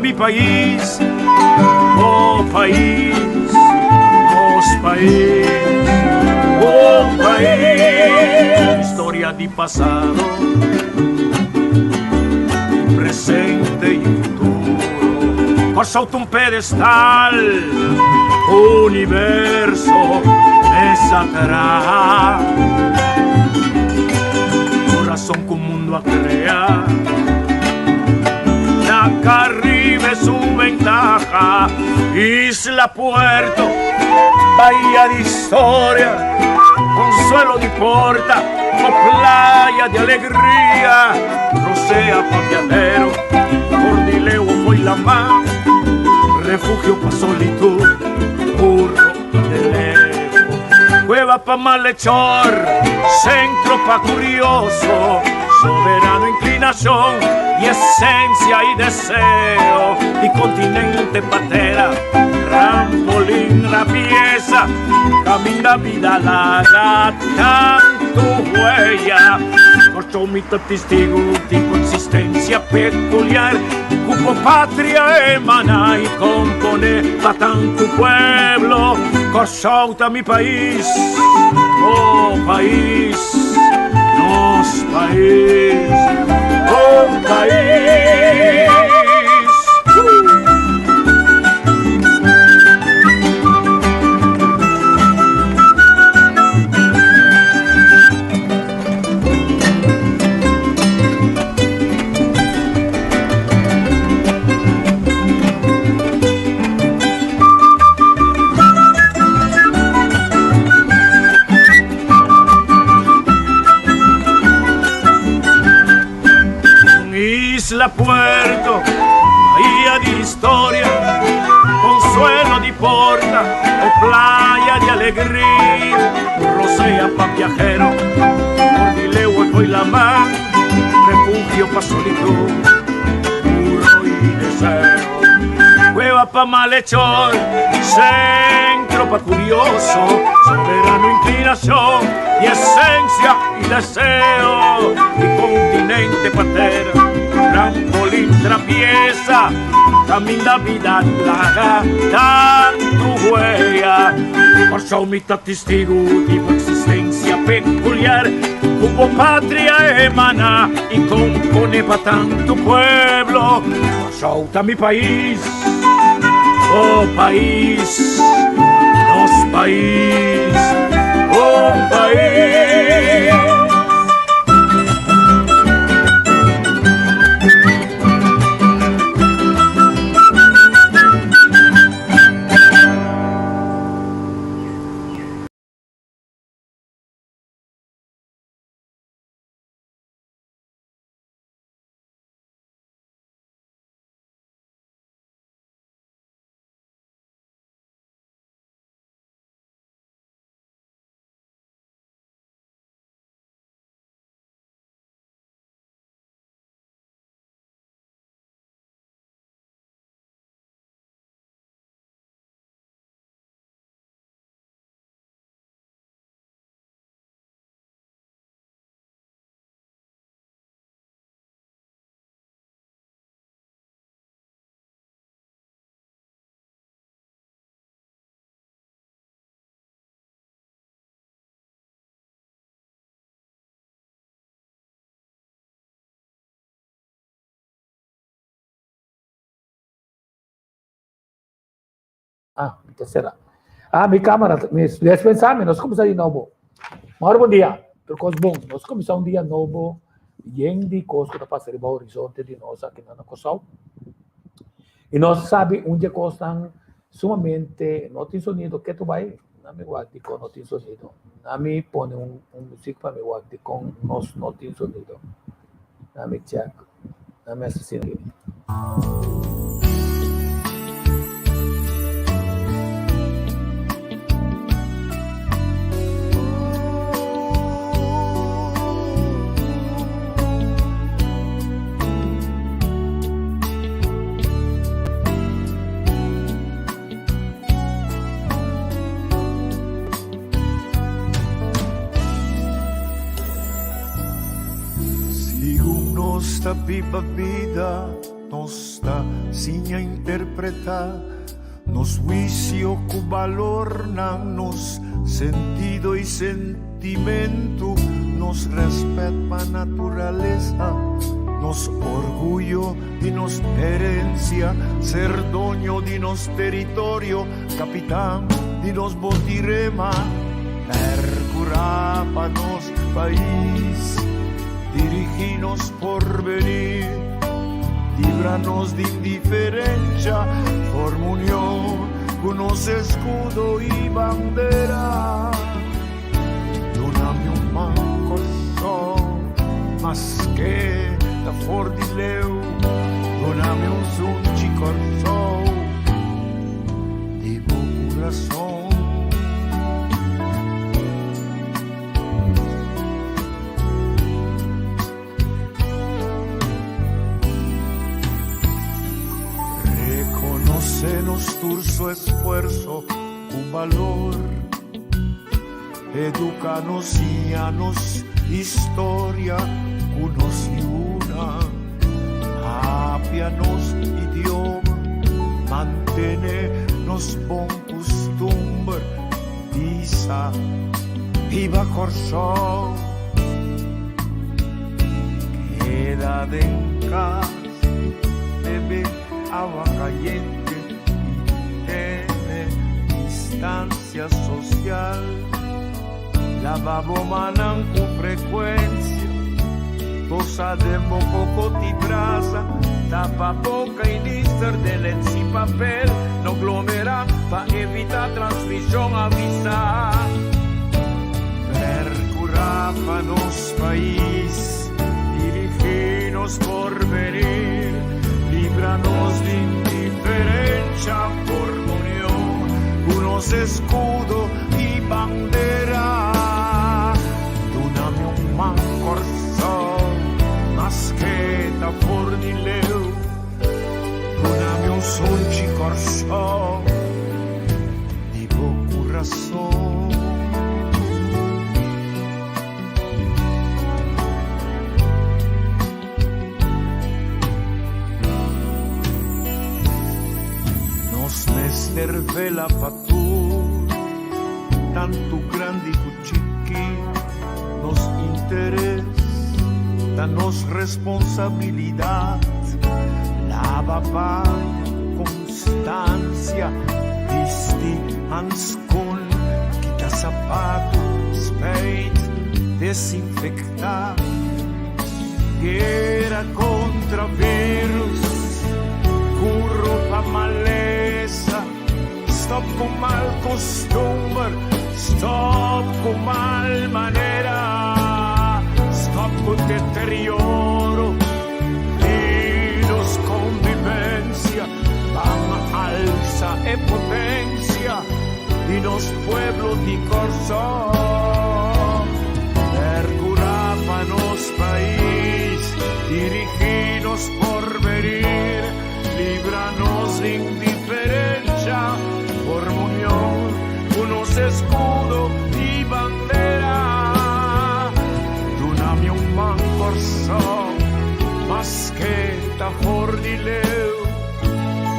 mi pais, oh pais, nos pais, oh pais. Historia di pasado, presente y futuro. Kòrsou ta un pedestal, universo mesa traha. Kurason ku mundu a krea. Na Caribe su ventaha, Isla Puerto, bahía di historia, consuelo di porta, o playa di alegria, rosea pa viajero, Cordileo foi la mar, refugio pa solitud, burro de lejos, cueva pa malhechor, centro pa curioso, soberano inclinación y esencia y deseo, y continente patera, trampolín la pieza, camina vida laga tanto huella, Corcho mi testigo di existencia peculiar, cupo patria emana y compone pa tanto pueblo, Kòrsou ta mi pais, oh pais, nos pais, oh pais. Isla Puerto, bahía di historia, consuelo di porta o playa di alegria, rosea pa viajero, Cordileo y la mar, refugio pa solitud, puro y deseo. Cueva pa malhechor, centro pa curioso, soberano inclinación y esencia y deseo, y continente patera, trampolín trapieza, caminda vida laga tantu huella. Kòrsou mi ta testigu di bo existencia peculiar, ku bo patria emana y compone pa tantu pueblo. Kòrsou ta mi pais, oh pais, nos pais, oh pais. Ah, mi ta sera. Ah, mi cámara, mi despensa mi, nos kuminsá di nobo. Mor bon dia, tur kos bon. Nos kuminsá un dia nobo yen di kos ku ta pasa riba horizonte di nos aki na Kòrsou. I nos sabi un di e kosnan sumamente no tin sonido ketu bai, na mi wak dikon no tin sonido. Na mi pone un un muzik pa mi wak dikon nos no tin sonido. Na mi check, na mi asesino. Sigun nos ta biba bida. Nos ta siña interpretá nos huisio ku balornan, nos sentido i sentimentu, nos rèspèt pa naturalesa, nos orguyo di nos herensia, ser doño di nos teritorio, kapitan di nos botirema, pèrkurá pa nos pais, dirigí nos porvenir, libra nos di indiferensha, forma union ku nos eskudo i bandera. Duna mi un man Kòrsou, maske ta for di leu, duna mi un sunchi Kòrsou di bo kurason. Rekonosé nos tur su esfuerso ku balor. Educa nos, siña nos historia ku nos yunan. Papia nos idioma, mantene nos bon kustumber. Bisa, Biba Kòrsou! Keda den kas, bebe awa kayente i tene distansia sosial. Laba bo mannan ku frekuensia, tosa den bo koko ti brasa, tapa boka i nister den lens i papel, no glomera pa evita transmishon, avisa. Percura pa nos pais, dirigi nos porvenir, libra nos di indiferencia, forma union cu nos escudo y bandera. Duna mi un man Corsou, maske ta for di leu, duna mi un sunchi Corsou di bo curason. Nos mester vela pa tur, tantu grandi ku chiki. Nos interes ta nos responsabilidat. Laba paña ku konstansia, bisti hanskun, kita sapatu, spijt, desinfektá. Guera kontra virus, kuro pa malesa, stòp ku mal kustumber, stòp ku mal manera, stòp ku deterioro di nos konvivensia, ban alsa e potensia di nos pueblo di Kòrsou. Perkurá pa nos pais, dirigí nos porvenir, libra nos di indiferensha, forma union ku nos eskudo i bandera. Duna mi un man Kòrsou, maske ta for di leu,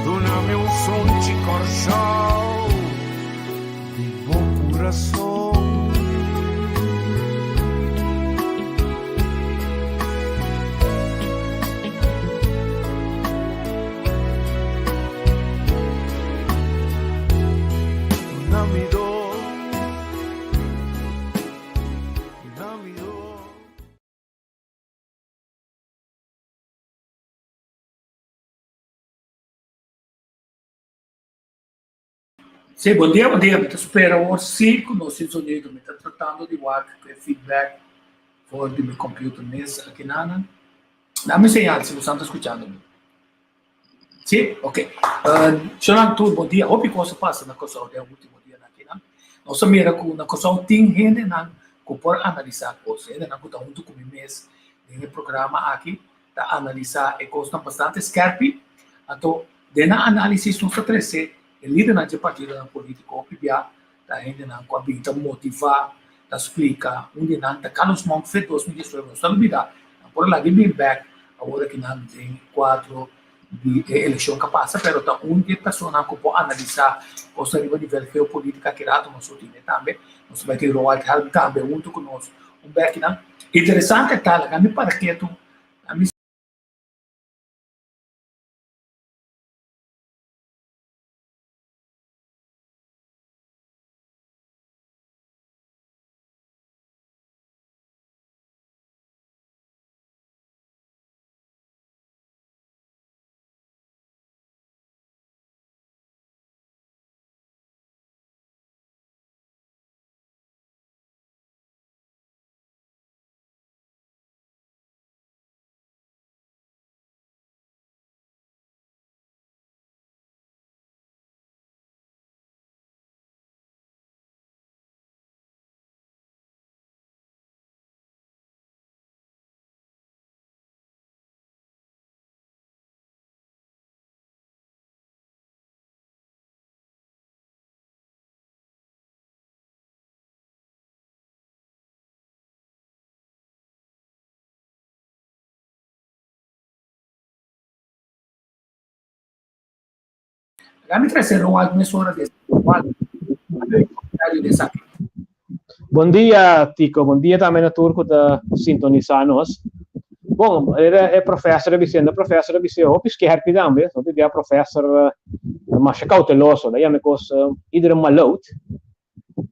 duna mi un sunchi Kòrsou di bo kurason. Duna mi do, duna mi do. Sí, bon dia, bon dia. Mi ta spera awor sí ku nos tin sonido. Mi ta tratando di wak ku e feedback for di mi computer mes akinanan. Dame señal si bosan ta skuchando mi. Sí, ok. Shonan tur, bon dia. Hopi kos a pasa na Kòrsou den e último dianan akinan. Nos a mira ku na Kòrsou tin hendenan ku por analisá kos, hendenan ku ta huntu ku mi mes den e programa aki ta analisá e kosnan bastante skèrpi. Anto den nan análisis nos ta trese e lidernan dje partidonan polítiko hopi bia ta hendenan ku a bin ta motivá, ta splika. Un di nan ta Carlos Monk fe 2019. Nos ta lubidá, nan por a laga e bin bèk awor aki nan den kuadro. di e elekshon ku a pasa, pero ta un di e personanan ku por analisá kos riba nivel geopolítika ki rato nos lo tene tambe. Nos ta bai tin Roald Helm tambe huntu ku nos un bèkinan. Interesante ta, laga mi para ketu, mi. Laga mi trese Roald mesora des Roald, a mi comentario di esaki. Bon dia Tico, bon dia tambe na tur ku ta sintonisá nos. Bon, era e professor a bisendo, e professor a bis'é hopi skerpi tambe, hopi bia professor ta masha kauteloso, ta yama e kos iedere maloot,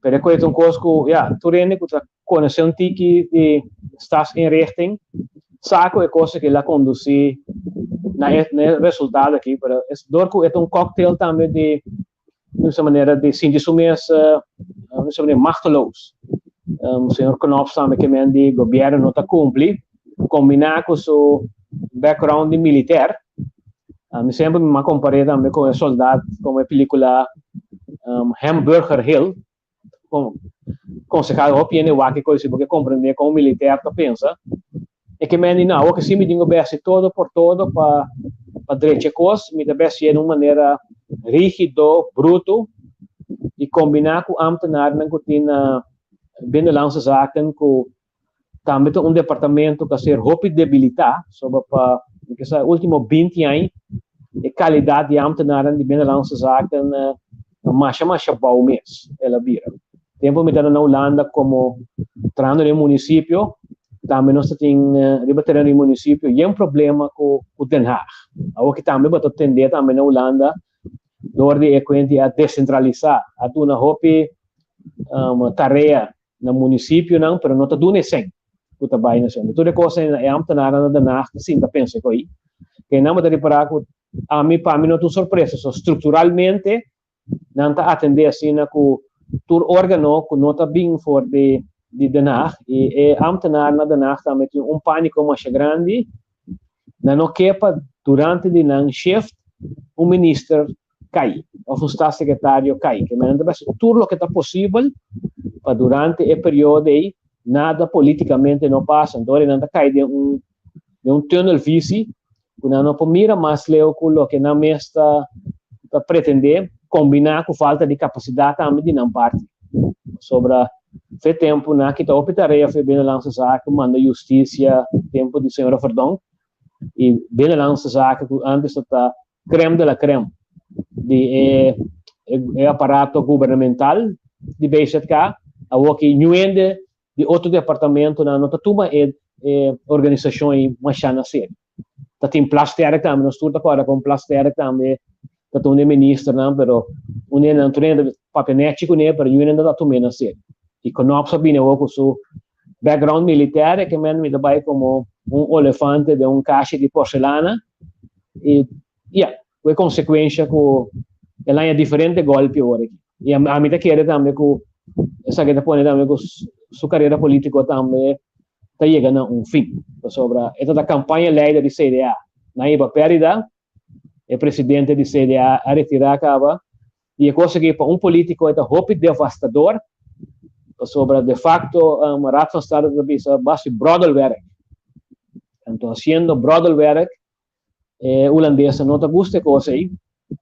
pero e kos ta un kos ku ya, tur hende ku ta konosé un tiki di staatsinrichting sa ku e kos aki la kondusí na e na e resultado aki, pero es dor ku e ta un cocktail tambe di di un manera di sinti su mes di un manera machteloos. Señor Knops tambe ke men di gobierno no ta kumpli, kombiná ku su background di militer. Mi semper mi a kompar'é tambe ku e soldat komo e pelikula Hamburger Hill, konsehá hopi hende wak e kos si bo ke komprendé kon un militer ta pensa. E ke men di no, awor ke si mi tin ku besti todo por todo pa pa drecha e kos, mi ta bestié den un manera rígido, brutu i kombiná ku ámtenarnan ku tin na Binnenlandse Zaken ku tambe ta un departamento ku a ser hopi debilitá soba pa mi ke sa e último binti aña e kalidat di ámtenarnan di Binnenlandse Zaken ta masha masha bou mes el a bira. Tempu mi tabata na Hulanda komo trahando den munisipio, tambe nos ta tin riba tereno di munisipio yen problema ku Den Haag. Awoki tambe bo ta tende tambe na Hulanda dor di e kuenti a desentralisá, a duna hopi tarea na munisipionan pero no ta duna e sèn ku ta bai na sèn. Tur e kos e ámtenarnan na Den Haag ta sinta pensa ku ei. Keinan bo ta ripará ku ami pa mi no ta un sorpresa, so strukturalmente nan ta atendé asina ku tur órgano ku no ta bin for di di Den Haag i e ámtenar na Den Haag tambe tin un pániko masha grandi, nan no ke pa durante di nan shift un minister kai òf un staatssecretario kai, ke nan ta hasi tur loke ta posibel pa durante e periodo ei nada polítikamente no pasa, anto nan ta kai den un den un tunnelvisie ku nan no por mira mas leu ku loke nan mes ta ta pretendé, kombiná ku falta di kapasidat tambe di nan parti. Pasobra fe tempu nan a kita hopi tarea for e Binnenlandse Zaken, manda justisia tempu di señora Verdonk, i Binnenlandse Zaken ku antes ta crème de la crème di e e aparato gubernamental di BZK, awor ki niun hende di otro departamentonan no ta tuma e e organisashon ei masha na serio. Ta tin Plasterk tambe, nos tur ta kòrda kon Plasterk tambe ta ta un di e ministernan, pero un hende nan tur hende ta papia nèchi kuné, pero niun hende no ta tum'é na serio. I Knops a bini awor ku su background militèr, e ke men mi ta bai komo un olefante den un kashi di porselana i ya, ku e konsekuensha ku el haña diferente gòlpi awor aki. I ami ta kere tambe ku esaki ta pone tambe ku su karera polítiko tambe ta yega na un fin. Pasobra e ta ta kampaña leider di CDA. Nan hiba pèrdida, e presidente di CDA a retirá kaba i e kos aki pa un polítiko e ta hopi devastador pasobra de facto Raad van State ta bisa basi broddelwerk. Anto hasiendo broddelwerk E hulandesnan no ta gusta e kos ei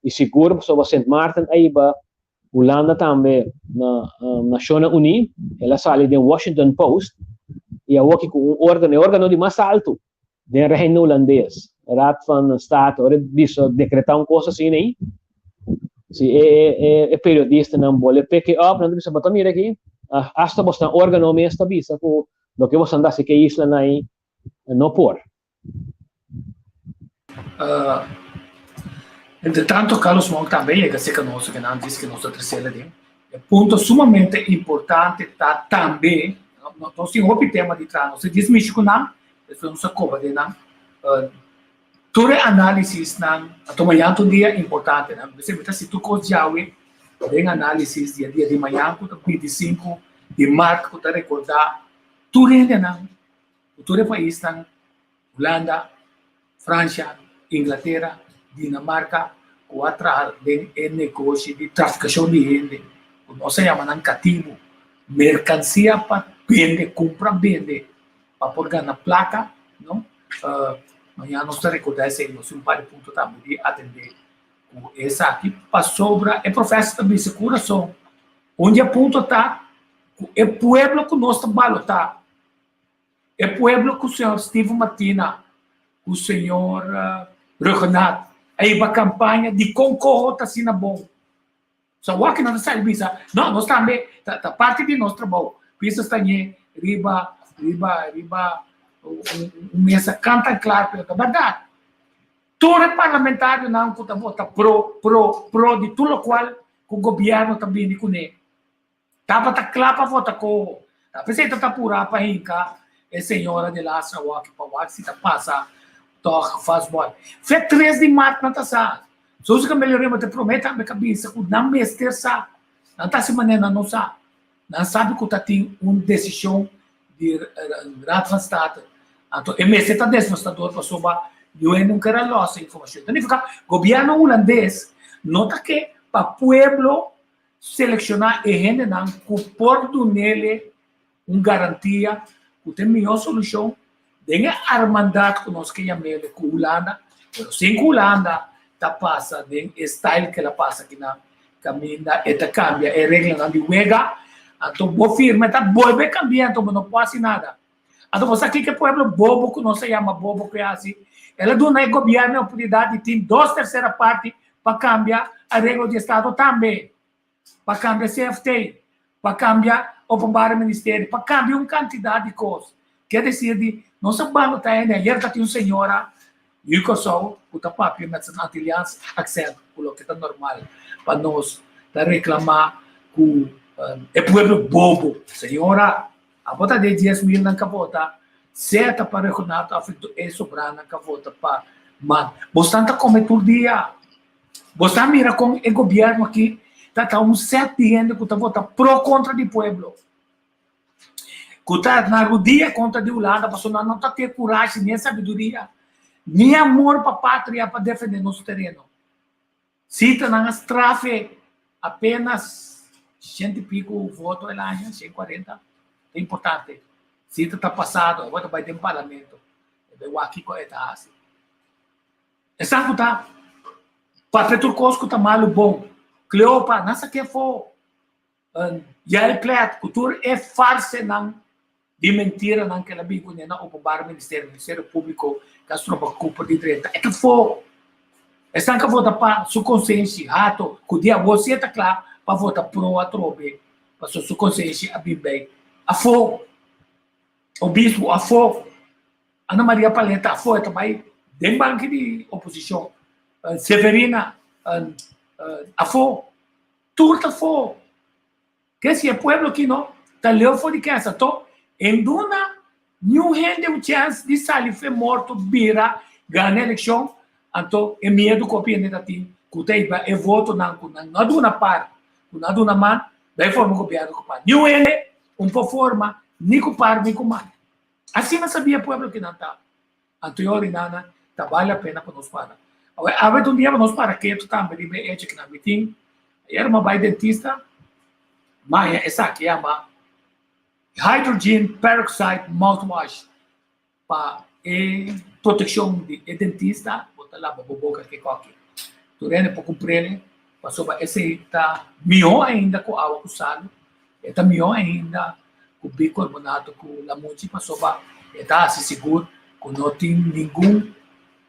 i sigur pasobra Sint Maarten a hiba Hulanda tambe na Nashonnan Uní, el a sali den Washington Post i awoki ku un órgano, e órgano di mas altu den Reino Hulandes. Raad van State ora bisa dekretá un kos asina ei, si e e e periodistanan bole pick it up, nan ta bisa bo ta mira aki, hasta bosnan órgano mes ta bisa ku loke bosan ta hasi ku e islanan ei no por. Entre tanto Carlos Monk tambe yega cerca nos que nan dice que nos ta trece den. E punto sumamente importante ta tambe, nos tin hopi tema di traha, nos ta dies mishi cu nan, despues nos ta coba den nan. Tur e analisisnan a tuma yanta un dia importante. Nan mester mita si tur cos djawe den analisis di e dia di mañan cu ta 25 di maart cu ta recorda tur hendenan ku tur e paisnan, Hulanda, Fransha, Inglatera, Dinamarka, ku a traha den e negoshi di trafikashon di hende, ku nos a yama nan katibu, merkansia pa bende, kumpra bende pa por gana plaka, no? Mañana nos ta rekordá esei, nos tin un par di punto tambe di atendé ku esaki, pasobra e profesa ta bisa ku rason, un di e punto ta ku e pueblo ku nos ta balotá, E pueblo ku señor Steven Martina ku señor Rhuggenaath a hiba kampaña dikon koho ta asina bon. So awor ki nan ta sali bisa, no, nos tambe ta ta parti di nos trabou. Pisa sta ñe riba riba riba un mesa kanta klar pero ta bèrdat. Tur e parlamentarionan ku ta vota pro pro pro di tur lokual ku gobièrnu ta bini kuné. Tabata kla pa vota koho. Ta p'esei ta ta purá pa hinka e señora de Lastra wòki pa wak si ta pasa tòg vastbòl. Fe tres di mart nan ta sa. Sousa Camelio Remo ta promé tambe ka bisa ku nan mester sa. Nan ta hasi manera nan no sa. Nan sabi ku ta tin un desishon di Raad van State. Anto e mester ta desvastador pasobra niun hende no ker a lòs e informashon. Ta nifiká gobièrnu hulandes no ta ke pa pueblo Selekshoná e hendenan ku por dun'ele un garantia ku ta e mihó solushon den e armandat ku nos ke yam'ele ku Hulanda, pero sin ku Hulanda ta pasa den e style ku el a pasa kinan kaminda e ta kambia e reglanan di wega, anto bo firma e ta bolbe kambia anto bo no por hasi nada. Anto bo sa kiko e pueblo bobo ku nos a yama bobo ku e hasi? El a duna e gobièrnu e oportunidat di tin dos tersera parti pa kambia areglo di estado tambe, pa kambia CFT, pa kambia Openbare Ministerie, pa kambia un kantidat di kos. Ke desir di nos a banda ta hende. Ayer ta tin un señora di Kòrsou ku ta papia met su Antilliaans aksènt, ku loke ta normal pa nos, ta reklamá ku e pueblo bobo. Señora, Abo ta den 10,000 nan ka vota, sea ta pa Regonato of e sobrá nan ka vota pa man. Bosnan ta kome tur dia. Bosnan mira kon e gobièrnu aki ta ta un sèt di hende ku ta vota pro kontra di pueblo. Ku ta na rudia kontra di Hulanda pasobra nan no ta tin e kurashi ni e sabiduria ni amor pa patria pa defendé nos tereno. Sita nan a strafe apenas shent i piku voto el aña, 140, ta importante. Sita ta pasado, awor ta bai den parlamento, e bai wak kiko e ta hasi. Esan ku ta papia tur kos ku ta malu bon. Cleopa, nan sa ke afó. Yael Plet, ku tur e farsenan di mentiranan ku el a bin kuné na Openbaar Ministerio, Ministerio Públiko, ku a stroba Cooper di drenta, e ta afó. Esnan ku a vota pa su konsenshi, hato, ku di awor si e ta kla pa vota pro atrobe, pasobra su konsenshi a bin bei. Afó. Obispo, afó. Ana Maria Paleta, afó, e ta bai den banki di oposishon. Severina, afó. Tur ta fo. Ke si e pueblo aki no ta leu for di kesa to en duna niun hende un chens di sali fe morto bira gana elekshon anto e miedu ku hopi hende ta tin ku ta iba e votonan ku nan no a duna par ku nan a duna man bai forma gobièrnu ku par. Niun hende un por forma ni ku par ni ku man. Asina sabia e pueblo ki nan ta. Anto e orinana ta bale la pena pa nos para. Awe, awe ta un dia pa nos para ketu tambe riba e echo kinan. Mi tin ayer mi a bai dentista, maya esaki yama hydrogen peroxide mouthwash pa e protekshon di e dentista, bo ta laba bo boka ke koki. Tur hende por kumpr'e pasobra esei ta mihó ainda ku awa ku salu, e ta mihó ainda ku bicarbonato ku lamunchi pasobra e ta hasi sigur ku no tin ningun.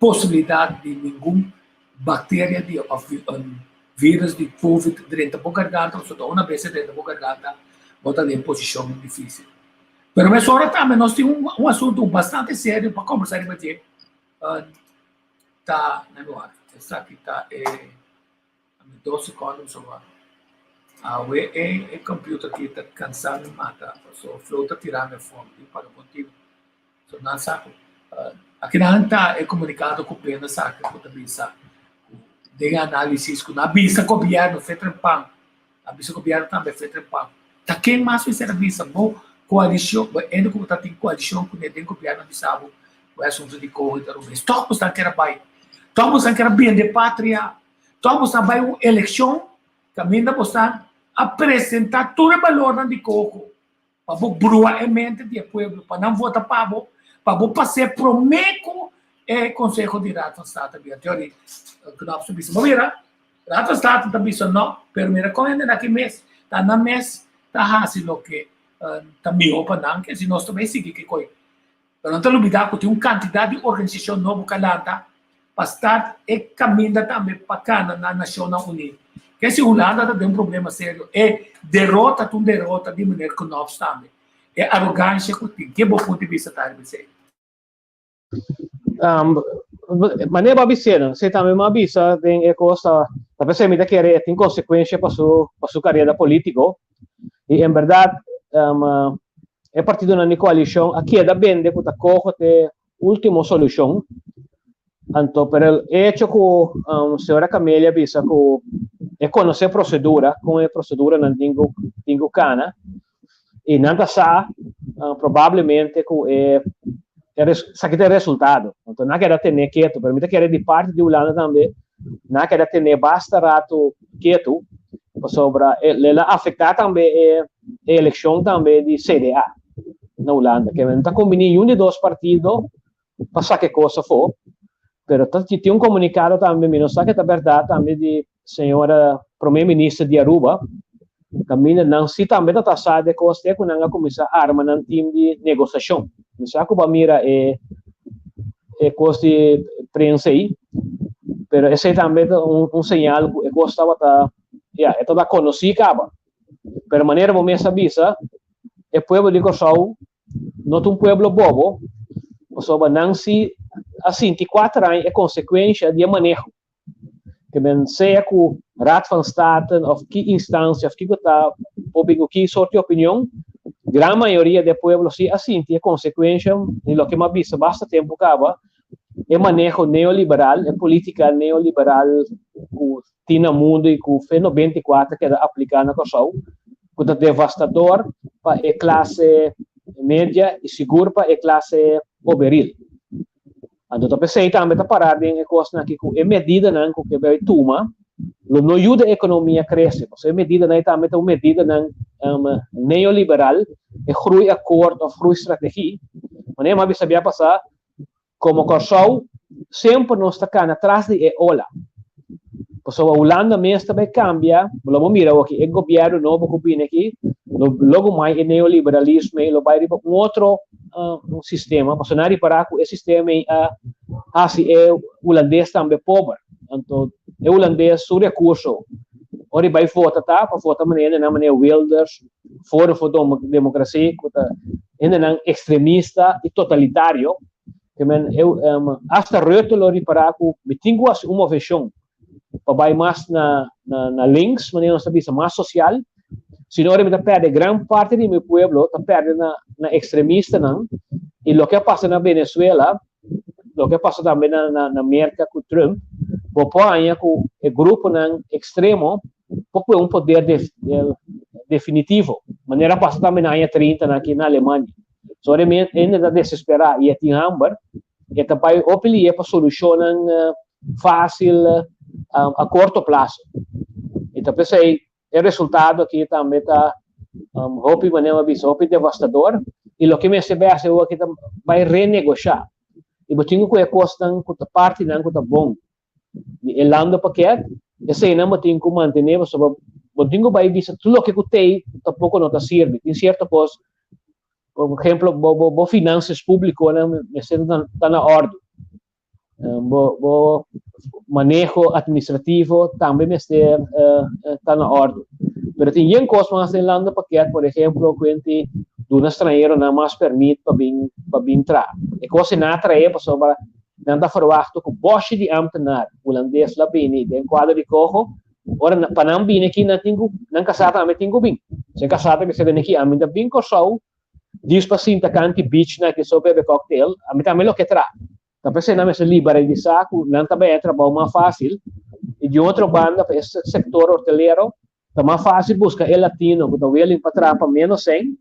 posibilidat di ningun bakteria di òf virus di covid drenta bo garganta pasobra una bes e drenta bo garganta bo ta den posishon difísil. Pero mesora tambe nos tin un asuntu bastante serio pa kombersá riba dje ta na mi wak esaki ta e dos sekondo pasobra awe e computer aki ta kansa mi mata pasobra flow ta tira mi afó mi tin paga bon tino. So nan sa ku akinan ta e komunikado ku pena saka ku ta bisa ku den análisis ku nan a bisa gobièrnu fe trempan, a bisa gobièrnu tambe fe trempan. Ta ken mas mester a bisa bo koalishon, bo hende ku bo ta tin koalishon kuné den gobièrnu a bisa bo ku e asuntu di covid ta robes. Tòg bo esnan ker a bai, tòg bo esnan ker a bende patria, tòg bo esnan bai un elekshon kaminda bo esnan a presentá tur e balornan di koko. Pa bo brua e mente di e pueblo, pa nan vota pa bo, pa bo pas'é promé ku e Konseho di Raad van State bira. Teori Knops ta bisa, bo mira, Raad van State ta bisa no, pero mira kon hende aki mes ta nan mes ta hasi loke ta mihó pa nan, ke si nos ta bai sigui ke koi. Pero nan ta lubidá ku tin un kantidat di organisashon nobo ku a lanta pa start e kaminda tambe pa kana na Nashonnan Uní. Ke si Hulanda ta den un problema serio. E derota ta un derota di meneer Knops tambe. E arogansha ku tin. Ke bo punto di bista ta riba esei? Manera bo a bis'é nan, esei tambe mi a bisa den e kos ta, ta p'esei mi ta kere e tin konsekuensha pa su pa su karera polítiko. I en bèrdat e partidonan di koalishon a keda bende ku ta koho te último solushon. Anto pero e echo ku señora Camelia bisa ku e konosé prosedura, kon e proseduranan tin ku tin ku kana i nan ta sa probablemente ku e esaki ta e resultado. Anto nan a keda tene ketu, pero mi ta kere di parti di Hulanda tambe nan a keda tene basta ratu ketu pasobra el a afektá tambe e elekshon tambe di CDA na Hulanda. Ke no ta kombiní niun di dos partido pa saka e kos afó, pero ta tin un komunikado tambe, mi no sa ke ta bèrdat tambe di señora prome minister di Aruba, kaminda nan si tambe ta tasa di e kos te ku nan a kuminsá arma nan tim di negosiashon. Mi sa ku bo a mira e e kos di prensa ei, pero esei tambe ta un señal ku e kos tabata, ya, e tabata konosí kaba. Pero manera bo mes a bisa, e pueblo di Kòrsou no ta un pueblo bobo, pasobra nan si a sinti kuater aña e konsekuensha di e maneho. Ke men sea ku Raad van State òf ki instansia òf kiko ta por bin ku ki sorti opinion, gran mayoria di e pueblo si a sinti e konsekuensha di loke mi a bisa basta tempu kaba, e maneho neoliberal, e politika neoliberal ku tin na mundu i ku fe 94 keda apliká na Kòrsou, ku ta devastador pa e klase media i sigur pa e klase oberil. Anto ta p'esei tambe ta pará den e kosnan aki ku e medidanan ku ke bai tuma lo no yuda e ekonomia krese, pasobra e medidanan ei tambe ta un medidanan neoliberal, e groeiakkoord òf groeistrategie. Manera mi a bisa bia pasá, Komo Kòrsou, semper nos ta kana tras di e ola. Pasobra Hulanda mes ta bai kambia, lo bo mira awor ki e gobièrnu nobo ku bini aki, lo logo mai e neoliberalismo ei lo bai riba un otro un sistema, pasobra nan a ripará ku e sistema ei a hasi e hulandes tambe pober. Anto e hulandes su rekurso ora e bai vota ta pa vota manera nan manera Wilders, Forum for Democratie ku ta hendenan ekstremista i totalitario, ke men eu hasta Rutte lo ripará ku mi tin ku hasi un moveshon pa bai mas na na links, manera nos ta bisa, mas sosial, sino ora mi ta pèrdè gran parti di mi pueblo ta pèrdè na na ekstremistanan, i loke a pasa na Venezuela, loke a pasa tambe na na Merka ku Trump, bo por haña ku e gruponan ekstremo por pue un poder definitivo, manera a pasa tambe na aña trinta nan aki na Alemania. So ora e hende ta desesperá i e tin hamber, e ta bai hopi lihe pa solushonnan fásil a korto plaso. I ta p'esei e resultado aki tambe ta hopi, manera mi a bisa, hopi devastador. I loke mester bai hasi awor aki ta bai renegoshá. I bo tin ku kohe kosnan ku ta partinan ku ta bon di e landopakket, eseinan bo tin ku mantené pasobra bo tin ku bai bisa tur loke ku t'ei tampoko no ta sirbi. Tin sierto kos, por ehemplo, bo bo bo finansias públikonan mester ta na òrdu. Bo maneho administrativo tambe mester ta na òrdu. Pero tin yen kos mas den landenpakket, por ehemplo, ku hende duna stranheronan mas pèrmit pa bin pa bin traha. E kos ei nan a trae pasobra nan ta ferwachto ku bòshi di ámtenar hulandes la bini den kuadro di koho, ora pa nan bini aki nan tin ku nan kasá tambe tin ku bin. Si e kasá ta bisa bini aki, ami ta bin Kòrsou djis pa sinta kanti beach na aki so bebe cocktail, ami tambe lo ke traha. Ta p'esei nan mester liberalisá ku nan ta bai e trabou mas fásil i di un otro banda pa e sektor hotelero ta mas fásil buska e latino ku ta willing pa traha pa ménos sèn,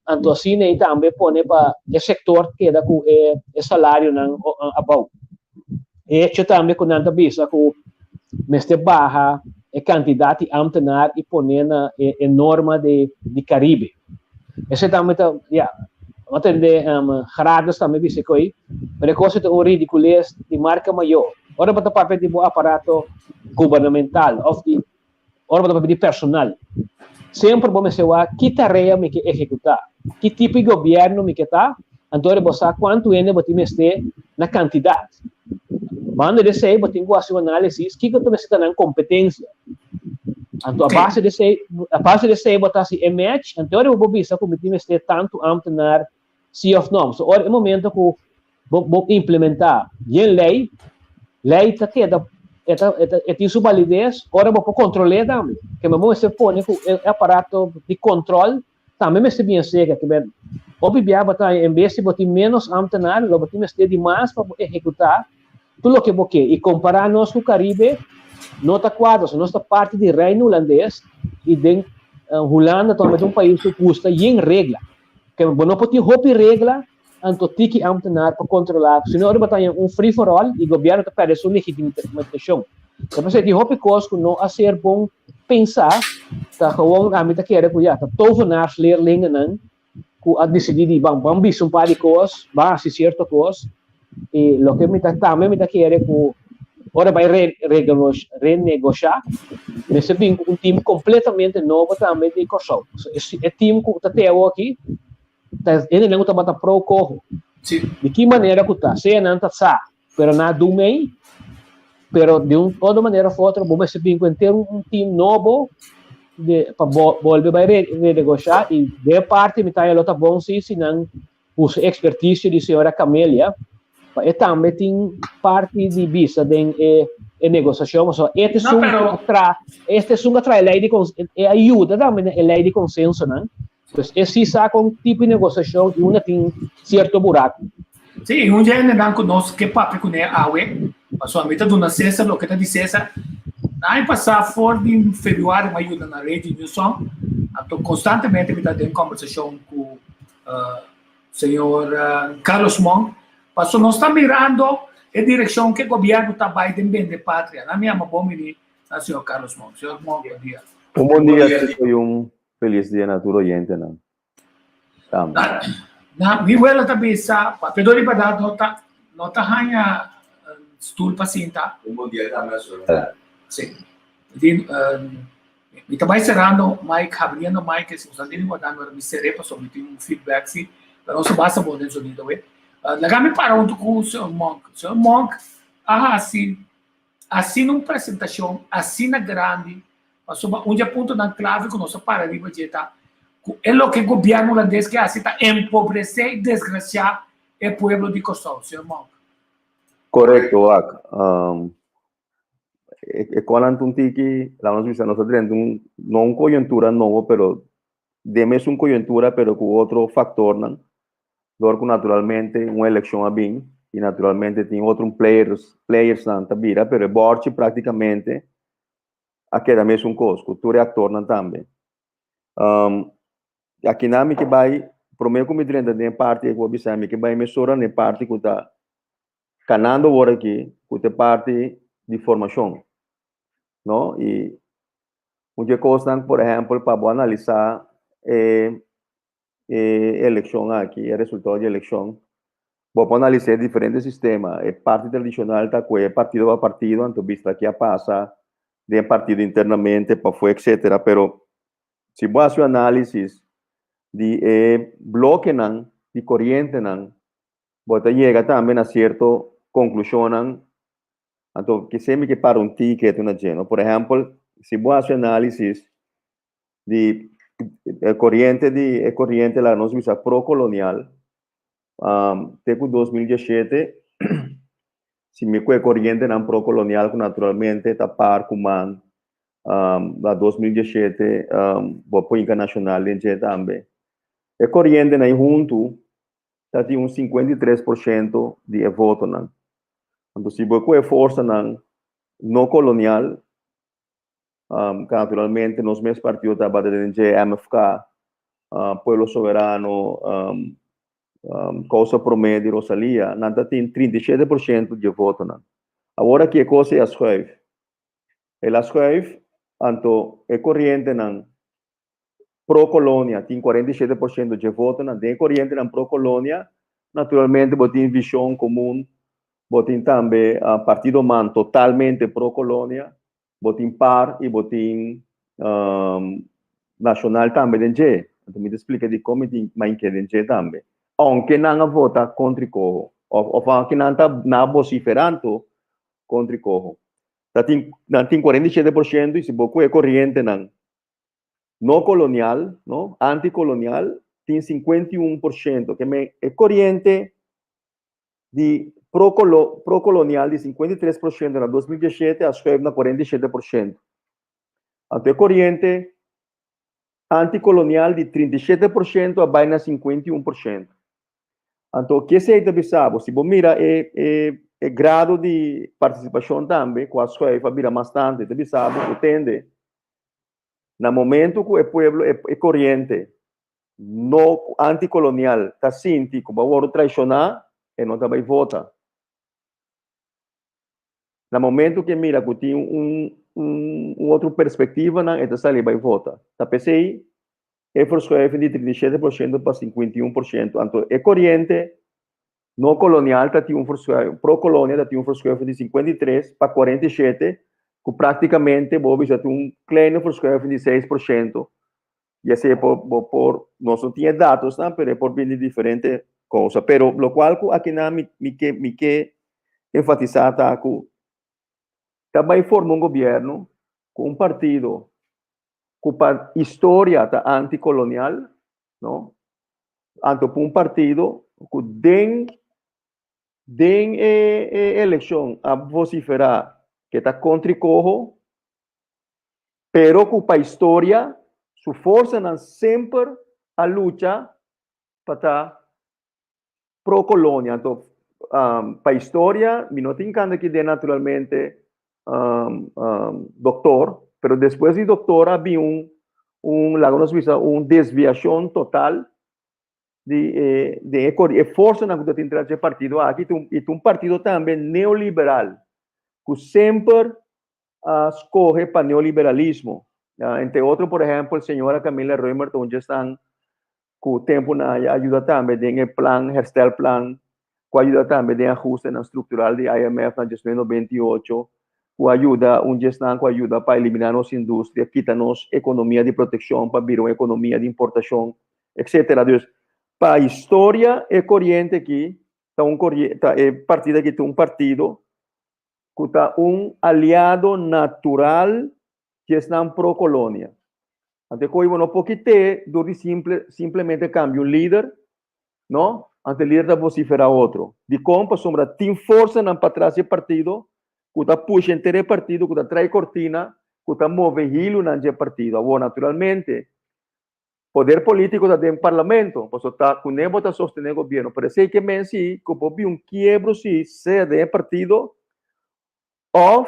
anto asina ei tambe pone pa e sektor keda ku e salarionan abou. E hecho tambe ku nan ta bisa ku mester baha e kantidat di ámtenar i pone na e norma di Karibe. Esei tambe ta, ya, bo a tende Gerardus tambe bisa koe, pero e kos ei ta un ridicules di marka mayor. Ora bo ta papia di bo aparato gubernamental of di ora bo ta papia di personal, semper bo mester wak ki tarea mi ke ehekutá, ki tipo di gobièrnu mi ke ta, anto ora bo sa kuantu hende bo tin mester na kantidat. Banda di esei bo tin ku hasi un análisis kiko ta mester ta nan kompetensia. Anto a base di esei, a base di esei bo ta hasi e match, anto ora bo por bisa ku mi tin mester tantu ámtenar si òf nò. So ora e momento ku bo bo implementá yen lei, lei ta keda e ta e ta e tin su balides ora bo por kontrol'é tambe. Ke bo mester pone ku e aparato di kontrol tambe mester bien seka. Ke men hopi bia bo ta haña en bes di bo tin ménos ámtenar lo bo tin mester di mas pa bo ehekutá tur loke bo ke. I kompará nos ku Karibe no ta kuadra, so nos ta parti di Reino Hulandes i den Hulanda tambe ta un pais ku gusta yen regla. Ke bo no por tin hopi regla anto tiki ámtenar pa kontrolá, si no ora bo ta haña un free for all i gobièrnu ta pèrdè su legitimacion. Ta p'esei tin hopi kos ku no a ser bon pensá, ta gewoon ami ta kere ku ya ta tovenaarsleerlingennan ku a disidí di ban ban bisa un par di kos, ban hasi sierto kos, i loke mi ta tambe mi ta kere ku ora bai re renegoshá mester bin ku un tim kompletamente nobo tambe di Kòrsou. E tim ku ta te awo aki ta hendenan ku tabata pro koho. Di ki manera ku ta, sea nan ta sa, pero nan a dun mei, pero di un otro manera of otro bo mester bin ku henter un tim nobo de pa bolbe bai renegoshá i den e parti mi ta haña lo ta bon si si nan usa e ekspertisio di señora Camelia pa e tambe tin parti di bisa den e e negosiashon pasobra e ta esun ku a tra e ta esun ku a traha e lei di e a yuda tambe den e lei di konsensonan pues e si sa kon tipo di negosiashon i unda tin sierto buraku. Sí, i un dje hendenan ku nos ke papia kuné awe, pasobra mi ta duna Cesar loke ta di Cesar. Aña pasá for di febrüari mi a yuda na Radio New Song, anto konstantemente mi ta den kòmbersashon ku Señor Carlos Monk, paso nos ta mirando e direccion ke gobierno ta bay den bende patria. Nan mi ama bon bini na señor Carlos Monk. Señor Monk, bon dia. Un bon dia Chico y un feliz dia na tur oyentenan tambe. Na, mi wela ta bisa, papiador di berdad no ta, no ta haña stoel pa sinta. Un bon dia tambe a señor. Sí. Di, Mi ta bai serando mic, habriendo mic, si boso tin guarda mi mi ser'é pasobra mi tin un feedback si, pero nos a basta bon den sonido awe. Laga mi para huntu ku señor Monk. Señor Monk a hasi asina un presentashon asina grandi pasobra un di e puntonan klave ku nos a para riba dje ta ku e loke gobièrnu hulandes ke hasi ta empobresé i desgrasiá e pueblo di Kòrsou, señor Monk. Korekto, wak. E konan ta un tiki, laga nos bisa, nos ta drenta un, no un koyuntura nobo, pero den mesun koyuntura pero ku otro faktornan, dor ku naturalmente un elekshon a bin i naturalmente tin otro players, playersnan ta bira, pero e bòrchi praktikamente a keda mesun kos, ku tur e aktornan tambe. Akinan mi ke bai, promé ku mi drenta den e parti ku bo a bisa mi ke bai mesora na e parti ku ta kanando awor aki ku ta e parti di formashon, no? I un di e kosnan, por ehèmpel, pa bo analisá e e elekshon aki, e resultado di elekshon, bo por analisá e diferente sistema. E parti tradishonal ta ku e partido pa partido, anto bista ke a pasa den e partido internamente, pafó, etsetera. Pero si bo hasi un análisis di e blokenan, di korientenan, bo ta yega tambe na sierto. konklushonnan, anto kisei mi ke para un tiki ketu na dje, no? Por ehèmpel, si bo hasi análisis di e koriente di e koriente laga nos bisa pro-kolonial, te ku 2017 si mi ku e korientenan pro-kolonial ku naturalmente ta par ku man na 2017 bo por hinka Nashonal den dje tambe. E korientenan ei huntu ta tin un 53% di e votonan. Anto si bo ku e forsanan no kolonial, ku naturalmente nos mes partido tabata den dje, MFK, Pueblo Soberano, Kousa Promé di Rosalia, nan ta tin 37% di e votonan. Awor aki e kos ei a schuif. El a schuif, anto e korientenan pro-kolonia tin 47% dje votonan. Den e korientenan pro-kolonia, naturalmente bo tin Vishon Komun, bo tin tambe Partido Man totalmente pro-kolonia, bo tin par i bo tin Nashonal tambe den dje. Anto mi ta splika dikon mi tin Mainke den dje tambe. Ounke nan a vota kontra i koho, òf ounke nan ta nan a bosiferanto kontra i koho. Ta tin nan tin 47% i si bo ku e korientenan no kolonial, no, antikolonial, tin 51%. Ke men e koriente di pro-kolo pro-kolonial di 53% na 2017 a schuif na 47%. Anto e koriente antikolonial di 37% a bai na 51%. Anto ke esei ta bisa bo? Si bo mira e e e grado di partisipashon tambe ku a schuif a bira mas tantu, e ta bisa bo ku tende na momento ku e pueblo e e koriente no antikolonial ta sinti ku bo a wòrdu traishoná, e no ta bai vota. Na momento ku e mira ku tin un un otro perspektivanan e ta sali bai vota. Ta p'esei e verschuiving di 37% pa 51%. Anto e koriente no kolonial ta tin un verschuiving, pro-kolonia ta tin un verschuiving di 53 pa 47, ku praktikamente bo bisa tin un kleine verschuiving di 6%. Y esei por, bo por, nos no tin e datosnan, pero e por bini di diferente kousa. Pero lokual ku akinan mi, mi ke, mi ke enfatisá ta ku ta bai forma un gobièrnu ku un partido ku pa historia ta antikolonial, no? Anto pa un partido ku den den e e elekshon a vosiferá ke ta kontra i koho, pero ku pa historia su forsanan semper a lucha pa ta pro kolonia. Anto pa historia mi no tin kanda ki den naturalmente doktor, pero despues di doktor a bin un un laga nos bisa un desviashon total di e den e e forsanan ku ta tin tras di e partido aki i ta un partido tambe neoliberal ku semper a skohe pa neoliberalismo. Entre otro, por ehèmpel, señora Camila Römer ta un djesnan ku tempunan a yuda tambe den e plan, herstelplan, ku a yuda tambe den ahustenan struktural di IMF na 1998, ku a yuda un djesnan ku a yuda pa eliminá nos industria, kita nos ekonomia di protekshon pa bira un ekonomia di importashon, etcetera. Dus, pa historia e koriente aki ta un koriente, ta e partido aki ta un partido ku ta un aliado natural di esnan pro kolonia. Anto e koe bo no por kit'é dor di simple simplemente kambia un lider, no, anto e lider ta vosiferá otro. Dikon? Pasobra tin forsanan patras di e partido ku ta pusha henter e partido, ku ta trae kortina, ku ta move hilunan dje partido. Awor, naturalmente, Poder politico ta den parlamento, pasobra ta cu ne bo ta sostene gobierno. Pero esey ke men si cu por bin un kiebro si sea den e partido of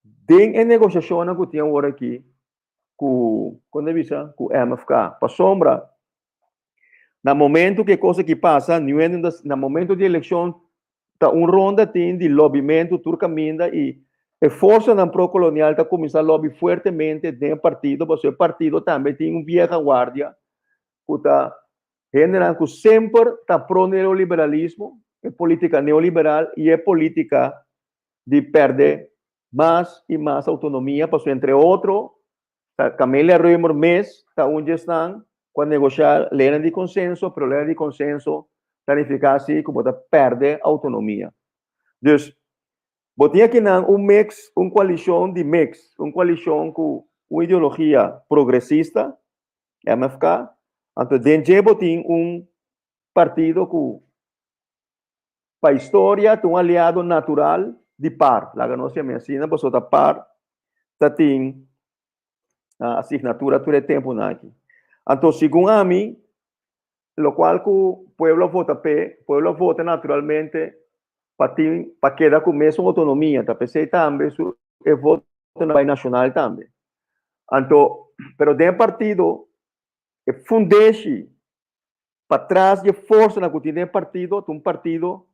den e negociacionnan cu tin awor aki cu, con ta bisa, cu MFK. Pasobra na momento cu e cos aki pasa, niun hende no ta, na momento di eleccion Ta un ronda tin di lobbymentu tur kaminda i e forsanan pro-kolonial ta kuminsá lobby fuertemente den e partido pasobra e partido tambe tin un vieja guardia ku ta hendenan ku semper ta pro neoliberalismo, e polítika neoliberal i e polítika di pèrdè mas i mas outonomia pasobra entre otro Ta Camelia Römer mes ta un dje esnan ku a negoshá leynan di konsenso, pero leynan di konsenso ta nifiká si ku bo ta pèrdè outonomia. Dus, bo tin akinan un mix, un koalishon di mix, un koalishon ku un ideologia progresista, MFK, anto den dje bo tin un partido ku pa historia ta un aliado natural di par, laga nos yama asina, pasobra ta par ta tin asignatura tur e tempunan aki. Anto segun ami, lokual ku pueblo a vota p'e, pueblo a vota naturalmente pa tin, pa keda ku mesun outonomia, ta p'esei tambe su e votonan bai nashonal tambe. Anto, pero den e partido, e fundeshi patras di e forsanan ku tin den e partido ta un partido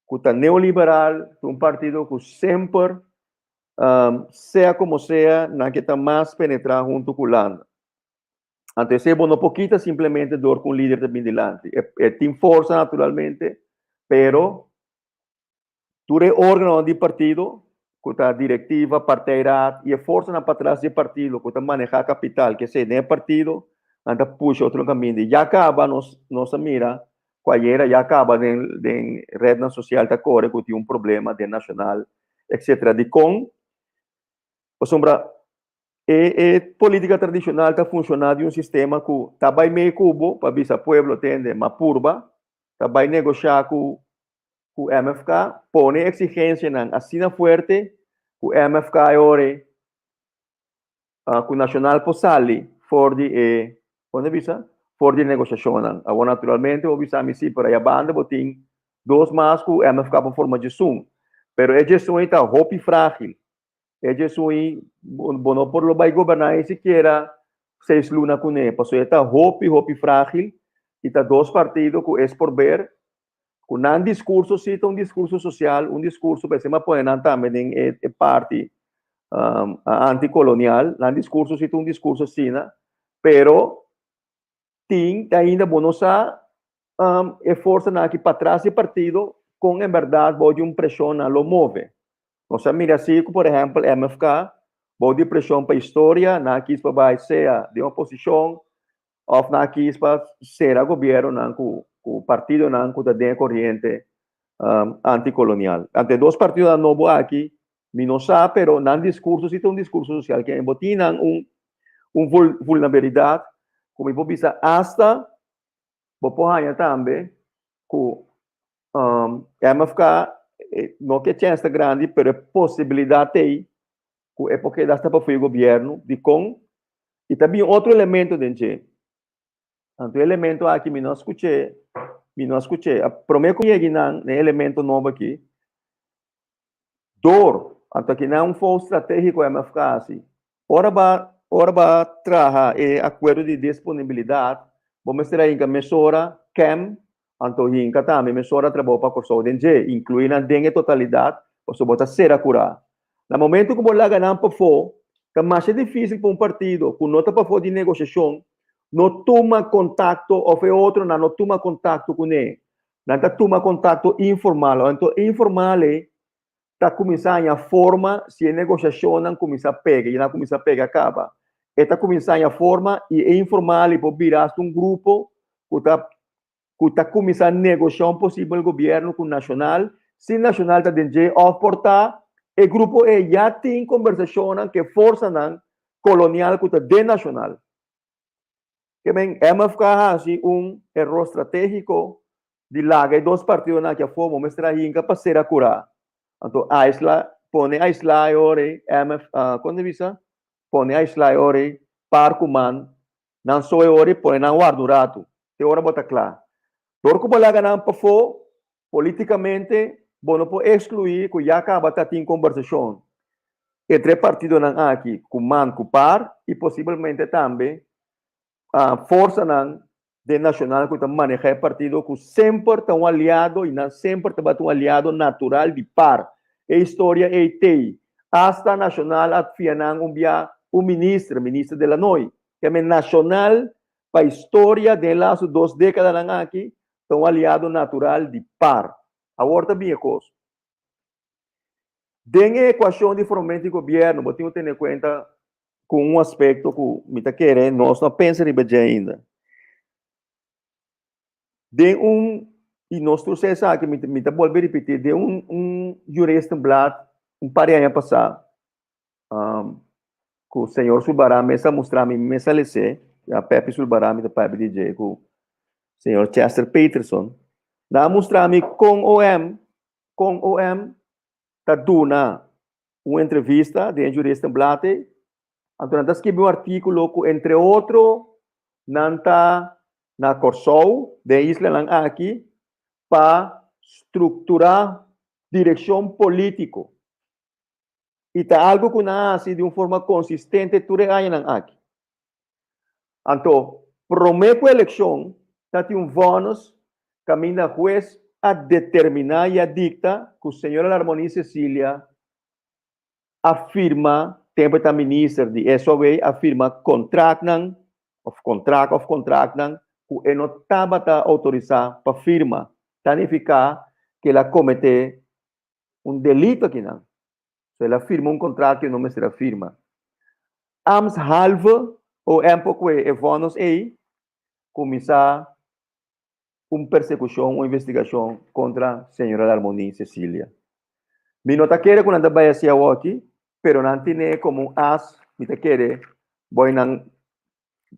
ku ta neoliberal, ta un partido ku semper sea komo sea nan ke ta mas penetrá huntu ku Hulanda. Anto esei bo no por kita simplemente dor ku un lider ta bin dilanti. E tin forsa naturalmente, pero Tur e órganonan di partido, ku ta direktiva, partijraad i e forsanan patras di e partido ku ta manehá kapital ke esei den e partido, nan ta pusha otro kaminda. I ya kaba nos nos a mira ku ayera ya kaba den den rednan sosial ta kore ku tin un problema den Nashonal etcetera. Dikon? Pasobra e e polítika tradishonal ta funshoná di un sistema ku ta bai mei ku bo pa bisa pueblo tende ma purba, ta bai negoshá ku ku MFK pone eksigensianan asina fuerte ku MFK e ora ku Nashonal por sali for di e kon ta bisa for di e negoshashonnan. Awor naturalmente bo bisa mi si pero aya banda bo tin dos mas ku MFK por forma djesun pero e djesun ei ta hopi fragil e djesun ei bo no por lo bai goberná ni sikiera seis luna kuné pasobra e ta hopi hopi fragil i ta dos partido ku es por ber Ku nan diskurso sí ta un diskurso sosial, un diskurso p'esei m'a pone nan tambe den e parti antikolonial, nan diskurso sí ta un diskurso asina, pero tin ainda bo no sa e forsanan aki patras di partido kon en bèrdat bou di un preshon nan lo move. Nos a mira así ku por ehèmpel MFK bou di preshon pa historia nan a kis pa bai sea den oposishon Of nan a kis pa sera gobiernonan ku ku partidonan ku ta den e koriente antikolonial. Anto e dos partidonan nobo aki mi no sa pero nan diskurso si ta un diskurso sosial ke bo tin nan un un vulnerabilidat ku mi por bisa asta bo por haña tambe ku MFK no ke chèns ta grandi pero e posibilidat ei ku e por keda asta pafui gobierno dikon I ta bin otro elemento den dje. Anto e elemento aki mi no a skuch'é, mi no a skuch'é. A promé ku yegi nan na e elemento nobo aki, dor, anto aki nan un fou stratégiko MFK hasi. Ora ba, ora ba traha e akuerdo di disponibilidat, bo mester a hinka mesora KEM, anto hinka tambe mesora Trabou pa Kòrsou den dje, inkluí nan den e totalidat, pasobra bo ta sera kurá. Na momento ku bo laga nan pafó, ta masha difísil pa un partido ku no ta pafó di negoshashon no tuma kontakto òf e otronan no tuma kontakto kuné. Nan ta tuma kontakto informal. Anto e informal ei ta kuminsá haña forma si e negoshashonnan kuminsá pega i nan kuminsá pega kaba. E ta kuminsá haña forma i e informal ei por bira asta un grupo ku ta ku ta kuminsá negoshá un posibel gobièrnu ku Nashonal, si Nashonal ta den dje òf por ta e grupo ei ya tin kombersashonnan ku e forsanan kolonial ku ta den Nashonal. Ke men MFK a hasi un eror stratégiko di laga e dos partidonan aki afó, bo mester a hinka pa ser akurá. Anto aisla, pone aislá e ora ei, MF, kon ta bisa? Pone aislá e ora ei, par ku man Nan so e ora i pone nan warda un ratu, te ora bo ta kla. Dor ku bo laga nan pafó, polítikamente bo no por ekskluí ku ya kaba ta tin kombersashon entre e partidonan aki ku man ku par i posibelmente tambe forsanan den nashonal ku ta manehá e partido ku semper ta un aliado i nan semper tabata un aliado natural di par. E historia ei t'ei. Asta Nashonal a fia nan un bia un minister, Minister Delanoy. Keme Nashonal pa historia den lastu dos dekadanan aki ta un aliado natural di par. Awor ta bin e kos. Den e ekuashon di formamento di gobièrnu bo tin ku tene kuenta ku un aspekto ku mi ta kere nos no a pensa riba dje ainda. Den un I nos tur sa esaki, mi mi ta bolbe ripití, den un un juristenblad un par di aña pasá, ku señor Sulbarán mes a mustra mi, mi mes a les'é, ya Pepi Sulbarán mi ta papia di dje ku señor Chester Peterson, nan a mustra mi kon OM, kon OM ta duna un entrevista den e juristenblad ei, anto nan ta skibi un artíkulo ku entre otro nan ta na Kòrsou, den e islanan aki, pa strukturá direkshon polítiko. I ta algu ku nan a hasi di un forma konsistente tur e añanan aki. Anto, promé ku elekshon ta tin un vònis kaminda hues a determiná i a dikta ku señora Larmonie Cecilia a firma tempu e ta minister di SOW a firma kontraktnan òf kontrak òf kontraktnan ku e no tabata outorisá pa firma. Ta nifiká ku el a kometé un delito akinan. So el a firma un kontrakt ku e no mester a firma. Ambtshalve OM por kue e vònus ei kuminsá un persekushon, un investigashon kontra señora Larmonie Cecilia. Mi no ta kere ku nan ta bai hasi awoki, pero nan tine komo un as, mi ta kere boi nan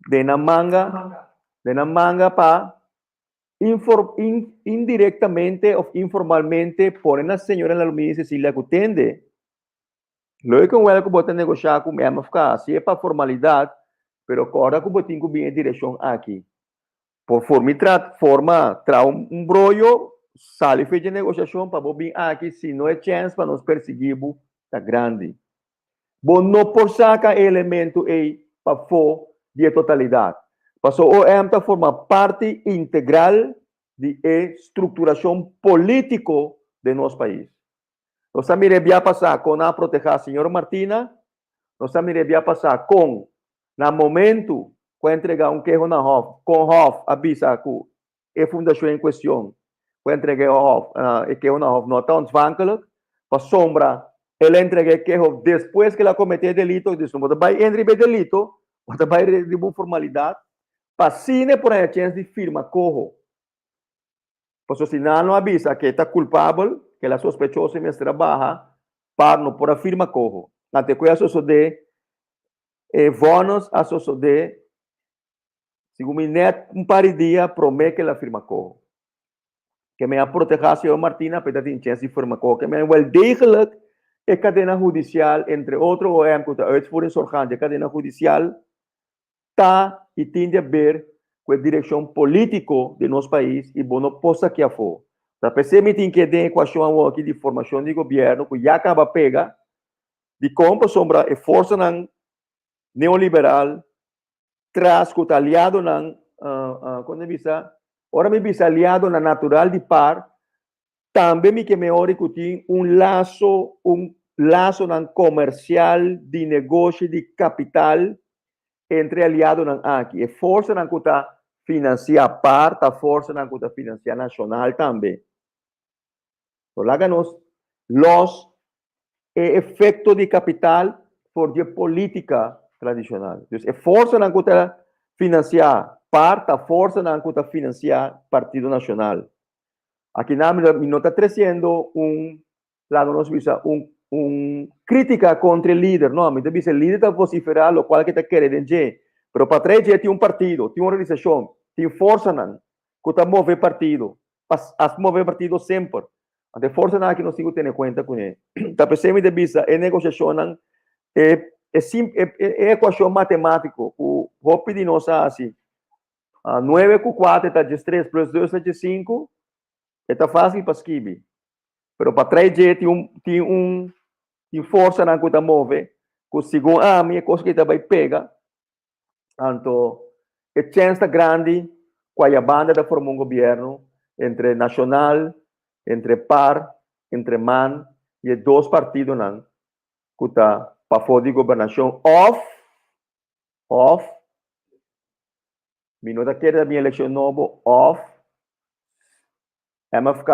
den nan manga, den nan manga pa infor, in, indirektamente of informalmente pone na señora Larmonie Cecilia ku tende. Leuk en wel ku bo ta negoshá ku MFK, si e pa formalidat, pero kòrda ku bo tin ku bin e direkshon aki. Por formi tra forma tra un un broyo sali fecha negociacion pa bo bin aki si no e chens pa nos persigui bo ta grandi. Bo no por saca e elemento ey pafo di e totalidad. Paso OM ta forma parti integral di e structuracion politico den nos pais. Nos a mira e bia pasa con nan a proteha señor Martina, nos a mira e bia pasa con Na momentu ku a entregá un keho na Hof, kon Hof a bisa ku e fundashon en kuestion ku a entregá e Hof e keho na Hof no ta ontvankelijk, pasobra el a entregá e keho despues ku el a kometé e delito, dus no bo ta bai en riba e delito, bo ta bai riba un formalidat pa asina e por haña chèns di firma koho. Pasobra si nan no a bisa ku e ta kulpabel, ku el a sospechoso i mester a baha, par no por a firma koho. Ante ku e a sosodé E vònus a sosodé, segun mi, nèt un par di dia promé ku el a firma koho. Ke men a protehá señor Martina pa e ta tin chèns di firma koho. Ke men wèl degelijk e kadena hudisial, entre otro OM ku ta uitvoeringsorgaan di e kadena hudisial, ta i tin di haber ku e direkshon polítiko di nos pais i bo no por sakia afó. Ta p'esei mi tin ke den ekuashon awoki di formashon di gobièrnu ku ya kaba pega. Dikon? Pasobra e forsanan neoliberal tras ku ta aliadonan, kon ta bisa, ora mi bisa aliadonan natural di par, tambe mi ke mehor ku tin un laso, un lasonan komersial, di negoshi, di kapital entre e aliadonan aki. E forsanan ku ta finansiá par ta forsanan ku ta finansiá nashonal tambe. No laga nos los e efecto di capital for di e politica tradicional. Dus e forsanan cu ta financia par ta forsanan cu ta financia Partido Nacional. Aki nan mi no ta treciendo un, laga nos bisa, un, un critica contra e lider. No, mi ta bisa e lider ta vocifera locual cu e ta kere den dje. Pero patras dje tin un partido, tin un organisacion, tin forsanan cu ta move e partido. Pa as move e partido semper. Anto e forsanan aki nos tin ku tene kuenta kuné. Ta p'esei mi ta bisa e negoshashonnan, e e sim e e ekuashon matematiko ku hopi di nos a hasi, nuebe ku kuater ta diestres plus dos ta diesinku, e ta fásil pa skibi. Pero pa trae dje tin un tin un tin forsanan ku ta move ku segun ami e kos aki ta bai pega. Anto e chèns ta grandi ku aya banda ta forma un gobièrnu entre Nashonal, entre par, entre man i e dos partidonan ku ta pafó di gobernashon òf òf mi no ta kere ta bin elekshon nobo òf MFK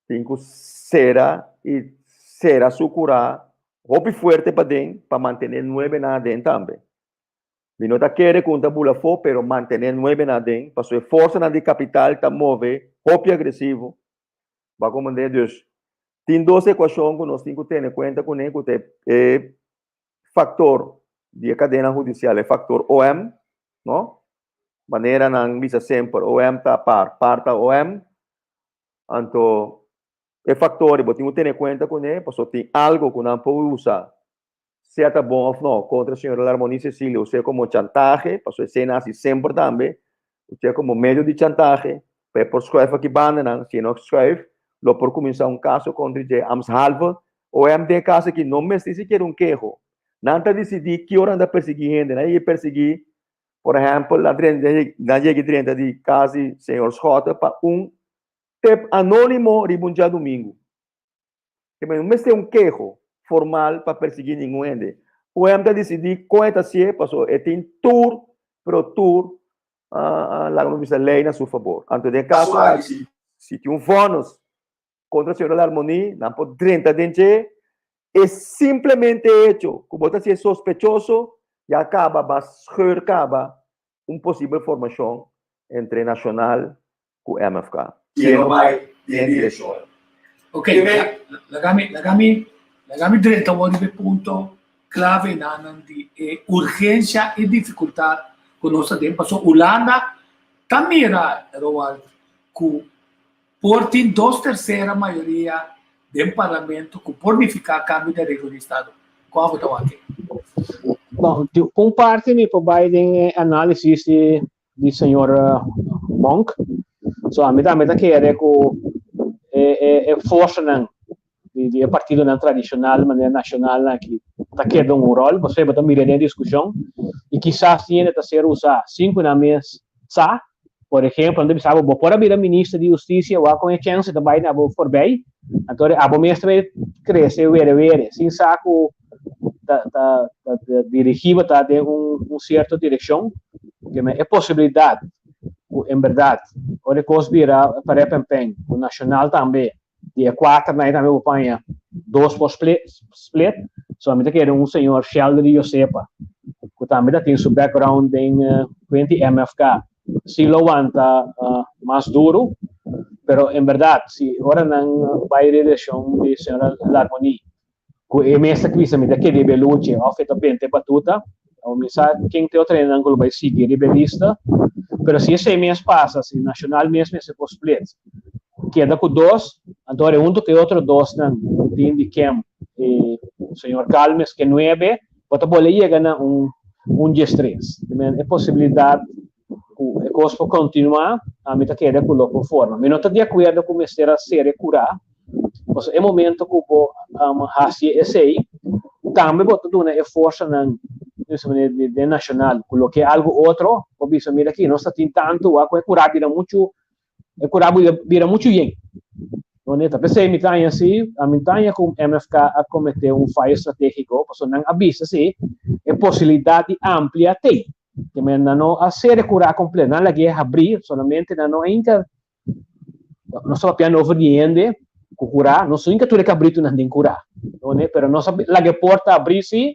tin ku sera i sera su kurá hopi fuerte paden pa mantené nuebenan aden tambe. Mi no ta kere ku un ta bula afó, pero mantené nuebenan aden pasobra e forsanan di kapital ta move. Hopi agresivo. Bo a komprendé? Dus, tin dos ekuashon ku nos tin ku tene kuenta kuné, ku ta e faktor di e kadena hudisial, e faktor OM, no? Manera nan bisa semper, OM ta par, par ta OM. Anto, e faktor bo tin ku tene kuenta kuné, pasobra tin algu ku nan por usa, sea ta bon òf no, kontra señora Larmonie Cecilia, us'é komo chantahe, pasobra esei nan hasi semper tambe, us'é komo medio di chantahe, pa e por schuif aki bandanan, si e no schuif, lo por kuminsá un kaso kontra dje. Ambtshalve, OM den e kaso aki no mester sikiera un keho. Nan ta disidí ki ora nan ta persiguí hende. Nan yega persiguí, por ehèmpel, nan yega drenta di kas di señor Schotte pa un tep anónimo riba un djadumingu. Ke men no mester un keho formal pa persiguí ningun hende. OM ta disidí kon e ta hasié pasobra e tin tur, pero tur, laga nos bisa lei na su fabor. Anto den e kaso aki, si tin un vònis kontra señor Larmonie, nan por drenta den dje. E simplemente hecho ku bo ta hasié sospechoso ya kaba ba scheur kaba un posibel formashon entre Nashonal ku MFK. Si e no bai den direkshon. Ok, laga mi, laga mi, laga mi drenta awor riba e punto klave einan di e urgensia i difikultat ku nos ta den. Pasobra Hulanda ta mira, Roald, ku por tin dos tersera mayoria den parlamento ku por nifiká kambio di areglo di estado. Kon abo ta wak? Bon, di un parti mi por bai den e análisis di di señor Monk. So ami tambe ta kere ku e e e forsanan di di e partidonan tradishonal manera nashonalnan aki ta keda un ròl, pasobra bo ta mira den e diskushon i kisas tin hende ta ser usá sin ku nan mes sa. Por ehempel, nan ta bisa bo, bo por a bira minister di hustisia, wak kon e chèns ta bai na bo forbei, anto abo mes ta bai krese were were sin sa ku ta ta ta dirigí bo ta den un un sierto direkshon. Keme e posibilidat ku en bèrdat ora e kos bira parèpènpèn ku nashonal tambe di e kuaternan ei tambe bo paña dos por split split. So mi ta kere un señor Sheldry Josepa ku tambe ta tin su background den kuenti MFK si lo wanta mas duru pero en bèrdat si ora nan bai direkshon di señora Larmonie ku e mes ta bisa mi ta kere riba e lucha òf e ta benta e batuta, o mi sa ken ta e otro hendenan ku lo bai sigui riba e lista, pero si esei mes pasa, si Nacional mes mester por split, keda ku dos, anto ora e huntu ku e otro dosnan ku tin di Kem i señor Calmes ke nuebe, bo ta bolbe yega na un un diestres. E posibilidat ku e kos por kontinuá, ami ta kere ku lo por forma. Mi no ta di akuerdo ku mester a ser e kurá, pasobra e momento ku bo hasi esei, tambe bo ta duna e forsanan den nashonal ku loke algu otro, bo bisa mira aki nos ta tin tantu wak ku e kurá bira muchu E kura bira muchu yen. No neta. P'esei mi ta haña si, mi ta haña ku MFK a kometé un fayo stratégiko, pasobra nan a bisa si e posibilidat di amplia t'ei. Ke men nan no a sera e kura kompleto, nan a lag'é habrí, solamente nan no a hinka, nos ta papiando over di hende ku kura, nos no hinka tur e kabritunan den kura, no ne, pero nos a laga e porta habrí si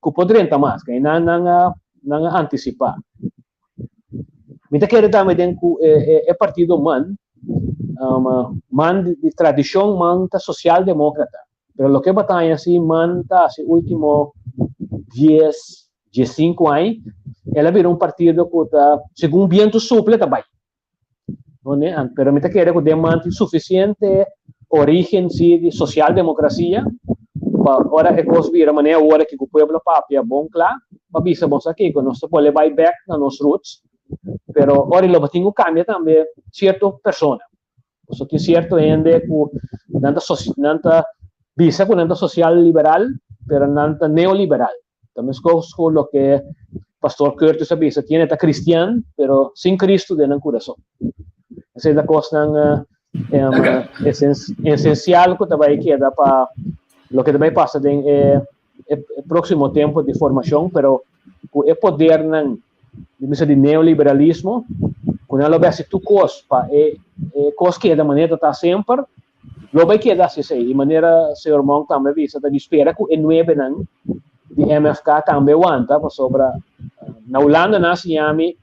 ku por drenta mas, ke nan nan a nan a antisipá. Mi ta kere tambe den ku e e partido man, man di tradishon man ta sosialdemókrata, pero loke bo ta haña si man ta hasi último dies, diesinku aña, el a bira un partido ku ta segun bientu supla ta bai. Pero mi ta kere ku den man tin sufisiente orígen si di sosialdemokrasia pa ora e kos bira manera awor aki ku pueblo papia bon kla pa bisa bo sa kiko nos ta bolbe bai bèk na nos roots pero ora lo bo tin ku kambia tambe sierto persona pasobra tin sierto hende ku nan ta nan ta bisa ku nan ta sosial liberal pero nan ta neoliberal. Ta meskos ku loke Pastor Curtis a bisa, tiene ta cristian, pero sin Cristo den nan kurason. Esei ta kosnan esensial ku ta bai keda pa loke ta bai pasa den e próksimo tempu di formashon, pero ku e podernan di bisa di neoliberalismo, ku nan lo bai hasi tur kos pa e kos keda manera ta ta semper, Lo bai keda hasi esei, i manera señor Monk tambe a bisa, ta di spera ku e nuebenan di MFK tambe wanta, pasobra na Hulanda nan a siña mi,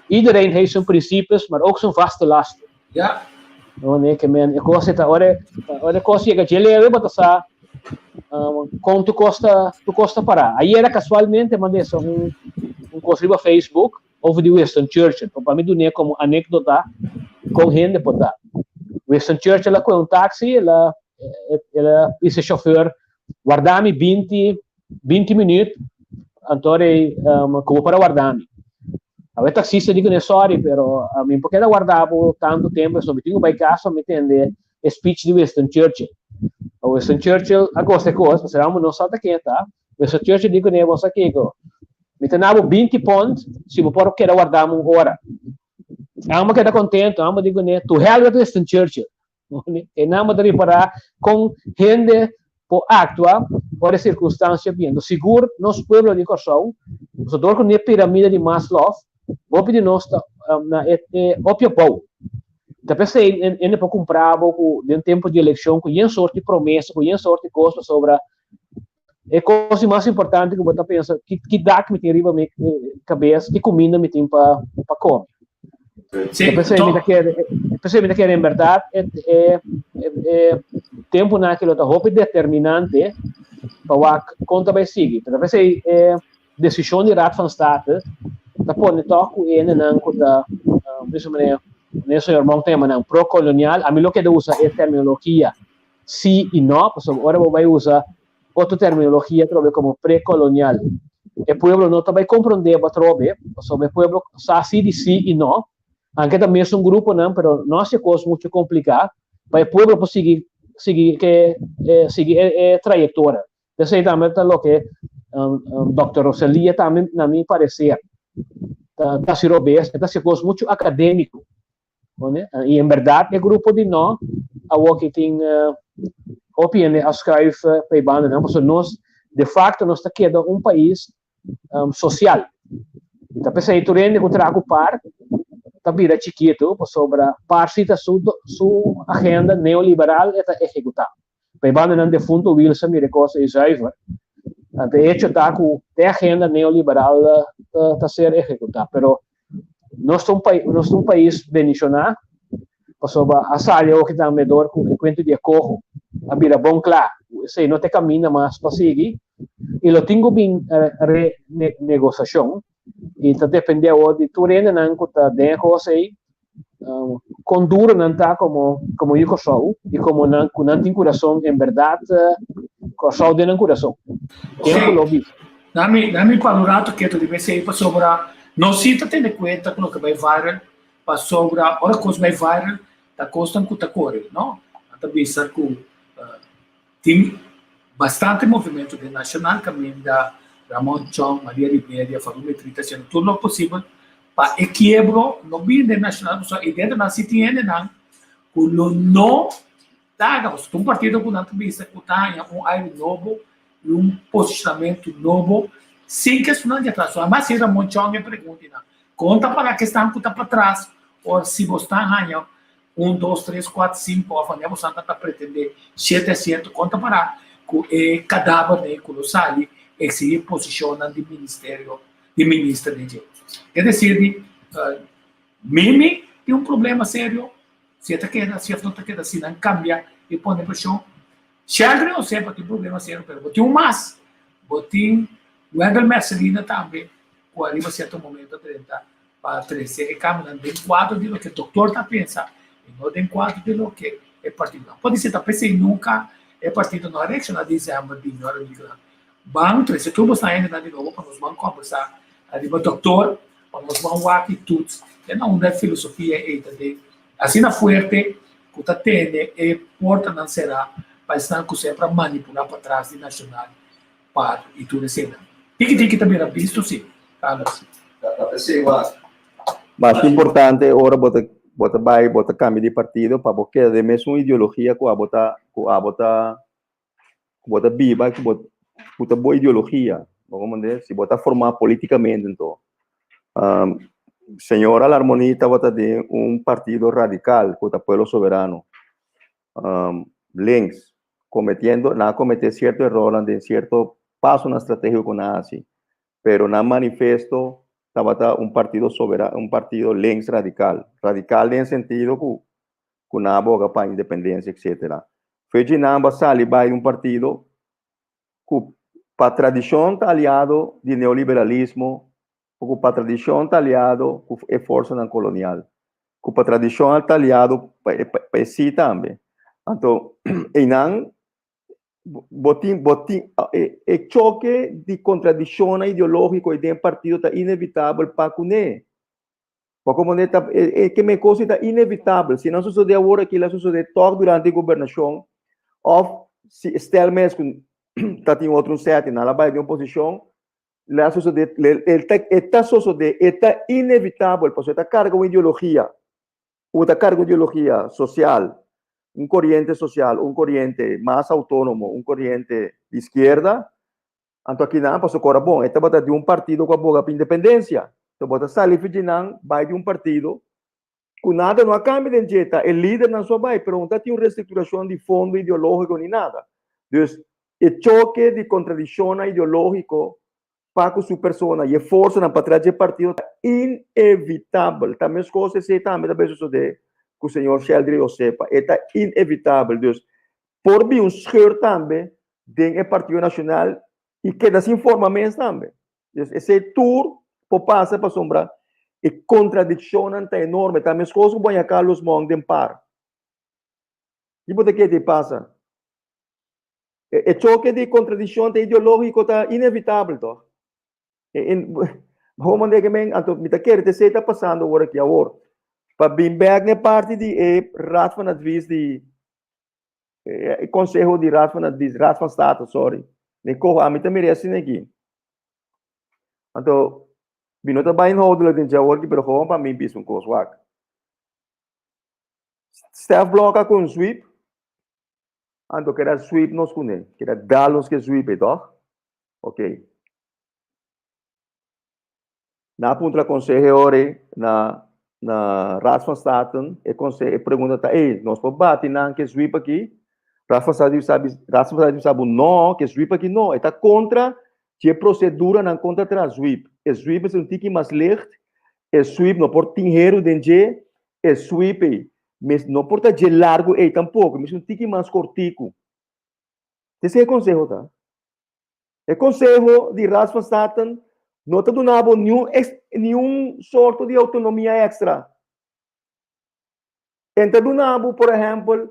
iedereen heeft zijn principes, maar ook zijn vaste lasten. Ja. No, nee, ke men, e kos ta ora, ora kos yega dje leve, bo ta sa um, kon tu kosta, tu kosta para. Ayera casualmente mandé so un, un kos riba Facebook over di Winston Churchill. Pa mi duné como anekdota kon hende por ta. Winston Churchill a kohe un taxi, el a, el a bisa e chauffeur, warda mi 20, 20 minuut, anto rei um, ku bo para warda mi. Awe taxista di kuné sorry, pero mi no por keda warda bo tantu tempu, so mi tin ku bai kas pa mi tende e speech di Winston Churchill. Winston Churchill a gosta e kos, pasobra amo no sa ta ken e ta. Winston Churchill di kuné, bo sa kiko? Mi ta na bo 20 pond si bo por keda warda mi un ora. Amo keda kontentu, amo di kuné, to hell with Winston Churchill. E nan bo ta ripará kon hende por aktua ora e sirkunstansia bin. Enton sigur nos pueblo di Kòrsou, pasobra dor ku no e piramide di Maslow, hopi di nos ta na e hopi abou. Ta p'esei hende por kumpra bo ku den tempu di elekshon ku yen sort di promesa, ku yen sort di kos pasobra e kos di mas importante ku bo ta pensa ki ki dak mi tin riba mi kabes, ki kuminda mi tin pa pa kome. Sí, P'esei mi ta kere, p'esei mi ta kere en bèrdat e e e tempunan aki lo ta hopi determinante pa wak kon ta bai sigui. Pero p'esei e desishon di Raad van State ta pone tòg ku e hendenan ku ta bisa manera manera señor Monk ta yama nan pro-kolonial, ami lo keda usa e terminologia sí i no, pasobra ora bo bai usa otro terminologia atrobe komo prekolonial, e pueblo no ta bai komprondé bo atrobe, pasobra e pueblo sa sí di sí i no, anke ta mesun gruponan, pero no hasi e kos muchu kompliká pa e pueblo por sigui sigui ke sigui e trayektoria. P'esei tambe ta loke Dòkter Roselia tambe na mi pareser ta hasi robes, e ta hasi e kos muchu akadémiko. I en bèrdat e grupo di no awor ki tin hopi hende a skruif pa e bandanan pasobra nos de facto nos ta keda un pais sosial. I ta p'esei tur hende ku traha ku par ta bira chikitu pasobra par si ta su su agenda neoliberal e ta ehekutá. Pa e bandanan defunto Wilson mira e kos ei zuiver. Anto e hecho ta ku e agenda neoliberal ta ser ehekutá pero Nos ta un pais, nos ta un pais bendishoná, pasobra a sali awoki tambe dor ku e kuento di e koho a bira bon kla ku esei no ta e kaminda mas pa sigui i lo tin ku bin renegosiashon i ta dependé awor di tur hendenan ku ta den e kos ei kon duro nan ta komo komo yu Kòrsou i komo nan ku nan tin kurason en bèrdat Kòrsou den nan kurason. Tempu lo bisa. Dami dami para un rato keto riba esei pasobra nos si ta tene kuenta ku loke bai viral pasobra ora kos bai viral ta kosnan ku ta kore no. Nan ta bisa ku tin bastante movimento den Nacional kaminda Ramon Chong, Maria Liberia, Faru Metri ta hasiendo tur lo posibel pa e kiebro no bin den Nacional pasobra e dentro nan si tin hendenan ku lo no Taga, pasobra ta un partido ku nan ta bisa ku ta haña un aire nobo i un posishonamentu nobo sin ke esunnan di atras. So amas si Ramon Chong e pregunta i nan, kon ta para kesnan ku ta patras ora si bo sta haña un, dos, tres, kuater, sinku òf wanneer bo ta ta pretendé shete asiento, kon ta para ku e kadavernan ku lo sali eksihí posishonnan di ministerio di minister den dje? Es desir di Mimi tin un problema serio. Si e ta keda, si of no ta keda, si nan kambia i pone preshon. Sheldry Osepa tin problema serio, pero bo tin un mas. Bo tin Wendell Mercelina tambe ku ariba sierto momento a drenta pa trese e kambionan den kuadro di loke doktor ta pensa i no den kuadro di loke e partido. Podise ta p'esei nunka e partido no a reakshoná desèmber di ñor amigonan. Ban trese tur bosnan hendenan di nobo pa nos ban kòmbersá ariba doktor. Pa nos ban wak i tuts te na unda e filosofia ei ta den asina fuerte ku ta tene e portanan será pa esnan ku semper a manipulá patras di Nacional par i tur eseinan. Tiki tiki ta bira bisto si, Carlos. Mas importante ora bo ta bo ta bai bo ta cambia di partido pa bo keda den mesun ideologia cu abo ta cu abo ta ku bo ta biba, ku bo ku ta bo ideologia, bo comprende? Si bo ta formá políticamente anto. Señora Larmonie tabata den un partido radical ku ta Pueblo Soberano, links, cometiendo, nan a comete cierto erornan den cierto pasonan strategico ku nan a hasi, pero nan manifesto tabata un partido sobera, un partido links radical, radical den sentido ku. ku nan a boga pa independensia etsetera. Fe dje nan bo a sali bai un partido ku pa tradishon ta aliado di neoliberalismo o ku pa tradishon ta aliado ku e forsanan kolonial, ku pa tradishon ta aliado pa e si tambe. Anto einan bo tin bo tin e choke di kontradikshonnan ideológiko ei den e partido ta inevitabel pa kuné. Poko manera ta e ke men kos ta inevitabel. Si no sosodé awor aki, lo sosodé tòg durante e gobernashon òf si stel mes ku ta tin otro un sèt i nan a bai den oposishon, lo sosodé, e ta e ta sosodé, e ta inevitabel pasobra e ta karga un ideologia, ku ta karga un ideologia sosial, un koriente sosial, un koriente mas outónomo, un koriente di iskierda. Anto akinan paso kora bon, e tabata di un partido ku a boga pa independensia. So bo ta sali for dje nan bai di un partido ku nada no a kambia den dje, ta e lidernan so a bai, pero no ta tin un restrukturashon di fondo ideológiko ni nada. Dus e choke di kontradikshonnan ideológiko pa ku su persona i e forsanan patras dje partido ta inevitabel. Ta meskos esei tambe ta bai sosodé ku señor Sheldry Osepa. E ta inevitabel. Dus por bin un scheur tambe den e Partido Nacional y keda sin forma mes tambe. Dus esey tur por pasa pasobra e contradiccionnan ta enorme. Ta meskos ku baña Carlos Monk den par. Ki bo ta kere di pasa? E choke di contradiccion ta ideologico ta inevitabel toch? Bo manda ke men, anto mi ta kere te esey ta pasando awor aki awor. Pa bin bek na e parti di e Raad van Advies di e conseho di Raad van Advies, Raad van State, sorry. Mi coho, ami ta mira asina aki. Anto, mi no ta bai inhoudelijk den dje awor aki, pero gewoon pa mi bisa un kos, wak. Stef Blok a ku un sweep, anto keda sweep nos kuné, keda dal nos ke sweep e, toch? Ok. Na puntra conseho ori na na Raad van State, e conse e pregunta ta, ey, nos por bati nan ke sweep aki? Raad van State sabi, Raad van State sabi no, ke sweep aki no, e ta kontra dje procedura nan kontra tra sweep. E sweep es un tiki mas licht, e sweep no por tin heru den dje, e sweep ey mes no por ta dje largu ey tampoco, mes un tiki mas kortiku. Esei e conseho ta. E konseho di Raad van State no ta duna bo niun niun sorto di outonomia èkstra. E ta duna bo, por ehèmpel,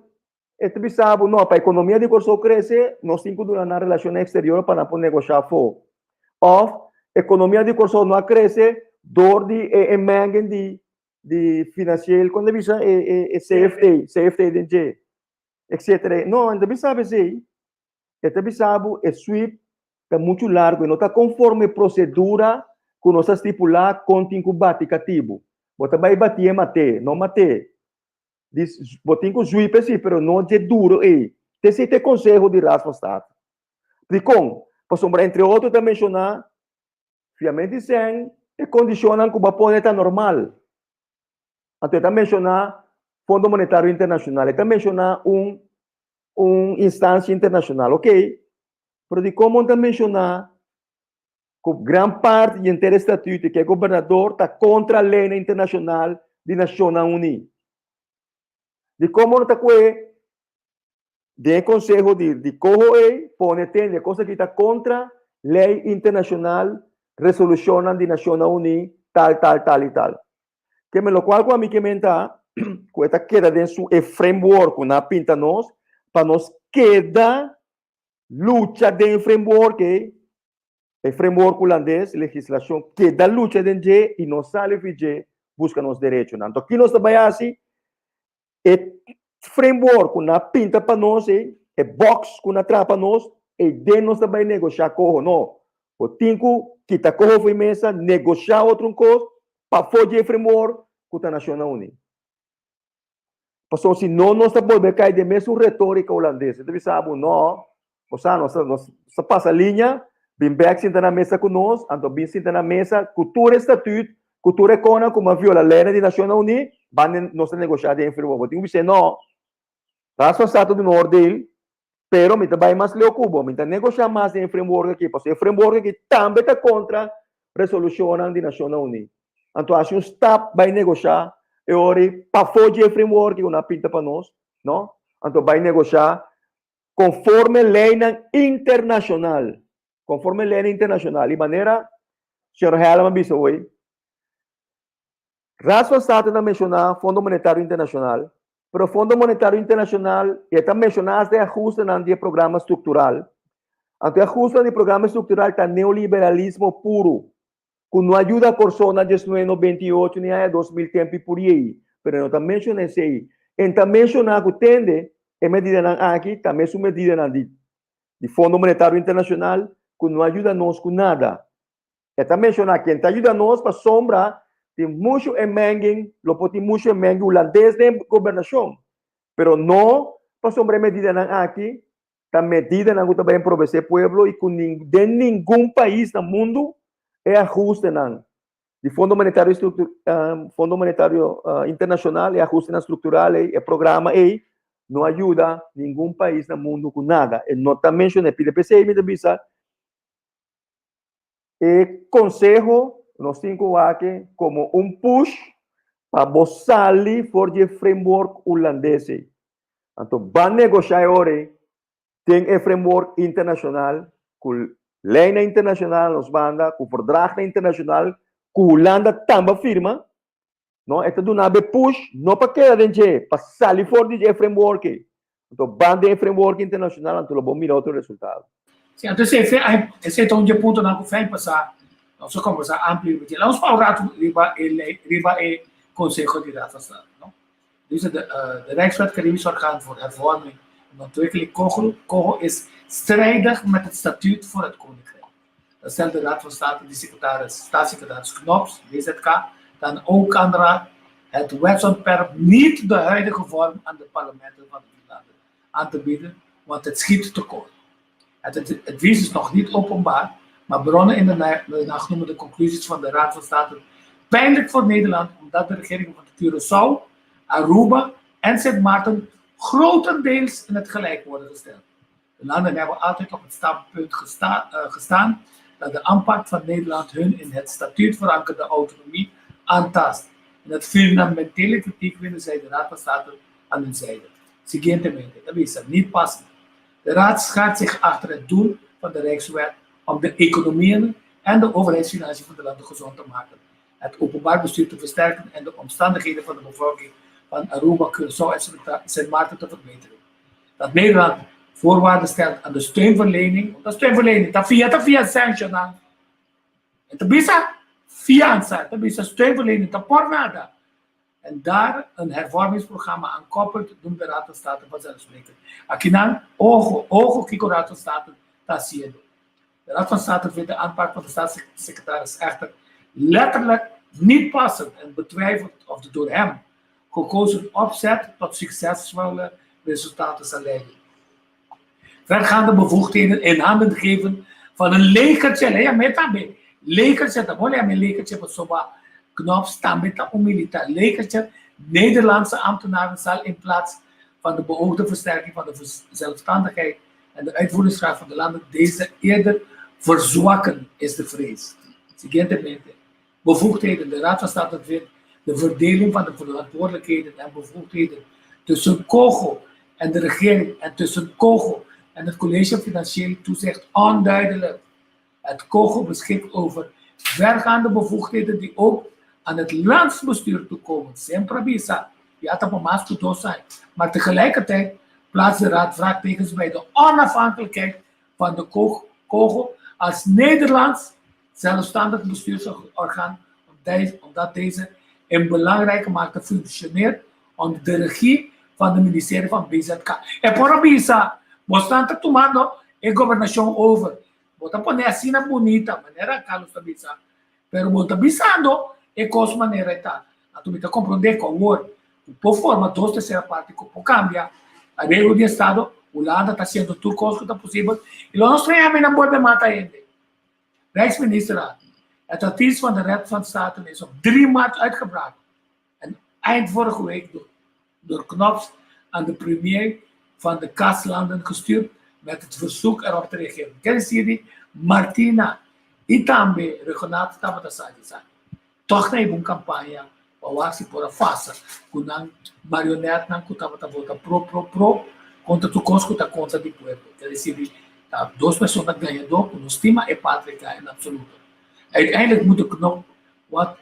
e ta bisa bo, no, pa ekonomia di Kòrsou krese, nos tin ku duna nan relashonnan eksterior pa nan por negoshá afó. Òf, ekonomia di Kòrsou no a krese dor di e e mengen di di finansieel, kon ta bisa e e e CFT, CFT den dje, etsetera. No, e ta bisa bo esei. E ta bisa bo e sweep ta muchu largu, e no ta konforme e prosedura ku nos a stipulá kon tin ku bati katibu. Bo ta bai batié mat'é, no mat'é. Dis, bo tin ku sweep esei, pero no dje duru ei. Ta esei ta e konseho di Raad van State. Dikon? Pasobra entre otro ta menshoná fiamento di sèn, e kondishonnan ku bo a pone ta normal. Anto e ta menshoná Fondo Monetario Internashonal, e ta menshoná un un instancia internacional, ok, pero di como ta menciona cu gran parti di henter e statuto cu e gobernador ta contra leynan internacional di Nacionnan Uni? Di como no ta cue den e conseho di di coho ey pone tende e cosa aki ta contra ley internacional, resolucionnan di Nacionnan Uni, tal, tal, tal y tal. Ke men lokual ku ami ke men ta ku e ta keda den su e framework ku nan a pinta nos pa nos keda lucha den e framework ei, e framework hulandes, legislashon, keda lucha den dje i no sali fi dje buska nos derechonan. Anto ki nos ta bai hasi? E framework ku nan a pinta pa nos ei, e box ku nan a traha pa nos, ei den nos ta bai negoshá koho. No, bo tin ku kita koho for e mesa, negoshá otro un kos pafó dje framework ku ta Nashonnan Uní. Pasobra si no nos ta bolbe kai den mesun retórika hulandes. E ta bisa bo, no, bo sa nos ta nos ta pasa liña, bin bèk sinta na mesa ku nos, anto bin sinta na mesa ku tur e statüt, ku tur e konan ku a viola leynan di Nashonnan Uní, ban nos ta negoshá den e framework. Bo tin ku bis'é, no, Raad van State duna oordeel, pero mi ta bai mas leu ku bo, mi ta negoshá mas den e framework aki, pasobra e framework aki tambe ta kontra resolushonnan di Nashonnan Uní. Anto hasi un stap bai negoshá. E ora ei pafó dje framework ku nan a pinta pa nos, no? Anto bai negoshá konforme leinan internashonal, konforme leinan internashonal. I manera señor Hellem a bisa hoy, Raad van State ta menshoná Fondo Monetario Internashonal, pero Fondo Monetario Internashonal e ta menshoná hasta e ahustenan di e programa struktural. Anto e ahustenan di e programa struktural ta neoliberalismo puru, ku no a yuda Kòrsou na diesnuebe 98 ni aña 2000 tempu i pur ei, pero e no ta menshoná esei. E ta menshoná ku tende e medidanan aki ta mesun medidanan di di Fondo Monetario Internashonal ku no a yuda nos ku nada. E ta menshoná ken ta yuda nos pasobra tin muchu e menging, lo por tin muchu e menging hulandes den gobernashon, pero no pasobra e medidanan aki ta medidanan ku ta bai empobresé pueblo i ku den ningun pais na mundu e ahustenan di Fondo Monetario Fondo Monetario Internashonal, e ahustenan struktural ei, e programa ei no a yuda ningun pais na mundu ku nada. E no ta menshoná, pidi p'esei mi ta bisa E konseho nos tin ku wak komo un push pa bo sali for di e framework hulandes ei. Anto ban negoshá e ora ei den e framework internashonal ku leinan internashonal nos banda, ku verdragnan internashonal ku Hulanda tambe a firma. No, e ta duna bo e push no pa keda den dje, pa sali for di e framework ei. Anto ban den e framework internashonal anto lo bo mira otro resultado. Sí, anto esei fe ai, esei ta un dje puntonan ku fei pasá nos a kombersá amplio riba dje. Laat ons pa un ratu riba e lei, riba e konseho di Raad van State, no? Dice de, de Rijkswet Caribisch Orgaan voor Hervorming en Ontwikkeling, COGO, COGO is strijdig met het statuut voor het Koninkrijk. Dat stelt de Raad van State die secretaris, staatssecretaris Knops, BZK, dan ook aanraadt het wetsontwerp niet de huidige vorm aan de parlementen van de vier landen aan te bieden, want het schiet tekort. Het advies is nog niet openbaar, maar bronnen in de nacht noemen de conclusies van de Raad van State pijnlijk voor Nederland, omdat de regeringen van Curaçao, Aruba en Sint Maarten grotendeels in het gelijk worden gesteld. De landen hebben altijd op het standpunt gestaan dat de aanpak van Nederland hun in het statuut verankerde autonomie aantast. In het fundamentele kritiek vinden zij de Raad van State aan hun zijde. Siguientemente, dat is niet passend. De Raad schaart zich achter het doel van de Rijkswet om de economieën en de overheidsfinanciën van de landen gezond te maken, het openbaar bestuur te versterken en de omstandigheden van de bevolking van Aruba, Curaçao en Sint Maarten te verbeteren. Dat Nederland voorwaarden stelt aan de steunverlening, want dat steunverlening, dat via, dat via sanctionen. En te bisa fianza, te bisa steunverlening, dat por nada. En daar een hervormingsprogramma aan koppelt, noemt de Raad van State vanzelfsprekend. Akinan, ojo, ojo, kiko Raad van State ta haciendo. De Raad van State vindt de aanpak van de staatssecretaris echter letterlijk niet passend en betwijfelt of de door hem gekozen opzet tot succesvolle resultaten zal leiden. Vergaande bevoegdheden in handen geven van een legertje, ja, met tambe, legertje, dat moet je legertje, pasobra Knops tambe ta un militar legertje, Nederlandse ambtenaren zal in plaats van de beoogde versterking van de zelfstandigheid en de uitvoeringskracht van de landen deze eerder verzwakken, is de vrees. Siguientemente, bevoegdheden. De Raad van State vindt de verdeling van de verantwoordelijkheden en bevoegdheden tussen COGO en de regering en tussen COGO en het College Financieel Toezicht onduidelijk. Het COGO beschikt over vergaande bevoegdheden die ook aan het landsbestuur toekomen. Semper bisa, ja, dat mas ku zijn. Maar tegelijkertijd plaatst de Raad vraagtekens bij de onafhankelijkheid van de COGO als Nederlands zelfstandig bestuursorgaan, omdat deze in belangrijke mate functioneert onder de regie van de ministerie van BZK. E por bisa, bo ta tumando e gobernashon over. Bo ta pone asina bunita, manera Carlos ta bisa. Pero bo ta bisando e kos manera ta. Anto mi ta komprondé ku awor, por forma dos tersera parti ku por kambia areglo di estado, Hulanda ta hasiendo tur kos ku ta posibel i lo no straña mi nan bolbe mata hende. Rijksministerraad, het advies van de Raad van State is op 3 maart uitgebracht en eind vorige week door Knops aan de premier van de CAS-landen gestuurd met het verzoek erop te reageren. Ken si Martina i tambe Regonato tabata sa di sa. Toch na un kampaña. Pa wak si por a fasa ku nan marionètnan ku tabata vota pro pro pro kontra tur kos ku ta kontra di pueblo. El desir ta dos persona gañadó ku no stima e patria en absoluto. Uiteindelijk moet de knoop wat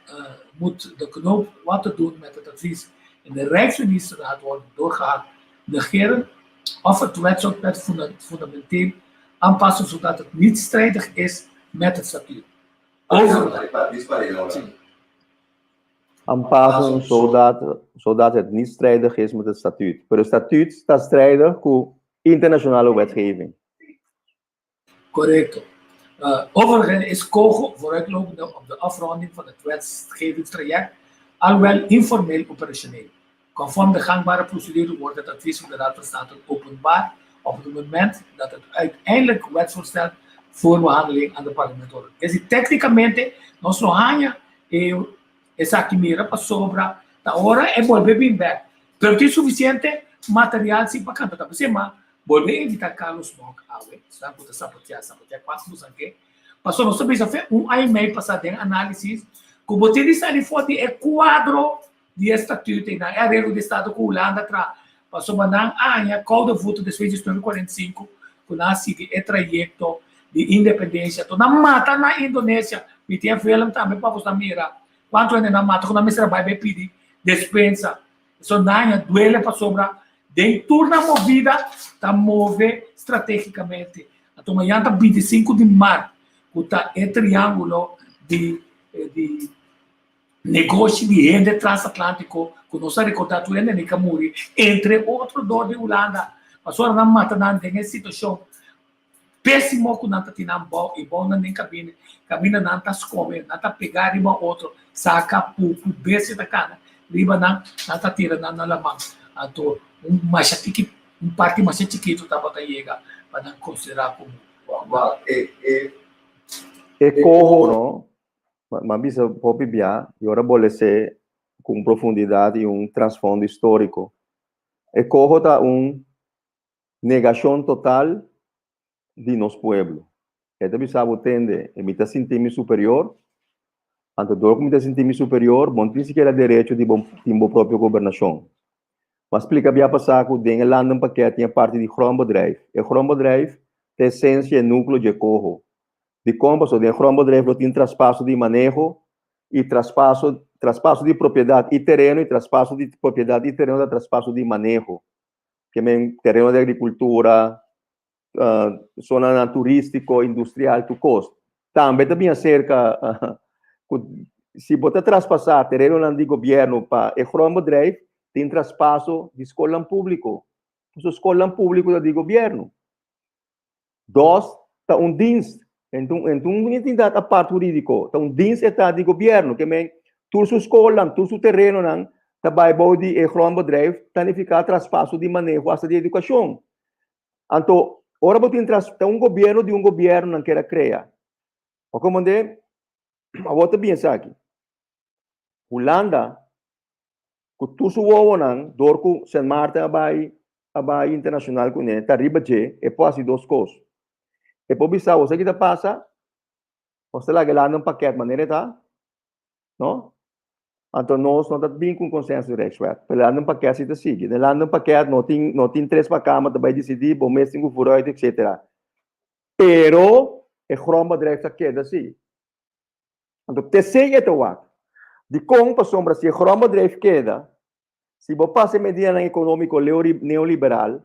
moet de knoop wat te doen met het advies in de Rijksministerraad worden doorgehakt negeren of het wetsontwerp fundamenteel aanpassen zodat het niet strijdig is met het statuut. Over. Aanpassen zodat, zodat het niet strijdig is met het statuut. Pero het statuut staat strijdig ku internationale wetgeving. Correcto. Overigens is COGO vooruitlopende op de afronding van het wetgevingstraject al wel informeel operationeel. Conform de gangbare procedure wordt het advies van de Raad van State openbaar op het moment dat het uiteindelijk wetsvoorstel voor behandeling aan de parlement wordt. Es decir, técnicamente nos lo haña e esaki mira pasobra ta ora e bolbe bin bek. Pero tin suficiente material si pa canta. Ta p'esei ma bolbe invita Carlos Monk awe, esnan cu ta sabotea, sabotea cuanto boso ke. Pasobra nos ta bisa fe un aña y mei pasa den analisis cu bo tin di sali for di e cuadro di e statuut ei nan, e areglo di estado ku Hulanda traha, pasobra nan a haña koude voto despues di 1945 ku nan a sigui e trayekto di independensia. To nan mata na Indonesia, mi tin e film tambe pa boso mira kuantu hende nan mata ku nan mester a bai bai pidi despensa. So nan haña duele pasobra den tur nan movida ta move strategicamente. Anto mañana ta 25 di mart ku ta e triangulo di di Negoshi di hende transatlántico cu nos a recorda tur hende nica muri, entre otro dor di Hulanda, pasobra nan mata nan den e situacion pesimo cu nan ta tin nan bou y bou nan den cabine, caminda nan ta scome, nan ta pega riba otro, saca pupu, bestia ta cana riba nan, nan ta tira nan na laman. Anto un masha tiki, un parti masha chikito tabata yega pa nan considera como. E coho no, M'a bisa hopi bia i ora bo les'é ku un profundidat i un trasfondo históriko. E koho ta un negashon total di nos pueblo. E ta bisa bo tende, mi ta sinti mi superior, anto dor ku mi ta sinti mi superior, bo no tin sikiera derecho di bo tin bo propio gobernashon. M'a splika bia pasá ku den e landenpakket tin e parti di grondbedrijf. E grondbedrijf ta esensia e núkleo dje koho. Dikon? Pasobra den grondbedrijf lo tin traspaso di maneho i traspaso traspaso di propiedat i tereno i traspaso di propiedat i tereno ta traspaso di maneho. Ke men tereno di agrikultura, zonanan turístiko, industrial, tur kos. Tambe ta bin aserka ku si bo ta traspasá terenonan di gobièrnu pa e grondbedrijf, tin traspaso di skolnan públiko. Pasobra skolnan públiko ta di gobièrnu. Dos, ta un dienst. Enton, enton un entidat apart hurídiko. Ta un dienst e ta di gobièrnu. Ke men, tur su skolnan, tur su terenonan ta bai bou di e grondbedrijf, ta nifiká traspaso di maneho hasta di edukashon. Anto, ora bo tin tras, ta un gobièrnu di un gobièrnu nan kier a krea. Bo komprendé? Awor ta bin esaki. Hulanda ku tur su wowonan dor ku Sint Maarten a bai a bai internashonal kuné ta riba dje e por hasi dos kos. E por bisa bo sa ki ta pasa nos ta laga e landa un pakèt manera e ta no anto nos no ta bin ku un konsenso di Rijkswet pero e landa un pakèt si ta sigui. Den landa un pakèt no tin no tin tres makamba ta bai disidí bo mes tin ku vooruit etcetera pero e grondbedrijf ta keda si. Anto p'esei e ta wak. Dikon? Pasobra si e grondbedrijf keda, si bo pasa e medidanan ekonómiko neoliberal,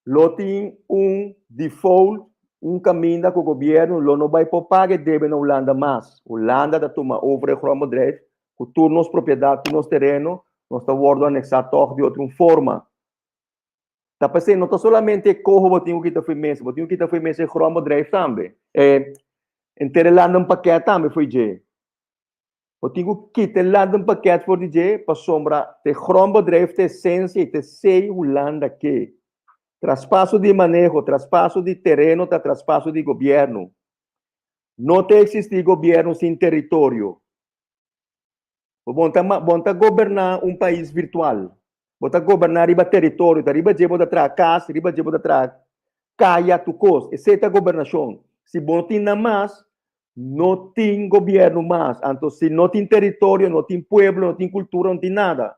lo tin un default, un kaminda ku gobièrnu lo no bai por paga e debe na Hulanda mas. Hulanda ta tuma over e grondbedrijf ku tur nos propiedat, tur nos tereno, nos ta wòrdu aneksá tòg di otro un forma. Ta p'esei no ta solamente e koho bo tin ku kita fo'i mesa, bo tin ku kita fo'i mesa e grondbedrijf tambe. E henter e landenpakket tambe fo'i dje. Bo tin ku kita e landenpakket for di dje pasobra ta e grondbedrijf ta esensia i ta esei Hulanda ke. Traspaso di maneho, traspaso di tereno ta traspaso di gobièrnu. No ta eksistí gobièrnu sin teritorio. Bo bon ta bon ta goberná un pais virtual. Bo ta goberná riba teritorio, ta riba dje bo ta traha kas, riba dje bo ta traha kaya, tur kos. Esei ta gobernashon. Si bo no tin nan mas, No tin gobièrnu mas. Anto si no tin teritorio, no tin pueblo, no tin kultura, no tin nada.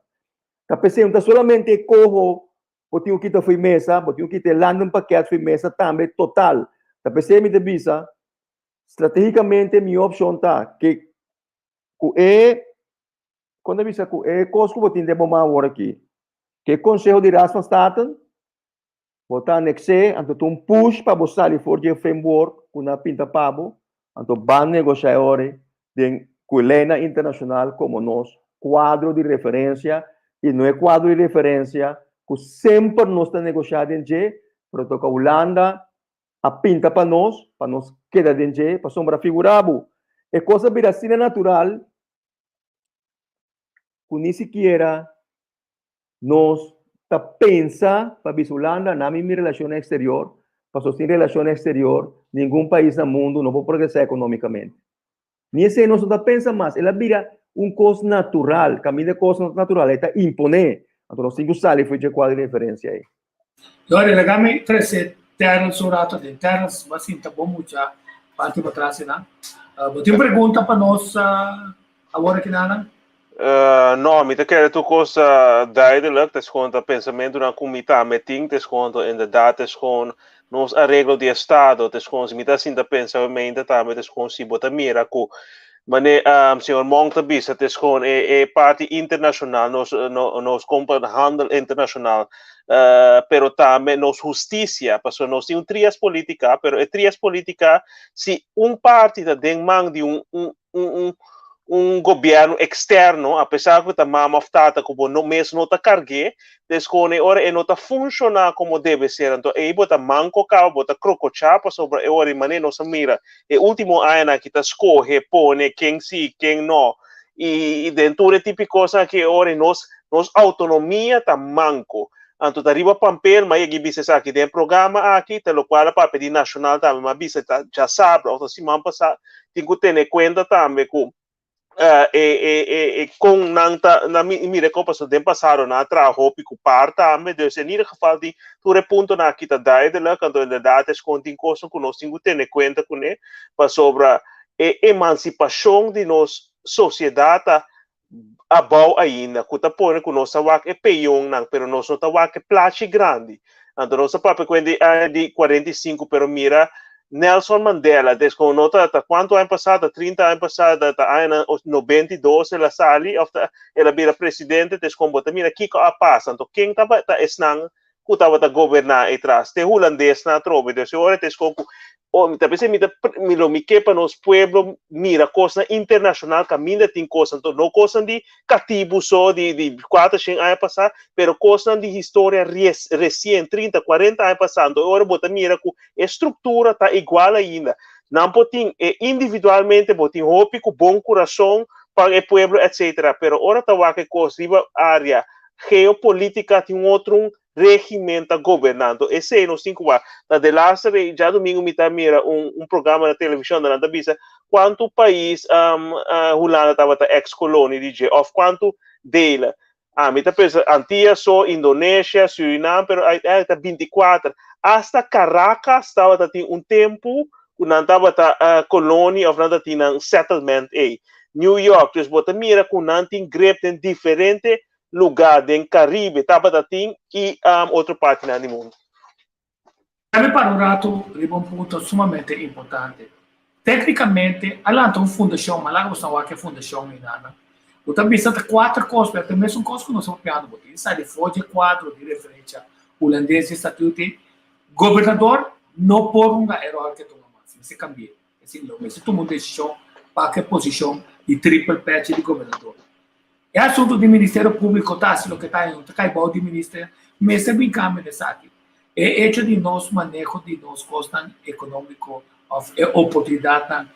Ta p'esei no ta solamente e koho bo tin ku kita fo'i mesa, bo tin ku kita e landenpakket fo'i mesa tambe total. Ta p'esei mi ta bisa, stratégikamente mihó opshon ta ke ku e, kon ta bisa, ku e kos ku bo tin den bo man awor aki, ku e Konseho di Raad van Staten, Bo ta anex'é, anto ta un push pa bo sali for di e framework ku nan a pinta pa bo, anto ban negoshá e ora ei den ku e leinan internashonal komo nos kuadro di referensia i no e kuadro di referensia ku semper nos ta negoshá den dje, pero toka Hulanda a pinta pa nos, pa nos keda den dje, pasobra figurá bo, e kos a bira asina natural ku ni sikiera Nos ta pensa pa bisa Hulanda na mi mi relacion exterior, paso sin relacion exterior ningun pais na mundo no por progresa economicamente. Ni esey nos no ta pensa mas, el a bira un cos natural, caminda e cos no ta natural, e ta impone, anto nos tin cu sali for dje cuadro di referencia ey. Lori, laga mi trece Terrence un rato aden. Terrence, bo a sinta bon mucha parti patras einan. Bo tin pregunta pa nos awor aki nan? No, mi ta kere tur kos duidelijk. Ta is gewoon ta pensamentunan ku mi tambe tin. Ta is gewoon ta inderdaad ta is gewoon nos areglo di estado. Ta is gewoon si mi ta sinta pensa obviamente tambe ta is gewoon si bo ta mira ku mane señor Monk ta bisa ta is gewoon e e parti internashonal nos nos kompra handel internashonal pero tambe nos hustisia pasobra nos tin un trias politica pero e trias politica si un parti ta den man di un un un un gobierno externo, a pesar cu ta mama of tata cu bo no mes no ta cargu'é, descone ora e no ta funciona como debe ser, anto ey bo ta manco caba, bo ta crococha, pasobra e ora y manera nos a mira e ultimo añanan aki ta scoge, pone ken si, ken no, y den tur e tipo di cosnan aki e ora nos nos autonomia ta manco. Anto ta riba pampel, ma yegi bisa esaki den e programa aki, ta locual a papia di nacional tambe, ma bisa ta djasabra of ta siman pasa, tin cu tene cuenta tambe cu e e e e con nan ta nan mi mira con pasobra den pasado nan a traha hopi cu par tambe, dus en ieder geval di tur e puntonan aki ta duidelijk, anto inderdaad es con tin cosnan cu nos tin cu tene cuenta cune, pasobra e emancipacion di nos sociedad ta abou ainda ku ta pone ku nos ta wak e peyonnan pero nos no ta wak e plachi grandi. Anto nos ta papia ku hende aña di 45 pero mira Nelson Mandela des ku no ta ta kuantu aña pasá ta 30 aña pasá ta ta añanan 92 el a sali òf ta el a bira presidente des kon bo ta mira kiko a pasa anto ken tabata esnan ku tabata goberná etras te hulandesnan atrobe dus e ora ta eskon ku o mi ta pensa mi ta mi lo mi ke pa nos pueblo mira kosnan internashonal kaminda tin kosnan to no kosnan di katibu so di di kuater shen aña pasá pero kosnan di historia ries resien trinta kuarenta aña pasá anto e ora bo ta mira ku e struktura ta igual ainda nan por tin e individualmente bo tin hopi ku bon kurason pa e pueblo etcetera pero ora ta wak e kos riba área geopolítica tin un otro un régimen ta gobernando. Esei nos tin ku wak. Ta de laatste rei, djadumingu mi ta mira un, un programa na televishon, nan ta bisa kuantu pais um, uh, Hulanda tabata ex kolonie di dje, of kuantu delen. Ah, mi ta pensa Antillas so, Indonesia, Surinam, pero uiteindelijk ta 24. Hasta Caracas tabata tin un tempu ku nan tabata uh, kolonie of nan ta tin nan settlement ei. New York, dus bo ta mira ku nan tin grip den diferente lugá den Caribe tabata tin i um, otro partinan di mundu. Dame para un rato riba un punto sumamente importante. Técnicamente, a lanta un fundashon, ma laga bo san wak e fundashon ei nana. Bo ta bisa ta kuater kos, pero ta mesun kos ku nos a papiando. Bo tin sali for dje kuadro di referensha hulandes dje statuut ei. Gobernador no por hunga e ròl ke tuma mas, mester kambi'é. Esei lo mester tuma un desishon pa ke posishon di triple pechi di gobernador. E asuntu di Ministerio Públiko ta hasi loke ta i ta kai bou di minister, mester bin kambio na esaki. E echo di nos maneho di nos kosnan ekonómiko òf e oportunidatnan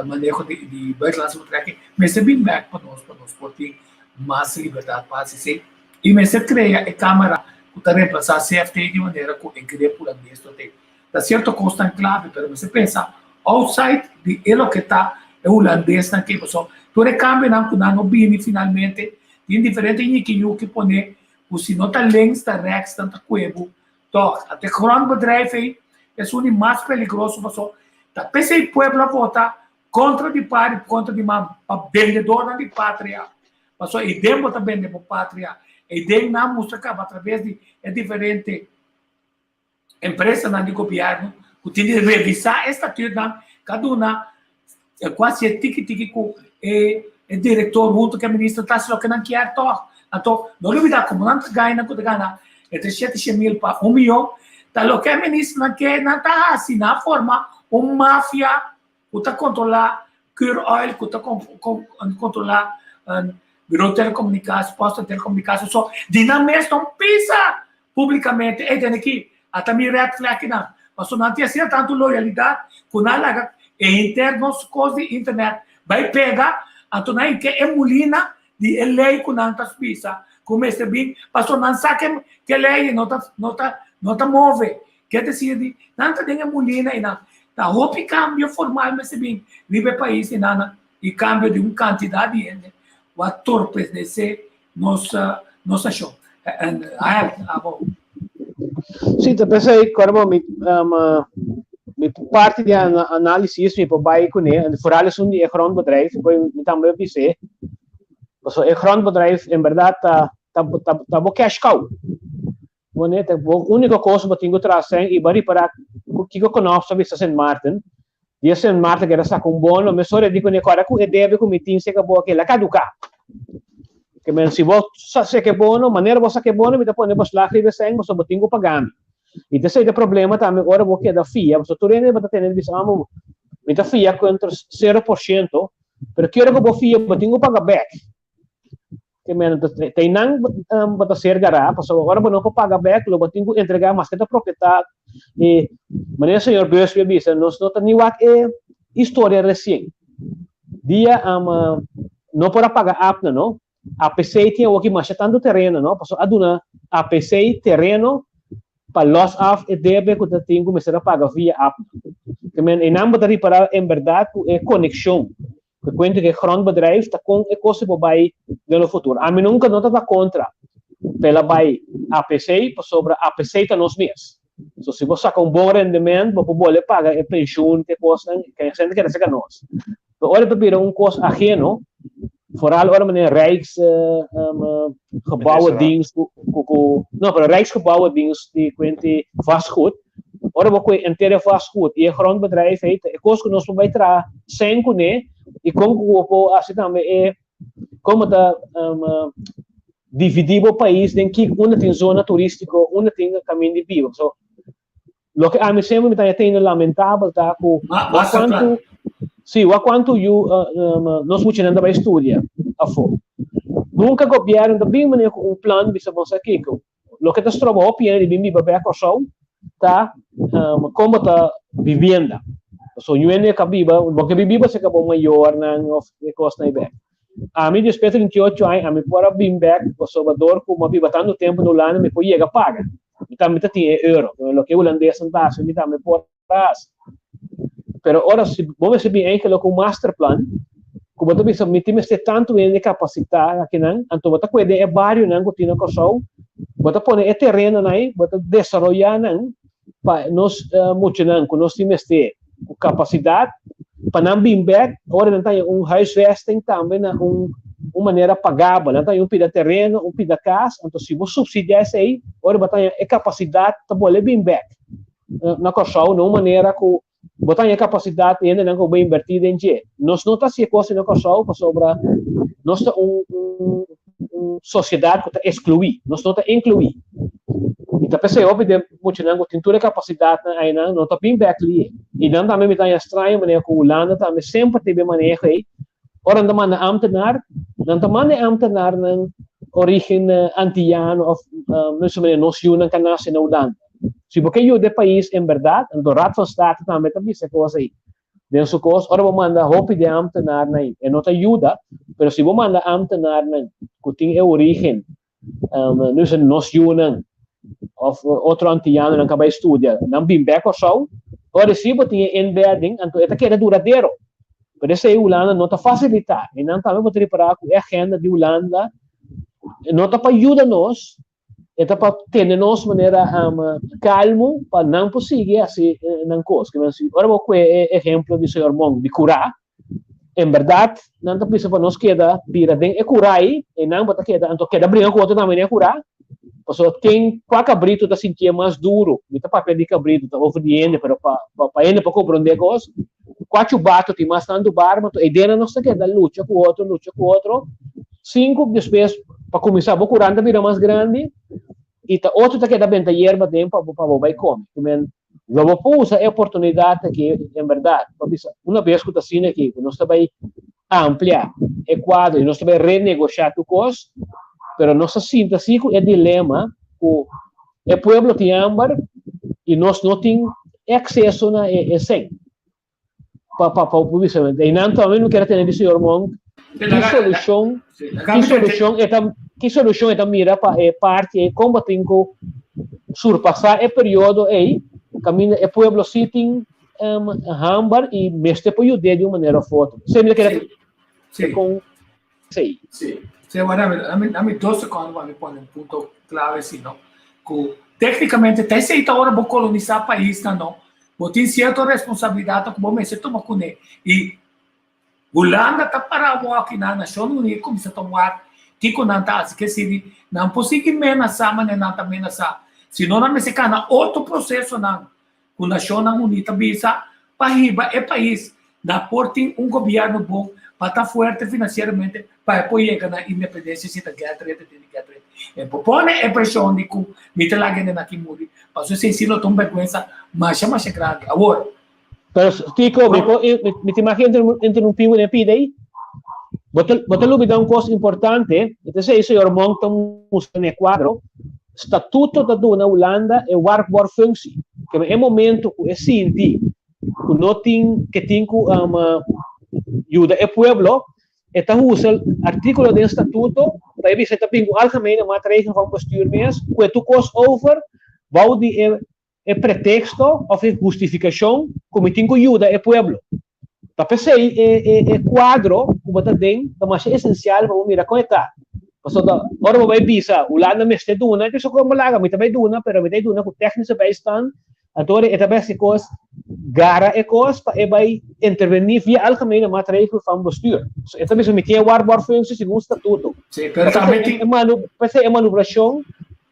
maneho di di buitenlandse betrekking mester bin bèk pa nos pa nos por tin mas libertat pa hasi esei. I mester krea e kámara ku ta remplasá CFT di manera ku e grip hulandes lo tin. Ta cierto cosnan clave, pero mester pensa outside di e loke ta e hulandesnan ke pasobra tur e cambionan cu nan no bini finalmente tin diferente ñiki ñuki pone cu si no ta links ta rechts nan ta cuebu toch. Ante grondbedrijf ey esun di mas peligroso pasobra ta pesey pueblo a vota. Kontra di pari, kontra di mama, pa bendedornan di patria. Pasobra ei den bo ta bende bo patria. Ei den nan mustra kaba atraves di e diferente empresanan di gobièrnu ku tin di revisá e statutnan ku a duna ku a hasié tiki tiki ku e e direktor huntu ku e minister ta hasi loke nan kier tòg. Anto no lubidá komo nan ta gana ku ta gana entre shete shen mil pa un miyon ta loke e ministernan ke nan ta hasi nan a forma un mafia ku ta kontrolá Curoil ku ta kontrolá Buro Telekomunikashon, Post en Telekomunikashon so di nan mes no pisa Publicamente, ey tene ki, ata mi red flag kinan. Pasobra nan tin asina tantu loyalidad cu nan laga e henter nos cos di internet bay pega, anto nan hinke e mulina di e ley cu nan ta bisa cu mester bin, pasobra nan sa ke ke ley no ta no ta no ta move. Ke decir di nan ta den e mulina y nan ta hopi cambio formal mester bin riba e pais y nan y cambio di un cantidad di hende cu a torpedece nos nos nashon. En abo. Sí, ta pensei, cuando mi, um, mi parte di análisis mi por bai kuné, en vooral esun di e grondbedrijf, mi tambe bisé, paso e grondbedrijf en berdad ta ta ta ta bo cash cow. Wanneer ta bo úniko kos bo tin ku traha sèn i bo a ripará ku kiko Knops a bisa Sint Maarten, dia Sint Maarten keda saka un bono, mesora e di kuné kòrda ku e debe ku mi tin seka bo aki el a kaduká. Ke men si bo saka e bono, manera bo saka e bono mi ta pone bo slag riba e sèn pasobra bo tin ku paga mi. I ta esei ta problema tambe ora bo keda fia, pasobra tur hende bo ta tene di bisa amo mi ta fia kontra sero por shento, pero kier ku bo fia bo tin ku paga bèk. Ke men ta einan bo ta ser gará, pasobra ora bo no por paga bèk, lo bo tin ku entregá maske ta propietat. I manera señor Busby a bisa, nos no ta ni wak e historia resien. Dia no por a paga APNA, no? APC tin awoki masha tantu tereno, no? Pasobra a duna APC tereno pa lòs af e debe ku ta tin ku mester a paga via APNA. Ke men einan bo ta ripará en bèrdat ku e konekshon Ku kuenta ku e grondbedrijf ta kon e kos por bai den lo futuro. Ami nunka no ta kontra pa el a bai APC pasobra APC ta nos mes. So si bo saka un bon rendement bo por bole paga e penshun ku e kosnan ku e hende kere saka nos. Pero ora ta bira un kos aheno, foral ora manera Rijks gebouwendienst ku ku no pero Rijksgebouwendienst di kuenti vastgoed Ora bo koe henter e vastgoed i e grondbedrijf ei, ta e kos ku nos por bai traha sèn kuné i kon ku bo por hasi tambe e komo ta dividí bo pais den kiko unda tin zona turístiko, unda tin kaminda di biba. So, loke ami semper mi ta haña tene lamentabel ta ku wak kuantu, si, wak kuantu yu nos muchanan ta bai studia afó. Nunka gobièrnu ta bin manera ku un plan bisa bo sa kiko. Loke ta stroba hopi hende di bin biba bek Kòrsou ta komo ta vivienda. Pasobra yu hende ka biba, bo ke bin biba serka bo mayornan òf e kosnan ei bek. Ami despues di 38 aña ami por a bin bek pasobra dor ku mi a biba tantu tempu na Hulanda mi por yega paga. Mi tambe ta tin e euro. Loke e hulandesnan ta hasi mi tambe por hasi. Pero ora si bo mester bin eigenlijk ku un masterplan ku bo ta bisa mi tin mester tantu hende kapasitá akinan, anto bo ta kue den e barionan ku tin na Kòrsou, bo ta pone e terenonan ei, bo ta desaroyá nan pa nos muchanan ku nos tin mester ku kapasidat pa nan bin bèk ora nan ta haña un huisvesting tambe na un un manera pagabel. Nan ta haña un pida tereno, un pida kas, anto si bo supsidiá esei ora bo ta haña e kapasidat ta bolbe bin bèk. na Kòrsou na un manera ku bo ta haña kapasidat di hendenan ku bo invertí den dje. Nos no ta hasi e kos na Kòrsou pasobra nos ta un un sosiedat ku ta eskluí, nos no ta inkluí. I ta p'esei hopi den muchanan ku tin tur e kapasidatnan einan no ta bin bèk lié. I nan tambe mi ta haña straño manera ku Hulanda tambe semper tin e maneho ei. Ora nan ta manda ámtenar, nan ta manda e ámtenarnan orígen antiyano òf nos manera nos yunan ka nase na Hulanda. Si bo ke yuda e pais en berdad, anto Raad van State tambe ta bisa e kos ei den su kos, ora bo manda hopi di e ambtenarnan ei, e no ta yuda, pero si bo manda ambtenarnan ku tin e origen, no sé, nos yunan of otro antiyanonan ku a bai studia, nan bin bek Kòrsou, ora si bo tin e inbedding, anto e ta keda duradero. Pero esei Hulanda no ta fasilitá, i nan tambe bo ta ripará ku e agenda di Hulanda no ta pa yuda nos, E ta pa tene nos manera kalmu pa nan por sigui hasi nan kos. Ora bo kue e ehemplo di señor Mong di kurá, En berdad, nan ta bisa pa nos keda bira den e cura ei, einan bo ta keda, anto keda bringa cu otro tambe den e cura, pasobra ken, cua cabrito ta sintié mas duro? Mi ta papia di cabrito, ta over di hende, pero pa, pa, pa hende por comprende cos, cua chubato tin mas tantu barba, anto eidennan nos ta keda lucha cu otro, lucha cu otro, sin cu despues, pa cuminsa, bo curan ta bira mas grandi, i ta otro ta keda benta yerba den pa bo, pa bo bai come. Lo bo por usa e oportunidat aki en bèrdat pa bisa una bes ku ta asina aki ku nos ta bai amplia e kuadro i nos ta bai renegoshá tur kos, pero nos ta sinta si ku e dilema ku e pueblo tin hamber i nos no tin e akseso na e sèn. Pa pa pa bisa einan tambe mi kier a tene di señor Monk ki solushon ki solushon e ta ki solushon e ta mira pa e parti ei kon bo tin ku surpasá e periodo ei kaminda e pueblo si tin hamber i mester por yud'é di un manera òf otro. Esei mi ta kere kon esei. Sí, sí, bueno, dame, dame dos secondo pa mi pone un punto clave si no. Ku técnicamente ta esei ta ora bo kolonisá paisnan no, bo tin sierto responsabilidat ku bo mester tuma kuné. I Hulanda ta pará wòki na Nashon Uní kuminsá ta wak kiko nan ta hasi. Ke sirbi nan por sigui menasá manera nan ta menasá, si no nan mester kana otro prosesonan ku Nashonnan Uní ta bisa pa hiba e pais na por tin un gobièrnu bon pa ta fuerte finansieramente pa e por yega na independensia si ta get ret e tin di get ret. E por pone e preshon di ku mi ta laga hende aki muri pasobra esei si lo ta un bèrgwensa masha masha grandi. Awor. Pero Tico, mi por mi tin mag interrumpí bo den pida ei? Bo ta bo ta lubida un kos importante, e ta esei señor Monk ta mustra na e kuadro, Statuto ta duna Hulanda e waarborgfunctie. Kema e momento ku e sinti ku no tin ke tin ku yuda e pueblo, e ta usa artíkulo den statuto pa e bisa e ta bin ku algemene maatregel van bestuur mes ku e tur kos over bou di e e pretexto of e hustificacion cu mi tin cu yuda e pueblo. Ta p'esey e e e cuadro cu bo ta den ta masha esencial pa bo mira con e ta. Pasobra ora bo bay bisa Hulanda mester duna, e con bo laga mi ta bay duna pero mi ta duna cu technische bijstand, anto ora e ta bay haci cos gara e cos pa e bay interveni via algemene maatregel van bestuur. So e ta bisa mi tin e waarborgfunctie segun statuto. Sí, pero tambe tin. P'esey e manubracion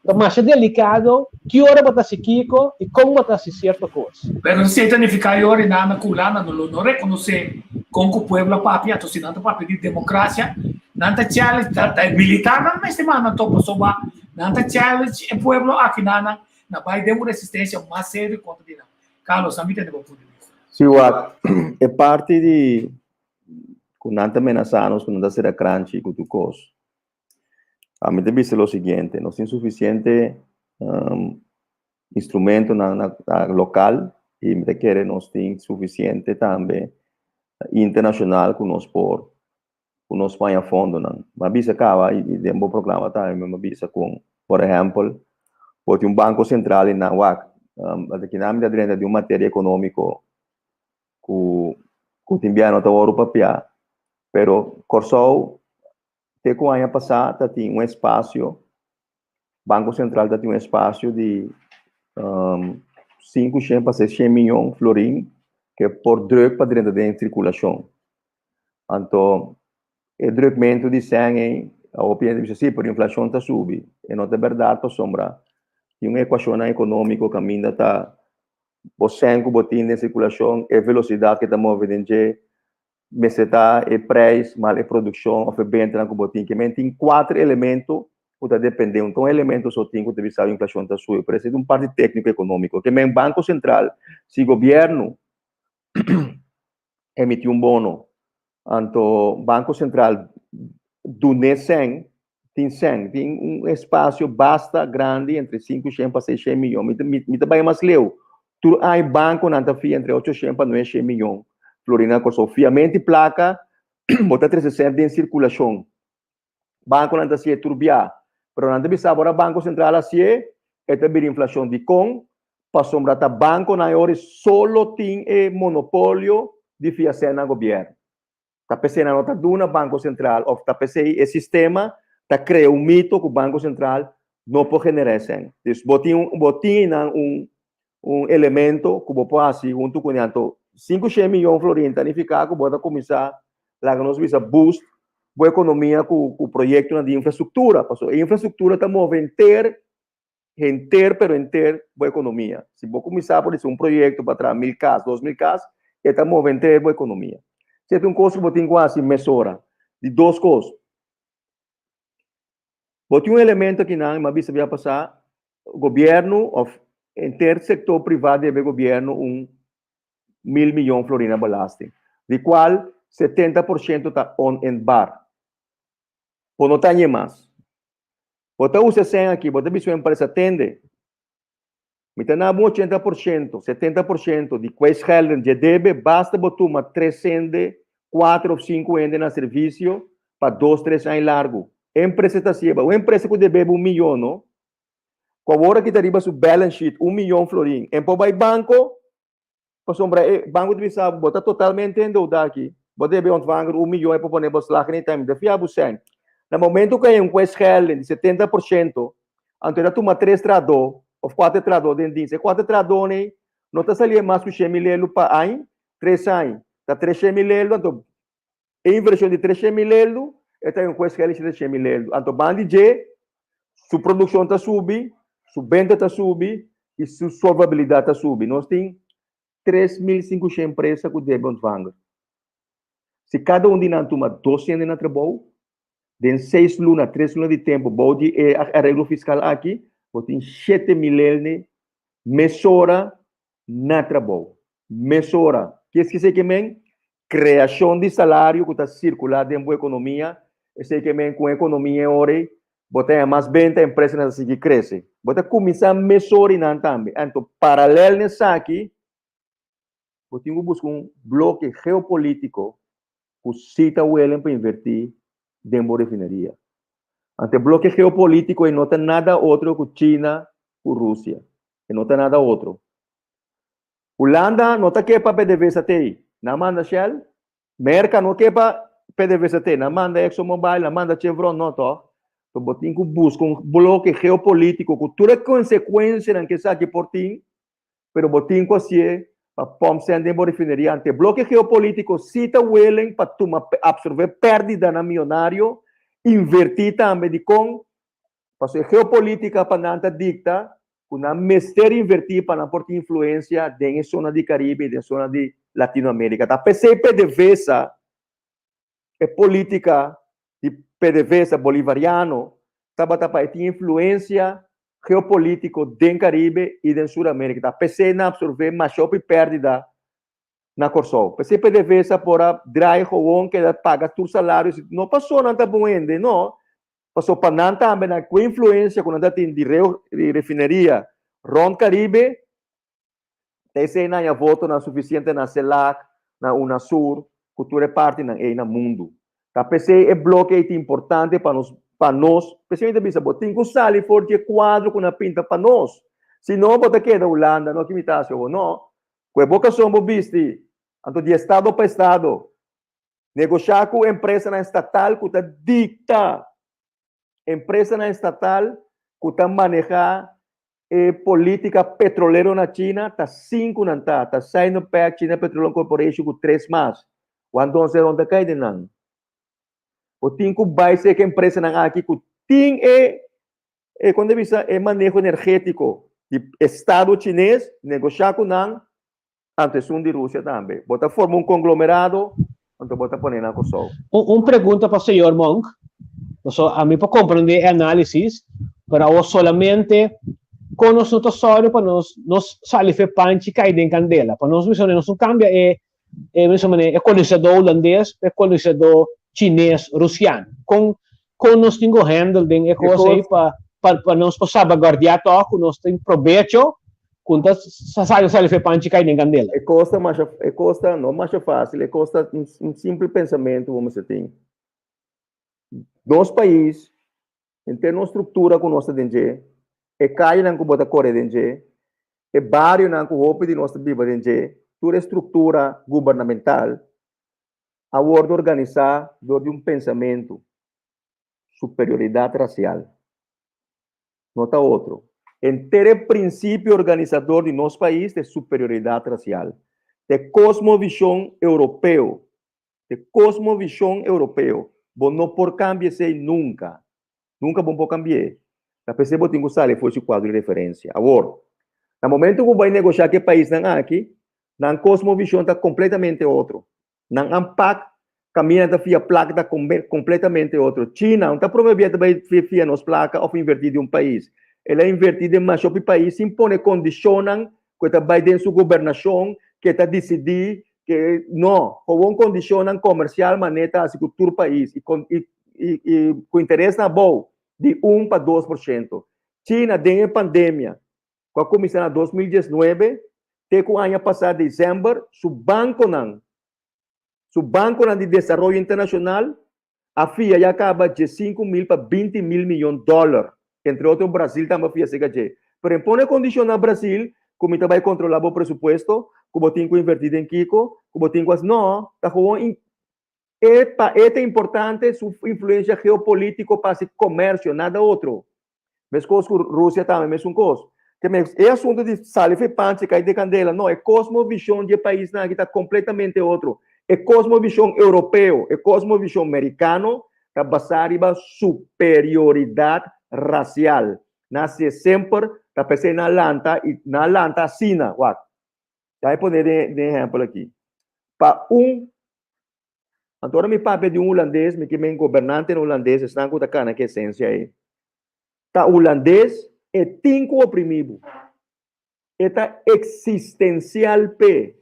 Ta masha delikado ki ora bo ta hasi kiko i kon bo ta hasi sierto kos. Pero esei ta nifiká e ora nan na ku Hulanda no lo no rekonosé kon ku pueblo a papia, anto si nan ta papia di demokrasia, nan ta challenge, ta ta e militarnan mester manda anto pasobra nan ta challenge e pueblo aki nan na bai den un resistensia mas serio kontra di nan. Carlos, ami tende bo punto di bista. Si wak, e parti di ku nan ta menasá nos ku nan ta sera kranchi ku tur kos. Ami ta bisa lo siguiente, nos tin suficiente um, instrumentonan na, na local y mi ta kere nos tin suficiente tambe internacional ku nos por ku nos paña fondonan. Ma bisa kaba y, y den bo programa tambe mi bisa kon, por ehempel, bo tin un banco central in nan wak, um, aki nan mi ta drenta di un materia económico ku ku tin bia no ta wòrdu papiá, pero Kòrsou Te ku aña pasá ta tin un espasio, Banko Sentral ta tin un espasio di um, 500 pa 600 miyon florin ke por druk pa drenta den sirkulashon. Anto, e drukmentu di sèn ei, hopi hende bisa, sí, pero inflashon ta subi. E no ta bèrdat pasobra tin un ekuashonnan ekonómiko kaminda ta bo sèn ku bo tin den sirkulashon, e velosidat ke ta move den dje, mester ta e prijs mal e produccion of e bentanan cu bo tin. Ke men tin cuater elemento cu ta depende. Un ta un elemento so tin cu ta bisa inflacion ta subi, pero esey ta un parti tecnico economico. Ke men Banco Central, si gobierno emiti un bono, anto Banco Central dune cen, tin cen, tin un espacio basta grandi entre 500 pa 600 miyon. Mi ta, mi, mi ta bay mas leu. Tur aña banconan ta fia entre 800 pa 900 miyon florin na Kòrsou. Fiamento di plaka bo ta trese sèn den sirkulashon. Bankonan ta hasié tur bia. Pero nan ta bisa ora Banko Sentral hasié, e ta bira inflashon. Dikon? Pasobra ta bankonan e ora solo tin e monopolio di fia sèn na gobièrnu. Ta p'esei nan no ta duna Banko Sentral òf ta p'esei e sistema ta krea un mito ku Banko Sentral no por generá e sèn. Dus bo tin un bo tin einan un un elemento ku bo por hasi huntu kuné. Anto 500 miyon florin ta nifiká ku bo ta kuminsá. laga nos bisa boost bo ekonomia ku ku proyektonan di infrastruktura, pasobra e infrastruktura ta move henter, henter pero henter bo ekonomia. Si bo kuminsá por disi un proyekto pa traha mil kas, 2000 kas, e ta move henter bo ekonomia. Si e ta un kos ku bo tin ku hasi mesora. Di dos kos, bo tin un elemento akinan, mi a bisa bia pasá, gobièrnu òf henter sektor privá debe gobièrnu un mil miyon florina belasting, di kual 70% ta oninbaar. Bo no ta ñe mas. Bo ta usa e sèn aki, bo ta bisa un empresa, tende, mi ta na bo 80%, 70% di kwijtschelding dje debe, basta bo tuma tres hende, kuater òf sinku hende na servisio pa dos, tres aña largu. E empresa ta hasié. Un empresa ku debe bo un miyon, no? Ku awor aki ta riba su balance sheet un miyon florin, en por bai banko, pasobra e banko ta bisa bo, bo ta totalmente endeudá aki, bo debe ontvanger un miyon, e por pone bo slag any time, ta fia bo sèn. Na momento ku hay un kwijtschelding di 70%, anto e ta tuma tres trahadó òf kuater trahadó den dienst. E kuater trahadónan ei no ta sali mas ku shen mil elu pa aña, 3 aña ta 300.000 elu, anto e invershon di 300.000 elu, e ta un kwijtschelding di 300.000 elu. Anto bandi dje, su produkshon ta subi, su benta ta subi i su solvabilidat ta subi. Nos tin 3500 empresa ku debe ontvanger. Si kada un di nan tuma dos hende na trabou, den 6 luna, 3 luna di tempu, bou di e areglo fiskal aki, bo tin 7000 hende mesora na trabou. Mesora. Ke esei ke men? Kreashon di salario ku ta sirkulá den bo ekonomia, esei ke men ku ekonomia ora bo ta mas benta, empresa ta sigui krese. Bo ta kuminsá mesora nan tambe. Anto, paralel n'esaki, bo tin ku buska un bloke geopolítiko ku si ta willing pa invertí den bo refineria. Anto, bloke geopolítiko no ta nada otro ku China ku Rusia. E no ta nada otro. Hulanda no ta ke pa PDVSA tei, nan manda Shell. Merka no ke pa PDVSA tei, nan manda ExxonMobil, nan manda Chevron, no toch? So bo tin ku buska un bloke geopolítiko ku tur e konsekuensianan ku esaki por tin, pero bo tin ku hasié pa pòmp sèn den bo refineria. Anto e bloke geopolítiko si ta willing pa tuma absorbé pèrdidanan mionario, invertí tambe. Dikon? Pasobra e geopolítika pa nan ta dikta ku nan mester invertí pa nan por tin influensia den e zona di Karibe i den zona di Latinoamérika. Ta p'esei PDVSA, e polítika di PDVSA bolivariano tabata pa e tin influensia geopolítiko den Karibe i den Suramérika. Ta p'esei nan absorbé masha hopi pèrdida na Kòrsou. P'esei PDVSA por a draai gewoon keda paga tur salario. No pasobra nan ta bon hende, no. Pasobra pa nan tambe nan ku influensia ku nan ta tin di di refineria rònt Karibe, ta esei nan haña votonan sufisiente na CELAC, na UNASUR, ku tur e partinan ei na mundu. Ta p'esei e bloke ei ta importante pa nos, pa nos, p'esei mi ta bisa bo tin ku sali for di e kuadro ku nan a pinta pa nos. Si no bo ta keda Hulanda, no ki mi ta hasi awor, no. Ku e bokason bo bisti, anto di estado pa estado, negoshá ku empresanan estatal ku ta dikta, empresanan estatal ku ta manehá e polítika petrolero na China ta sinku nan ta, ta Sinopec, China Petroleum Corporation ku tres mas. Wandon Zeron ta kai den nan. Bo tin ku bai serka empresanan aki ku tin e e kon ta bisa e maneho energétiko di estado chines, negoshá ku nan. Anto esun di Rusia tambe. Bo ta forma un konglomerado, anto bo ta pone na Kòrsou. Un pregunta pa señor Monk. So, ami por komprendé e análisis, pero awor solamente kon nos no ta sòru pa nos nos sali fe panchi kai den kandela. Pa nos mester nos no kambia e e mester manera e kolonisadó hulandes pa e kolonisadó chines, rusiano. Kon kon nos tin ku handle den e kos ei pa pa nos por salvaguardiá tòg ku nos tin probecho ku ta sali sali fe panchi kai den kandela. E kos ta masha e kos ta no masha fásil, e kos ta un simpel pensamentu bo mester tin. Nos pais, henter nos struktura ku nos ta den dje, e kayenan ku bo ta kore den dje, e barionan ku hopi di nos ta biba den dje, tur e struktura gubernamental a wòrdu organisá dor di un pensamentu, superioridat rasial. No ta otro. Henter e prinsipio organisador di nos pais ta e superioridat rasial. Ta e kosmovishon europeo. E kosmovishon europeo. Bo no por kambia esei nunka. Nunka bo no por kambi'é. Ta p'esei bo tin ku sali for di su kuadro di referensia. Awor, na momento ku bo bai negoshá ku e paisnan aki, nan kosmovishon ta kompletamente otro. Nan aanpak, kaminda ta fia plaka ta kompletamente otro. China no ta promé bia ta bai fia nos plaka òf invertí den un pais. El a invertí den masha hopi pais sin pone kondishonnan ku e ta bai den su gobernashon, ku e ta disidí, ku no. Gewoon kondishonnan komersial manera ta hasi ku tur pais i i ku interesnan abou di un pa 2%. China den e pandemia ku a kuminsá na 2019 te ku aña pasá desèmber, su bankonan, su bankonan di desaroyo internashonal a fia ya kaba 15.000 pa 20.000 miyon dòler. Entre otro Brasil tambe a fia serka dje. Pero e pone kondishon na Brasil ku mi ta bai kontrolá bo presupuesto, ku bo tin ku invertí den kiko, ku bo tin ku hasi. No, ta gewoon e pa e ta importante su influensia geopolítiko pa hasi komersio, nada otro. Meskos ku Rusia tambe mesun kos. Ke men e asuntu di sali for e panchi kai den kandela, no, e kosmovishon di e paisnan aki ta kompletamente otro. E kosmovishon europeo, e kosmovishon merikano ta basá riba superioridat rasial. Nan hasié semper, ta p'esei nan lanta i nan lanta asina, wak. Ya e pone den den ehèmpel aki. Pa un Anto ora mi papia di un hulandes, mi ke men gobernantenan hulandes, esnan ku ta kana ku esensia ei. Ta hulandes e tin ku oprimí bo. E ta eksistensial p'e.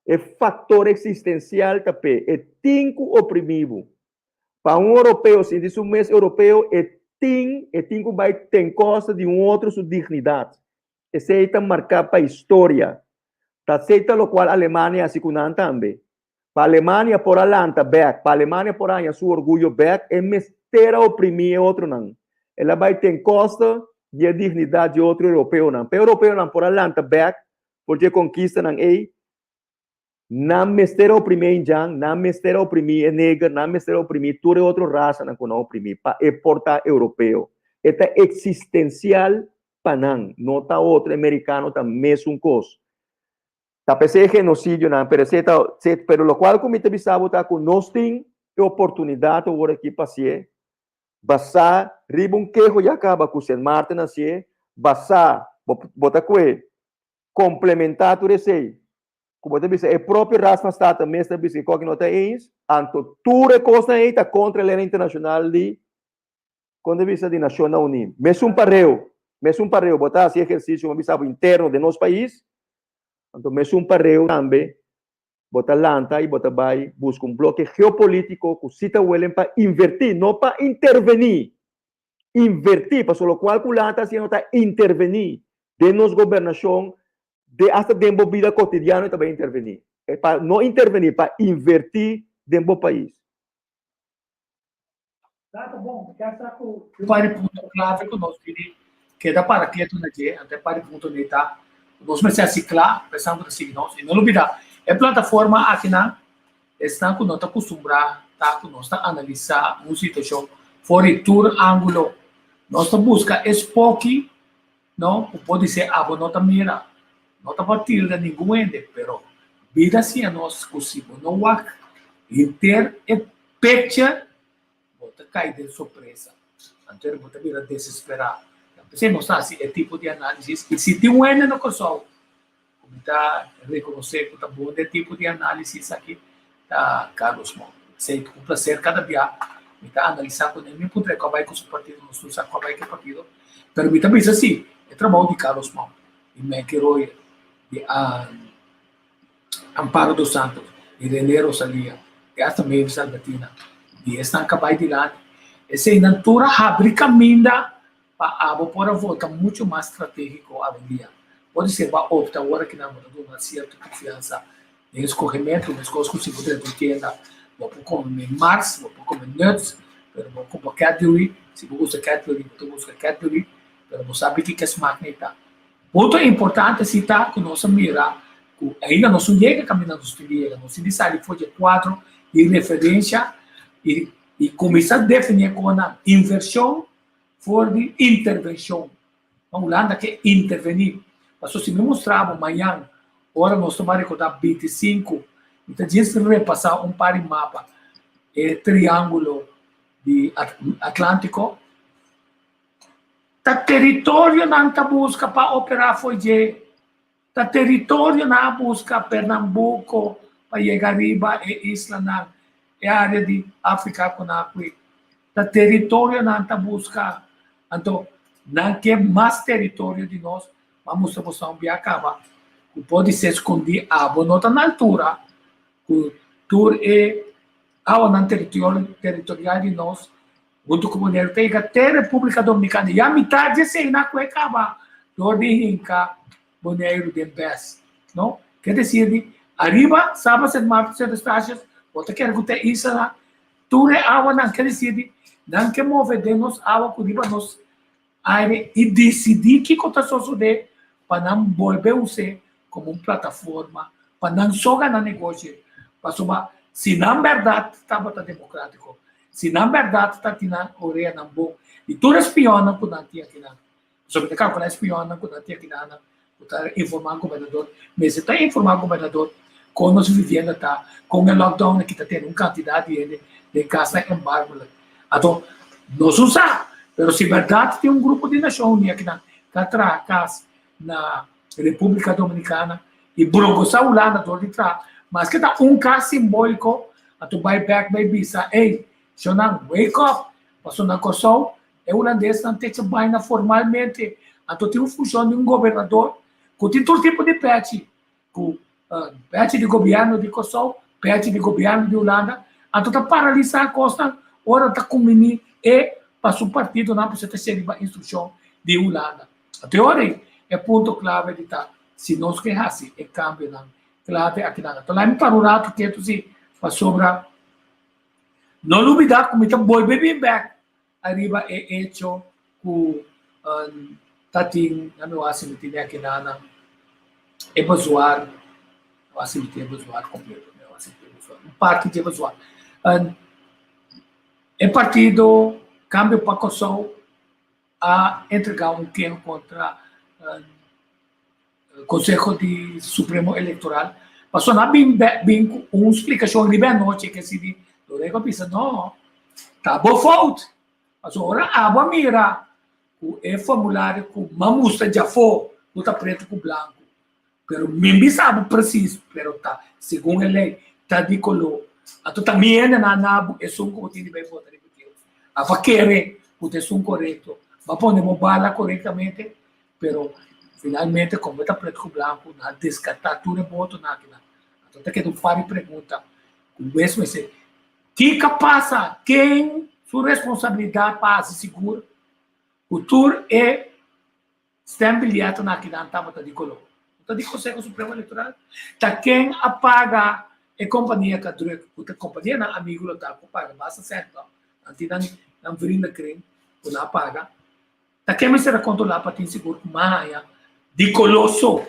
E faktor eksistensial ta p'e. E tin ku oprimí bo. Pa un europeo sinti su mes europeo, e tin e tin ku bai ten kosta di un otro su dignidat. Esei ta marká pa historia. Ta esei ta lokual Alemania hasi ku nan tambe. Pa Alemania por a lanta bèk, pa Alemania por a haña su orguyo bèk, e mester a oprimí e otronan. El a bai ten kosta di e dignidat di otro europeonan. Pa e europeonan por a lanta bèk for di e konkistanan ei, nan mester a oprimí e indjan, nan mester a oprimí e neger, nan mester a oprimí tur e otro rasanan ku nan oprimí pa e por ta europeo. E ta eksistensial pa nan, no ta otro, e merikano ta mesun kos. Ta p'esei e genosidionan, pero esei ta, pero lokual ku mi ta bisa bo ta ku nos tin e oportunidat awor aki pa hasié, basá riba un keho ya kaba ku Sint Maarten a hasié, basá, bo bo ta kue komplementá tur esei ku bo ta bisa e propio Raad van State mes ta bisa ku no ta eens, anto tur e kosnan ei ta kontra e lei internashonal di Kon ta bisa di Nashonnan Uní. Mesun pareu, mesun pareu, bo ta hasi ehersisio, bo bisa bo interno den nos pais, anto mesun pareu tambe bo ta lanta i bo ta bai buska un bloke geopolítiko ku si ta welen pa invertí, no pa intervení, invertí, pasobra lokual ku lanta hasiendo ta intervení den nos gobernashon, den asta den bo bida kotidiano e ta bai intervení. Pa no intervení, pa invertí den bo pais. Ta bon, mi sa ku un par di punto klave ku nos tin keda para ketu na dje, anto e par di punto nei ta ku nos mester hasi kla pa esnan ku ta sigui nos. I no lubida, e plataforma akinan esnan ku no ta kustumbrá ta ku nos ta analisá un situashon for di tur ángulo. Nos ta buska e spoki, no, ku podisé abo no ta mira. No ta pa tilda ningun hende, pero bida siña nos ku si bo no wak henter e Picture, bo ta kai den sorpresa. Anto bo ta bira desesperá. P'esei nos ta hasi e tipo di análisis. I si tin un hende na Kòrsou ku mi ta rekonosé ku ta bon den e tipo di análisis aki, ta Carlos Mou. P'esei ta un plaser kada bia mi ta analisá kuné. Mi puntra e kua bai ku su partido, nos tur sa kua bai ku e partido. Pero mi ta bisa si, e trabou di Carlos Mou, di Menke Royer, di Amparo dos Santos, di René Rosalia, di hasta Mavis Albertina, di esnan ka bai dilanti. Eseinan tur a habri kaminda pa abo por a vota mucho mas strategiko awendia. Por di ser bo a opta ora ki nan bo ta duna sierto konfiansa den eskogementu, meskos ku si bo drenta un tienda bo por kome Mars, bo por kome nuts, pero bo kumpra Cadbury, si bo gusta Cadbury bo ta buska Cadbury, pero bo sabi kiko e smak nei ta. Punto importante si ta ku nos a mira ku ainda nos no yega kaminda nos tin di yega. Nos tin di sali for di e kuadro di referensha i i kuminsá definí e konan invershon for di intervenshon. Na Hulanda ke intervení. Pasobra si mi mustra bo mañan ora nos ta bai rekordá 25. Mi ta djis repasá un par di mapa e triángulo di Atlántiko. Ta teritorio nan ta buska pa operá fo'i dje. Ta teritorio nan a buska Pernambuco pa yega riba e islanan, e área di Afrika ku nan a kui. Ta teritorio nan ta buska. Anto nan ke mas teritorio di nos. M'a mustra boso un bia kaba ku podisé skondí abo no ta na altura ku tur e awanan teritorial di nos huntu ku Boneiru ta yega te Repúblika Dominikana. Ya mitar di esei nan ku e kaba dor di hinka Boneiru den bes. No? Ke desir di ariba Saba, Sint Maarten, Sint Eustatius, bo ta kere ku ta islanan tur e awanan ke desir di nan ke move den nos awa ku riba nos aire i disidí kiko ta sosodé pa nan bolbe us'é komo un plataforma pa nan so gana negoshi, pasobra si nan bèrdat tabata demokrátiko, si nan bèrdat ta tin nan oreanan bon di tur e spionnan ku nan tin akinan, pasobra mi ta kalkulá e spionnan ku nan tin akinan ku ta informá gobernador, mester ta informá gobernador kon nos vivienda ta, kon e lockdown aki ta tene un kantidat di hende den kasnan embargo. Anto, nos no sa, pero si bèrdat tin un grupo di Nashon Uní akinan ta traha kas na Repúblika Dominikana i brongosá Hulanda dor di traha maske ta un kas simbóliko, anto bai bèk bai bisa, ey, shonnan, wake up, pasobra na Kòrsou E hulandesnan ta echa baina formalmente, anto tin un funshon di un gobernador ku tin tur tipo di pèchi, ku pèchi di gobièrnu di Kòrsou, pèchi di gobièrnu di Hulanda, anto ta paralisá kosnan ora ta kumbiní e pa su partidonan pasobra ta sigui riba instrukshon di Hulanda. Anto e ora ei e punto klave di ta si nos ke hasi e kambionan klave akinan. Anto laimi para un ratu ketu si pasobra no lubidá ku mi ta bolbe bin bèk Ariba e echo ku ta tin na mi wak sinti mi akinana e bezuar, mi wak sinti e bezuar kompleto, mi wak sinti e bezuar, un parti di e bezuar. E partido Kambio pa Kòrsou a entregá un keho kontra Konseho di Supremo Elektoral pasobra nan a bin bin ku un splikashon riba e anochi ke si di Dorego a bisa no ta bo fout pasobra ora abo a mira ku e formulario ku mi a mustra djafó ku ta pretu ku blanku pero mi bisa abo presis pero ta segun e lei ta di koló anto ta mi hende nan na bo esun ku bo tin di bai vota riba dje abo a kere ku ta esun korekto bo a pone bo bala korektamente Pero finalmente como e ta preto cu blanco nan a descarta tur e botonan akinan. Anto ta keda un par di pregunta cu mes mester kico a pasa? Ken su responsabilidad pa haci sigur cu tur e stembiljetonan akinan tabata di color? No ta di Conseho Supremo Electoral? Ta ken a paga e compania cu a druk? Cu ta companianan amigo lo ta cu paga basta cent no? Nan tin nan vriendenkring cu nan a paga. Ta ken mester a kontrolá pa tin sigur ku mas haña di koló so?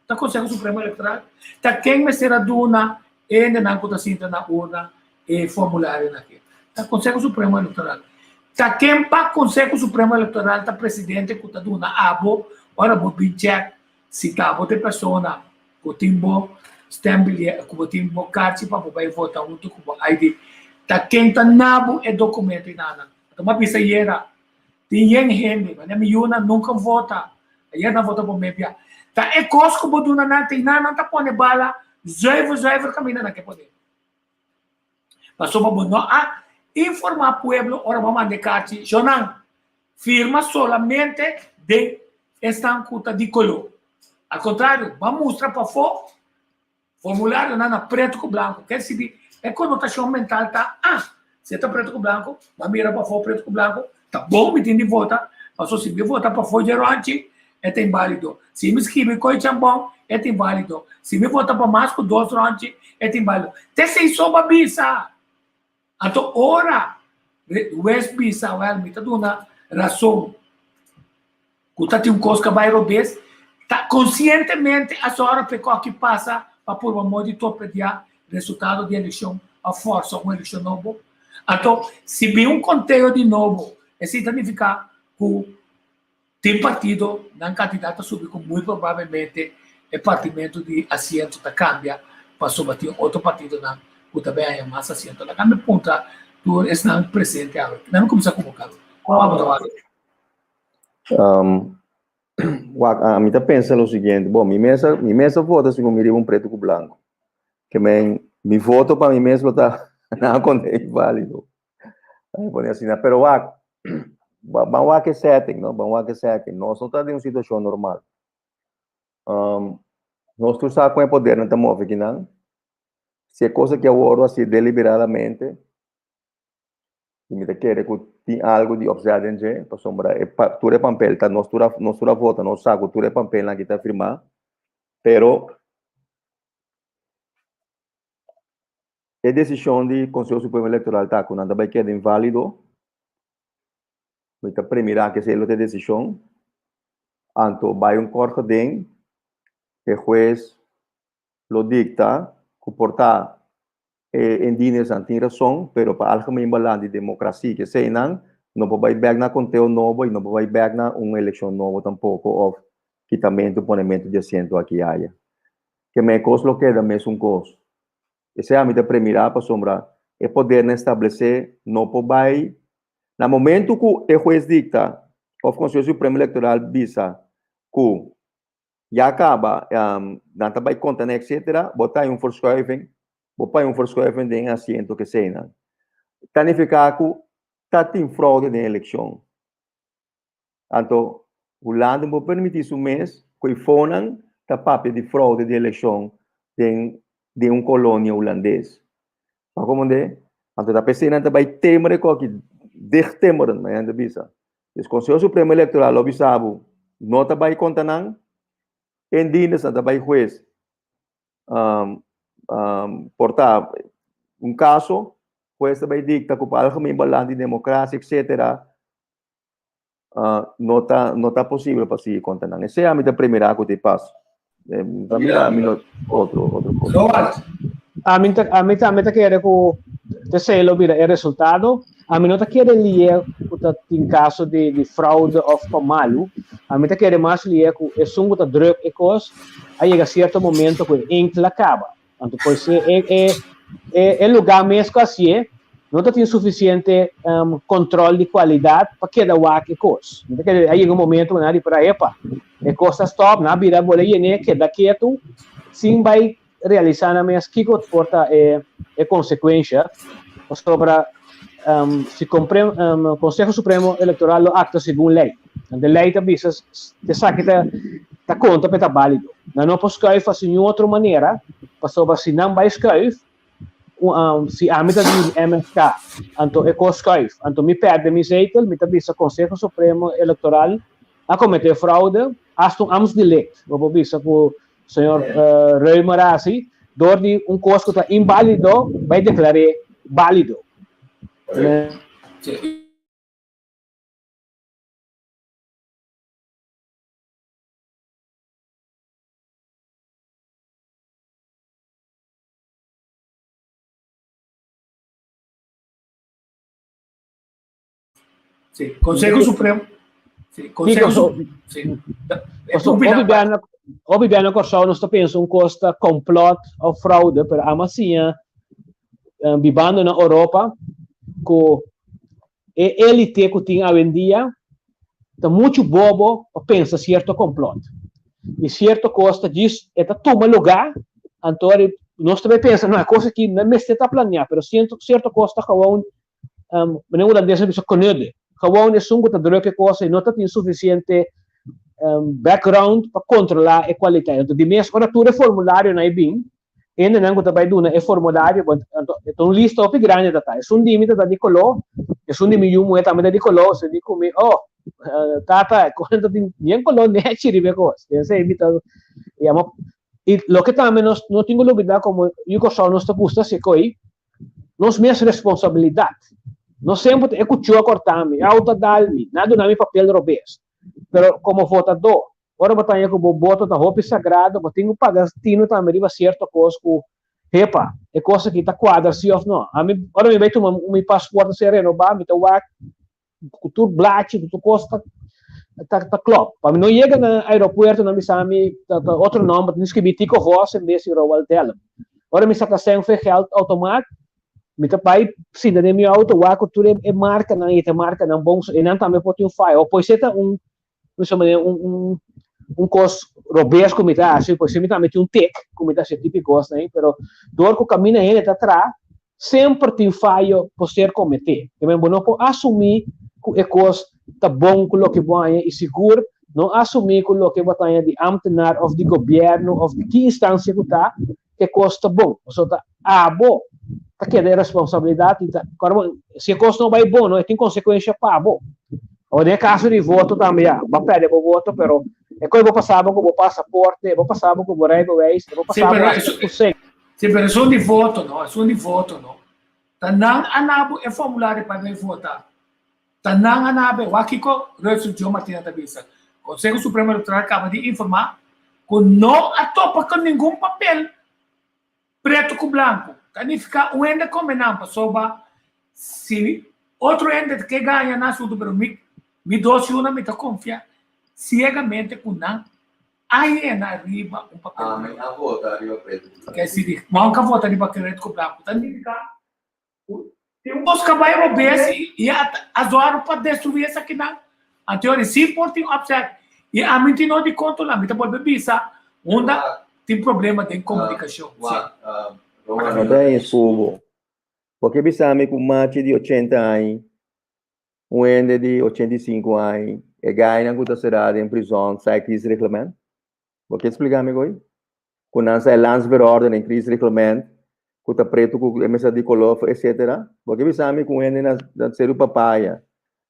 Ta Konseho Supremo Elektoral? Ta ken mester a duna e hendenan ku ta sinta na urna e formularionan aki? Ta Konseho Supremo Elektoral. Ta ken pa Konseho Supremo Elektoral ta presidente ku ta duna abo ora bo bin chèk si ta bo ta e persona ku tin bo stembiljet, ku bo tin bo karchi pa bo bai vota huntu ku bo ID? Ta ken ta na bo e dokumento enanan? Ta bo a bisa yera Tin yen hende, manera mi yunan nunka vota, ayer nan vota prome bia. Ta e kos ku bo duna nan tin nan, nan ta pone bala zuiver zuiver kaminda nan ke pone. Pasobra bo no a informa pueblo ora bo a manda e karchi, shonnan, firma solamente den esnan ku ta di koló. Al kontrario, bo a mustra pafó Formularionan na pretu ku blanku. Ker sibi e konotashon mental ta, ah, si e ta pretu ku blanku, bo a mira pafó pretu ku blanku, ta bon mi tin di vota, pasobra si mi vota pafó dje rònchi, e ta inválido. Si mi skibi koi chambòn, e ta inválido. Si mi vota pa mas ku dos rònchi, e ta inválido. Te esei so bo a bisa. Anto ora hues bisa, wèl, mi ta duna rason ku ta tin un kos ku a bai robes, ta konsientemente a sòru pa e kòki pasa pa purba moda di torpediá resultado di elekshon òf fòrsa un elekshon nobo. Anto, si bin un konteo di nobo, esei ta nifiká ku tin partido nan kandidat ta subi ku muy probablemente e partimentu di asiento ta kambia. Pasobra tin otro partidonan ku ta bai haña mas asiento. Laga mi puntra tur esnan presente awe. Laga mi kuminsá ku bo, Carlos. Kon abo ta wak esei? Wak, ami ta pensa lo siguiente. Bon, mi mes a, mi mes a vota segun mi riba un pretu ku blanku. Ke men, mi voto pa mi mes lo ta na konta inválido. Laga mi pone asina. Pero wak, ban wak e setting, no? Ban wak e setting. Nos no ta den un situashon normal. Nos tur sa kon e podernan ta move kinan. Si e kos aki a wòrdu hasi deliberadamente, i mi ta kere ku tin algu di opzet den dje, pasobra e pa tur e pampel ta nos tur a nos tur a vota, nos sa ku tur e pampelnan aki ta firmá, pero e desishon di Konseho Supremo Elektoral ta ku nan ta bai keda inválido. Mi ta premirá ku esei lo ta e desishon. Anto bai un kort geding, e hues lo dikta ku por ta e indienersnan tin rason, pero pa algemeen belang di demokrasia ke eseinan no por bai bèk na konteo nobo i no por bai bèk na un elekshon nobo tampoko òf kitamentu, ponementu di asiento aki i aya. Ke men e kos lo keda mesun kos. Esei ami ta premirá pasobra e podernan establesé no por bai Na momento ku e hues dikta òf Konseho Supremo Elektoral bisa ku ya kaba nan ta bai konta nan etsetera, bo ta haña un forskuiving, bo por haña un forskuiving den e asiento keseinan. Ta nifiká ku ta tin froude den elekshon. Anto Hulanda no por permití su mes ku e fonan ta papia di froude di elekshon den den un kolonia hulandes. Pa komprendé? Anto ta p'esei nan ta bai temer e koki, dicht timmeren, manera nan ta bisa. Dus Konseho Supremo Elektoral lo bisa bo no ta bai konta nan, indieners nan ta bai hues por ta un kaso, hues ta bai dikta ku pa algemeen belang di demokrasia etcetera no ta no ta posibel pa sigui konta nan. Esei ami ta primera ku tin pas. Mi ta mira ami no otro otro kos. Ami ta ami ta ami ta kere ku esei lo bira e resultado. Ami no ta kere lié ku ta tin kaso di di fraude òf pa malu. Ami ta kere mas lié ku esun ku ta drùk e kos a yega sierto momento ku e inkla kaba. Anto pues e e e e e lugá mes ku hasié no ta tin sufisiente kòntròl di kualidat pa keda wak e kos. Mi ta kere a yega un momento ku nan a ripará, epa, e kos ta stòp, nan a bira bole yen'é, keda ketu sin bai realisá nan mes kiko por ta e e konsekuensha, pasobra si kompre Konseho Supremo Elektoral lo aktua segun lei. Anto lei ta bisa esaki ta ta konta pa e ta bálido. Nan no por skuif hasi niun otro manera, pasobra si nan bai skuif, si ami ta di MFK, anto e kos skuif, anto mi pèrdè mi zetel, mi ta bisa Konseho Supremo Elektoral a kometé fraude, hasta un ambtsdelict, bo por bisa ku señor Römer a hasi, dor di un kos ku ta inbálido bai deklar'é bálido. Sí, Consejo Supremo. Sí, Consejo Supremo. Sí. Hopi bia na Kòrsou nos ta pensa un kos ta complot of fraude, pero amo a siña bibando na Europa ku E elite ku tin awendia ta muchu bobo pa pensa sierto komplòt. I sierto kos ta djis e ta tuma lugá, anto nos ta bai pensa, no, e kos aki no mester ta planeá, pero sierto kos ta gewoon, manera hulandes a bisa knudde, gewoon esun ku ta druk e kos ei no ta tin sufisiente background pa kontrolá e kualitat. Anto di mes ora tur e formularionan ei bin, Hendenan ku ta bai duna e formulario, bo anto e ta un lista hopi grandi ta ta. Esun di mi ta ta di koló, esun di mi yu muhé tambe ta di koló, esun di ku mi, oh, tata, kon ta tin bien koló nechi riba e kos. Esei mi ta yama. I loke tambe nos no tin ku lubidá komo yu Kòrsou nos ta gusta hasi koi, nos mes responsabilidat. No semper ta e kuchú a kòrta mi, e outo a dal mi, nan a duna mi papel robes. Pero komo votadó, Ora bo ta haña ku bo boto ta hopi sagrado, bo tin ku paga tinu tambe riba sierto kos ku, hepa, e kos aki ta kuadra si òf no. Ami, ora mi bai tuma mi paspoort a ser renobá, mi ta wak ku tur blachi, ku tur kos ta ta ta klòp. Pa mi no yega na aeropuerto nan bisa mi ta ta otro nòmber, tin skibí Tico Vos en bes di Roald Tellem. Ora mi saka sèn for e geld automaat, mi ta bai sinta den mi auto wak ku tur e markanan i ta markanan bon, so einan tambe por tin un fayo. Pues e ta un, mi sa manera un un un kos robes ku mi ta hasi, pues mi tambe tin un tik ku mi ta hasi tipo di kosnan ei, pero dor ku kaminda hende ta traha, semper tin fayo por ser kometé. Te men bo no por asumí ku e kos ta bon ku loke bo haña i sigur no asumí ku loke bo ta haña di ámtenar òf di gobièrnu òf di ki instansia ku ta, ku e kos ta bon. Pasobra ta abo ta keda e responsabilidat i ta kòrda bo si e kos no bai bon no e tin konsekuensha pa bo. Awor den e kaso di voto tambe ya, bo a pèrdè bo voto pero e kos bo pasaba ku bo pasaporte, e bo pasaba ku bo rijbewijs, e bo Sí, pasaba pero hasta eso, ku sèn. Sí, pero esun di voto no, esun di voto no. Ta nan a nabo e formulario pa bay vota. Ta nan a nabe, wak kiko Rutsel Joe Martina ta bisa. Conseho Supremo Electoral caba di informa cu no a topa cu ningun papel preto cu blanco. Ta nifica un hende come nan pasobra si otro hende ke gaña nan asunto pero mi mi dos yunan mi ta confia ciegamente cu nan A yena riba un papel Ami a vota riba pretu ku blanku. Ke si di Juan ka vota riba pretu ku blanku ta nifiká ku tin un kos ka bai robes i a zòru pa destruí esakinan. Anto ora si por tin opzet i ami tin no di kontrolá. Mi ta bolbe bisa unda tin problema den komunikashon. Si. No ta en subo. Bo ke bisa mi ku machi di ochenta aña Un hende di 85 aña, e gainan ku ta será den prizòn sa e kiesreglement? Bo ke splika mi koi? Ku nan sa e landsverordening, kiesreglement, ku ta pretu ku e mester di koló, etcetera. Bo ke bisa mi ku un hende na na Seru Papaya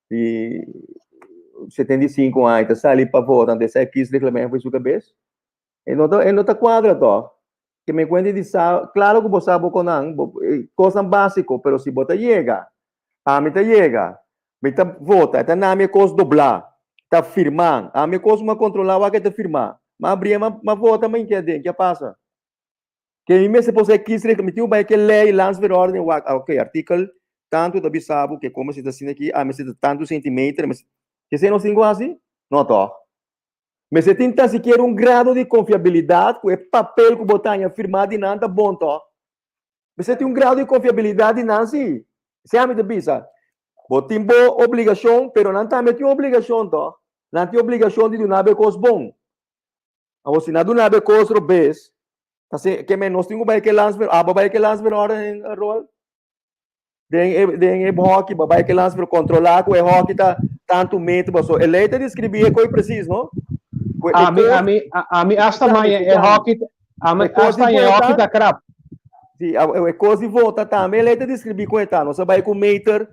di 75 aña ta sali pa vota anto e sa e kiesreglement for su kabes? E no ta e no ta kuadra tòg. Ke me kuenta di sa, klaro ku bo sa bo konan, bo kosnan básiko, pero si bo ta yega, ami ta yega, mi ta vota, e ta na mi e kos doblá, ta firmá, ami e kos ku mi a kontrolá wak e ta firmá. Mi a bria, mi a vota, mi a hinka aden, ke a pasa? Ke mi mester por sa e kiesregel, mi tin ku bai ke lei, landsverordening, wak, ah, ok, artikel tantu ta bisa bo ke komo si ta asina aki, ami mester ta tantu sentimeter, Esei nos tin ku hasi? No tòg. Mester tin tan sikiera un grado di konfiabilidat ku e papel ku bo ta haña firmá di nan ta bon tòg? Mester tin un grado di konfiabilidat di nan sí. Esei ami ta bisa. Bo tin bo obligashon, pero nan tambe tin obligashon tòg. Nan tin obligashon di duna bo e kos bon. Awor si nan duna bo e kos robes, ta se ke men nos tin ku bai ke landsver, abo bai ke landsverordening, Roel? Den e den e hockey ba bai ke lans pero controla ku e hockey ta tantu metro paso e lei ta describi e koi precies no. Ku e Ami kos ami ami hasta Escuchami, maña e escuchami. hockey ami E kos hasta di e hockey vota ta krap. Si, e kos di vota tambe e lei ta describi kon e ta. Nos a bai ku meter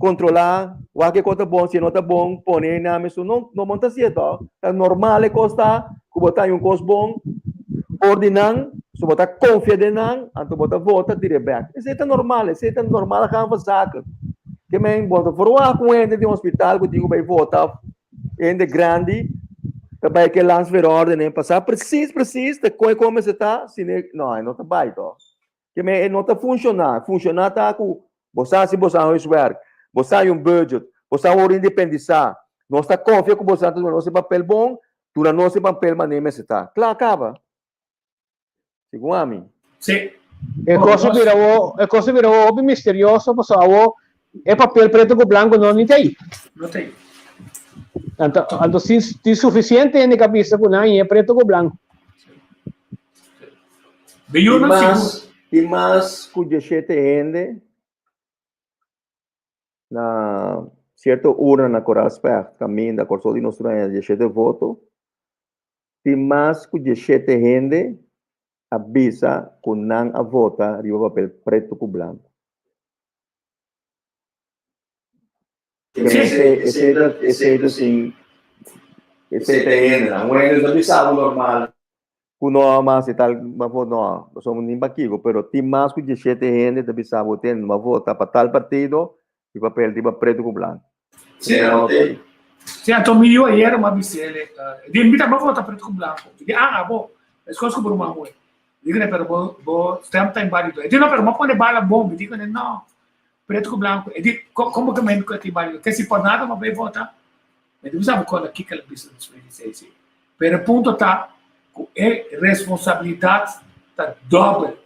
controla wak e kos ta bon si e no ta bon pone na mesun no no mon ta hacié to. Ta normal e kos ta ku bo ta haña un kos bon for di nan so bo ta konfia den nan anto bo ta vota tira e bek. Esei ta normal esei ta normal gaan van zaken. Ke men bo ta verwacht ku un hende den hospital ku tin ku bai vota of hende grandi ta bai ke landsverordening pa sa precies precies ta kon e kon mester ta si no e no ta bai to. Ke men e no ta funshoná. Funshoná ta ku bo sa hasi boso huiswerk, bo sa hay un budget, bo sa wòrdu independisá, nos ta konfia ku boso ta duna nos e papel bon, duna nos e papel manera mester ta. Kla kaba. Segun ami. Sí. E kos a bira awo, e kos a bira awo hopi misterioso pasobra awo e papel preto ku blanko no ni ta ei. No ta ei. Anto, anto sin, tin sufisiente hende ku a bisa ku nan e preto ku blanko. Tin mas, tin mas ku dieshete hende na sierto urna na Koraal Specht, kaminda Kòrsou di nos tur haña dieshete voto. Tin mas ku dieshete hende a bisa ku nan a vota riba papel pretu ku blanku. Esei ta, esei ta sin, esei ta hendenan. Un hende ta bisa bo normal ku no a mas e tal, ma vota no, pasobra ni pakiko, pero tin mas ku dieshete hende ta bisa bo tende, ma vota pa tal partido di papel riba pretu ku blanku. Sí, sí, anto mi yu ayer mi a bisa el, di mi ta vota pretu ku blanku. Di ah, abo, meskos ku bo ruman moe. Di kende, pero bo, bo stem ta invalido. E di no, pero mi a pone bala bon. Mi di kende, no. Preto ku blanku. E di, Komo ke men ku e tin balido? Ke si por nada bo bai vota? Mi di, Bo sa kiko el a bisa despues di esei si. Pero e punto ta ku e responsabilidat ta dòbel.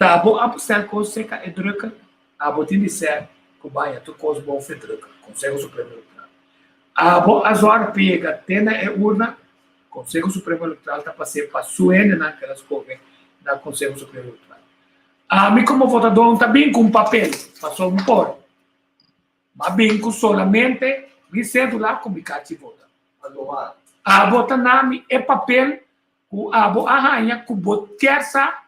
Ta bo a bestel kos serka e drukker? Abo tin di ser ku baña tur kos bon fe drukker, Konseho Supremo Elektoral. Abo a zòrg pega te na e urna? Konseho Supremo Elektoral ta pas'é pa su hendenan ku el a skohe na Konseho Supremo Elektoral. Ami komo votadó no ta bin ku un papel, pasobra mi por. M'a bin ku solamente mi sédula ku mi kachi vota. Abo ta na mi e papel ku abo a haña ku bo kier sa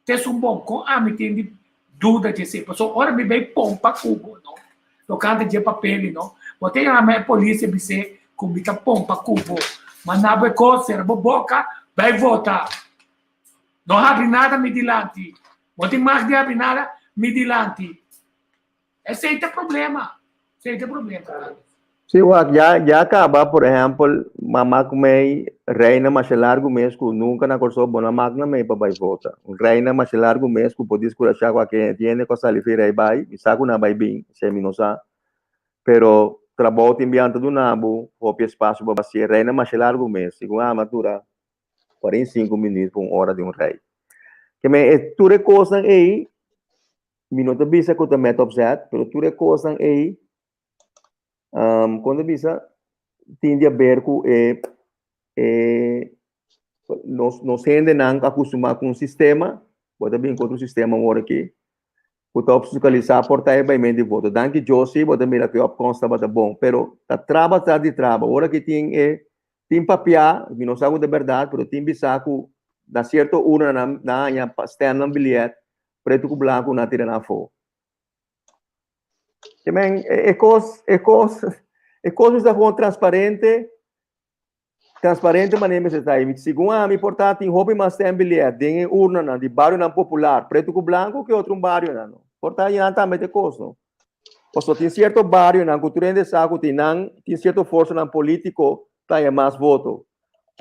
Tes un bon kon ami tin di duda dje esei pasobra ora mi bay pompa ku bo no tokante dje papel no bo ta yama e polis e bis'é ku mi ta pompa ku bo manda bo e kos sera bo boka bay vota no habri nada mi dilanti bo tin mag di habri nada mi dilanti esei ta problema esei ta problema. Sí, wak, ya, ya kaba, por ehèmpel, mama ku mei reina masha largu mes ku nunka na Kòrsou bo no a mak na mei pa bai vota. Un reina masha largu mes ku por diskurashá ku ake hende ku a sali fi rei bai, mi sa ku nan a bai bin, esei mi no sa. Pero trabou tin bian ta duna bo hopi espasio pa basia. Reina masha largu mes, segun ami a dura 45 minüt pa un ora di un rei. Ke men e tur e kosnan ei, mi no ta bisa ku ta mèt opzet, pero tur e kosnan ei Um, kon ta bisa, tin di haber ku e, e nos, nos hendenan akustumá ku un sistema, bo ta bin ku otro sistema awor aki, ku ta obstakulisá por ta e baimen di voto. Danki Dios si bo ta mira ku e opkomst tabata bon, pero ta traba tras di traba. Ora ki tin e, tin papiá, mi no sa ku ta bèrdat, pero tin bisá ku na sierto urna nan nan haña stèm nan biliyèt pretu ku blanku nan a tira nan afó. Ke men, e kos, e kos, e kos mester ta gewoon transparente, transparente manera mester ta. I segun ami por ta tin hopi mas stembiljet den e urnanan di barionan popular, pretu ku blanku, ke otro barionan. No. Por ta nan tambe ta e kos, no. Pasobra tin sierto barionan ku tur hende sa ku tin nan, tin sierto forsanan politiko ta haña mas voto.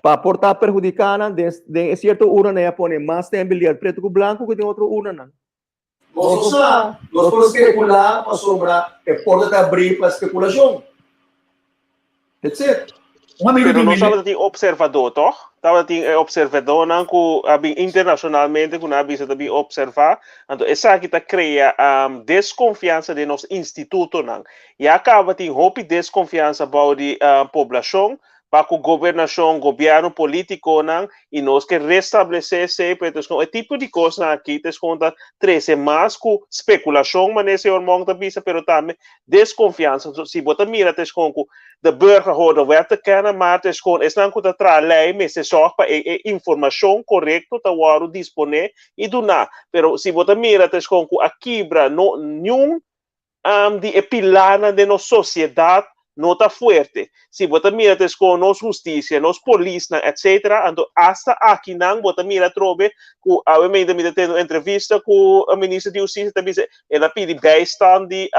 Pa por ta perhudiká nan den, den e sierto urnanan e a pone mas stembiljet pretu ku blanku ku den otro urnanan. Nos no sa, nos por speculá pasobra e porta ta abrí pa speculacion. That's it. Un amigo Pero di no mi. tabata tin observadó, toch? Tabata tin e observadónan ku a bin internacionalmente ku nan a bisa ta bin observá. Anto esaki ta krea um, deskonfiansa den nos institutonan. Ya kaba tin hopi deskonfiansa bou di uh, poblashon pa ku gobernashon, gobièrnu, polítikonan i nos ke restablesé esei, pero es kon e tipo di kosnan aki ta es kon ta trese mas ku spekulashon manera señor Monk ta bisa, pero tambe deskonfiansa. So, si bo ta mira ta es kon ku de burger hoort de wet te kennen, maar ta es kon esnan ku ta traha lei mester sòg pa e e informashon korekto ta wòrdu disponé i duná. Pero si bo ta mira ta es kon ku a kibra no niun di e pilarnan den nos sosiedat no ta fuerte. Si bo ta mira ta esco nos husticia, nos polisnan etc. Anto hasta akinan bo ta mira atrobe cu awe meinta mi ta tene un entrevista cu minister di husticia ta bisa el a pidi bijstand di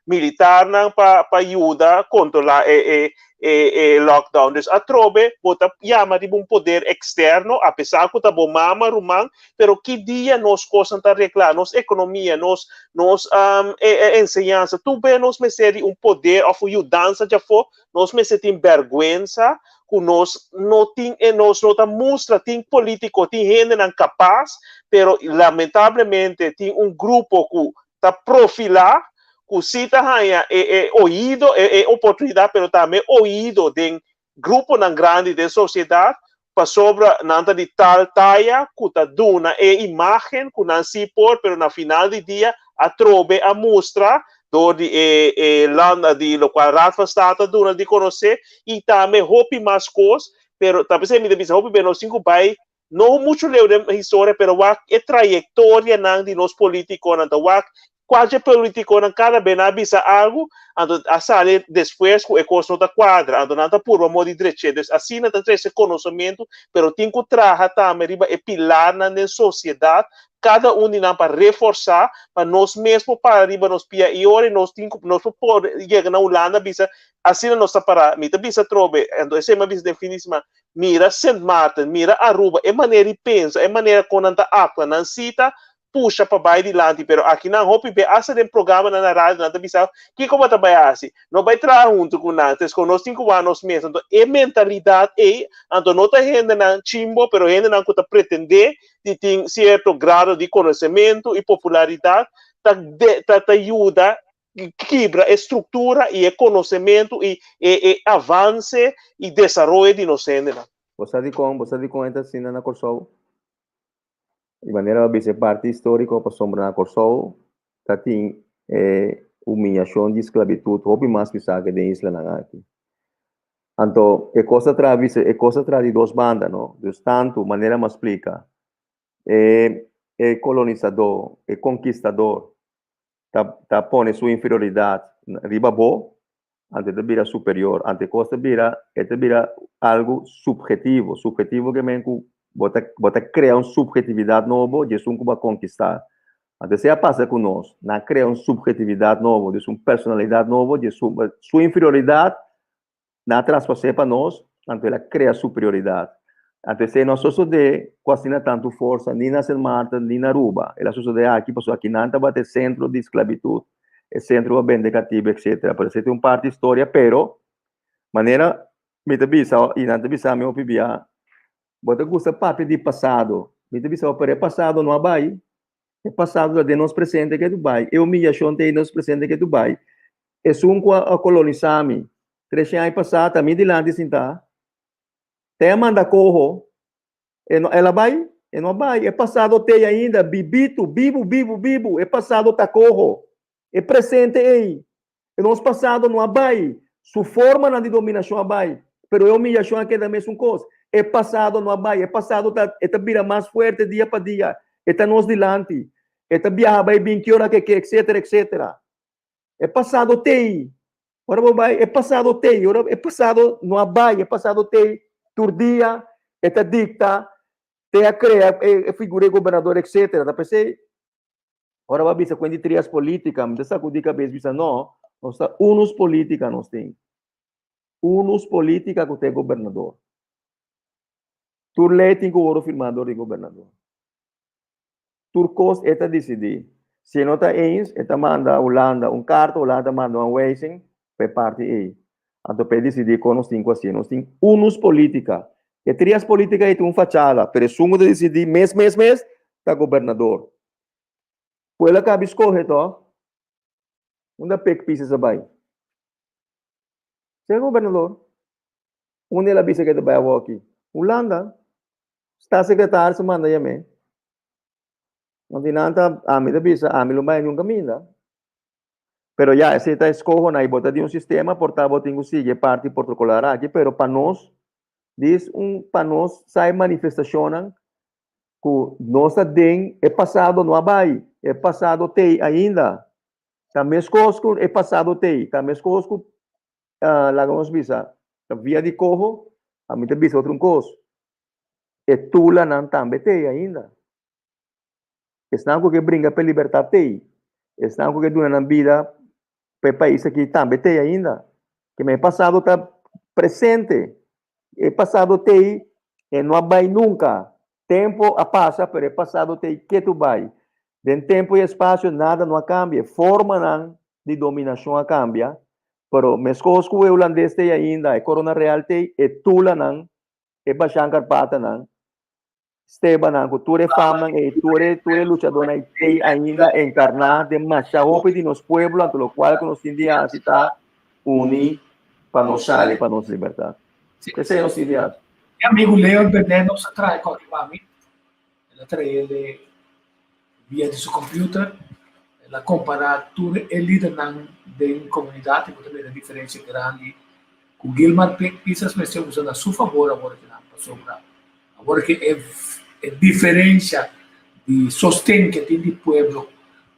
militarnan pa pa yuda controla e e e e lockdown. Dus atrobe bo ta yama riba un poder externo apesar cu ta bo mama, ruman, pero ki dia nos cosnan ta regla, nos economia, nos nos um, e, e enseñansa, tur be nos mester di un poder of un yudansa djafó, nos mester tin bergüenza ku nos no tin e nos no ta mustra, tin polítiko, tin hendenan kapas, pero lamentablemente tin un grupo ku ta profilá, ku sí ta haña e, e oído, e, e oportunidat, pero tambe oído den gruponan grandi den sosiedat, pasobra nan ta di tal taya ku ta duna e imágen ku nan sí por, pero na final di dia atrobe a mustra dor di e e land di lokual Raad van State a duna di konosé i tambe hopi mas kos, pero ta p'esei mi ta bisa hopi be nos tin ku bai no muchu leu den historia pero wak e trayektorianan di nos politikonan ta wak kua dje politikonan kada be nan a bisa algu anto a sali despues ku e kos no ta kuadra anto nan ta purba moda di drech'é dus asina ta trese konosementu pero tin ku traha tambe riba e pilarnan den sosiedat kada un di nan pa reforsá pa nos mes por para riba nos pia i ora nos tin ku nos por por yega na Hulanda bisa asina nos ta pará mi ta bisa atrobe anto esei mi a bisa den fin di siman mira Sint Maarten mira Aruba e manera di pensa e manera kon nan ta aktua nan si ta. pusha pa bai dilanti, pero akinan hopi be hasta den programanan na radio nan ta bisa kiko bo ta bai hasi, no bai traha huntu ku nan, entonces ku nos tin ku wak nos mes, anto e mentalidat ei anto no ta hendenan chimbo pero hendenan ku ta pretende di tin sierto grado di konosementu i popularidat ta ta ta yuda kibra e struktura i e konosementu i e e avanse i desaroyo di nos hendenan. Bo sa dikon? Bo sa dikon e ta asina na Kòrsou? Di manera bo bisa e parti históriko pasobra na Kòrsou ta tin e humiyashon di sklabitut hopi mas pisá ke den islanan aki. Anto e kos ta traha bisa e kos ta traha di dos banda no. Dus tantu manera mi a splika e e kolonisadó, e konkistador ta ta pone su inferioridat riba bo, anto e ta bira superior, anto e kos ta bira e ta bira algu subhetivo, subhetivo ke men ku bo ta bo ta krea un subhetividat nobo di esun ku bo a konkistá. Anto esei a pasa ku nos, nan a krea un subhetividat nobo, dus un personalidat nobo di esun su inferioridat Nan a traspas'é pa nos, anto el a krea superioridat. Anto esei no a sosodé ku asina tantu forsa ni na Sint Maarten ni na Aruba. El a sosodé aki pasobra aki nan tabata e sentro di sklabitut, e sentro pa bende katibu, etsetera. Pero esei ta un parti historia, pero manera mi ta bisa i nan ta bisa mi hopi bia, bo ta gusta papia di pasado. Mi ta bisa bo, pero e pasado no a bai. E pasado ta den nos presente ke tu bai. E humiyashon ta den nos presente ke tu bai. Esun ku a kolonisá mi treshen aña pasá ta mi dilanti sintá. Te a manda koho, e no, el a bai? E no a bai. E pasado t'ei ainda, bibitu, bibu, bibu, bibu. E pasado ta koho. E presente ei. E nos pasado no a bai. Su formanan di dominashon a bai, pero e humiyashon a keda mesun kos. E pasado no a bai. E pasado ta, e ta bira mas fuerte dia pa dia. E ta nos dilanti. E ta biaha bai bin ki ora ke ke, etcetera, etcetera. E pasado t'ei. Ora bo bai, e pasado t'ei. Ora e pasado no a bai, e pasado t'ei tur dia, e ta dikta, te a krea e figura e gobernador etcetera. Ta p'esei ora bo a bisa kuent di trias politica, mi ta sakudi kabes bisa no, nos ta unus politica nos tin. Unus politica ku ta e gobernador. Tur lei tin ku wòrdu firmá dor di gobernador. Tur kos e ta disidí. Si e no ta eens, e ta manda Hulanda un karta, Hulanda ta manda un aanwijzing pa e parti ei. Anto pa e disidí kon nos tin ku hasié. Nos tin unus polítika. E trias polítika ei tin un fachada, pero esun ku ta disidí mes mes mes ta gobernador. Pueblo a kabi skohe tò? Unda Pik Pisas a bai? Ser gobernador. Unda el a bisa ku e ta bai awoki? Hulanda. Staatssecretaris a manda yam'é. Anto nan ta, ami ta bisa, ami lo bai niun kaminda. Pero ya, esei ta eskoho na i bo ta di un sistema, por ta bo tin ku sigui e parti protokolar aki, pero pa nos, dis un, pa nos sa e manifestashonnan ku nos ta den, e pasado no a bai, e pasado t'ei ainda. Ta meskos ku e pasado t'ei, ta meskos ku laga nos bisa, ta via di koho, ami ta bisa otro un kos, e tulanan tambe t'ei ainda. Esnan ku ke bringa pa e libertat t'ei, esnan ku ke duna nan bida pa e pais aki tambe t'ei ainda. Kema e pasado ta presente, e pasado t'ei, e no a bai nunka. Tempo a pasa, pero e pasado t'ei ketu bai. Den tempo i espasio nada no a kambia, e formanan di dominashon a kambia, pero meskos ku e hulandes t'ei ainda, e korona real t'ei, e tulanan, e bashan karpatanan, Stebanan ku tur e famnan ei, tur e tur e luchadónan ei t'ei ainda enkarná den masha hopi di nos pueblo, anto lokual ku nos tin di hasi ta uni pa nos sali pa nos libertat. Esei nos tin di hasi. Mi amigu Leon Bernè nos a traha e kòki pa mi. El a trae el via di su computer. El a kompará tur e lidernan den komunidat i bo ta mira diferensia grandi ku Gilmar Pisas mester usa na su fabor awor ki nan pasobra awor ki e e diferensia di sosten ke tin di pueblo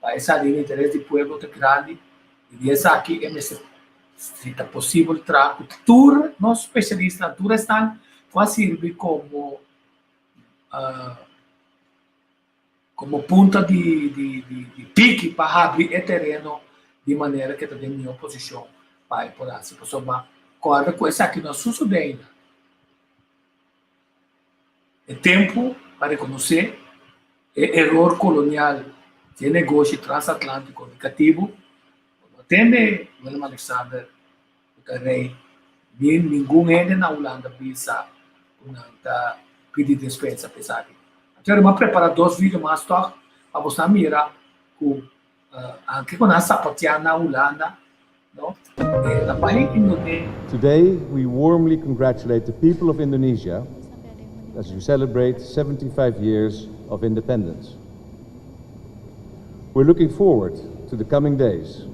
pa e sali den interes di pueblo ta grandi i di esaki e mester si ta posibel traha ku tur nos spesialistanan tur esnan ku a sirbi komo Komo punta di di piki pa habri e tereno di manera ke ta den mihó posishon pa e por hasi. Pasobra kòrda ku esaki no a sosodé ainda. E tempu pa rekonosé. E eror kolonial di e negoshi transatlantiko di katibu bo no tende Willem Alexander ku ta rei ni ningun hende na Hulanda bisa ku nan ta pidi despensa pa esaki. Anto mi a prepara dos video mas tòg pa boso a mira ku anke ku nan a sapatia na Hulanda no e ta bai Indonesia. Today we warmly congratulate the people of Indonesia as you celebrate 75 years of independence. We're looking forward to the coming days.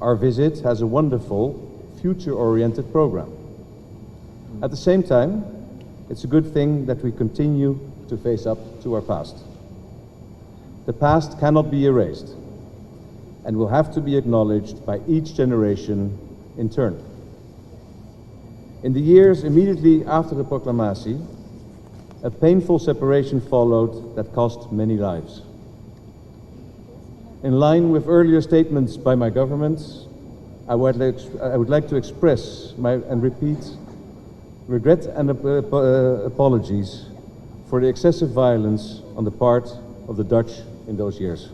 Our visit has a wonderful, future-oriented program. At the same time, it's a good thing that we continue to face up to our past. The past cannot be erased and will have to be acknowledged by each generation in turn. In the years immediately after the Proclamatie, a painful separation followed that cost many lives. In line with earlier statements by my government, I would like, I would like to express my, and repeat regret and apologies for the excessive violence on the part of the Dutch in those years.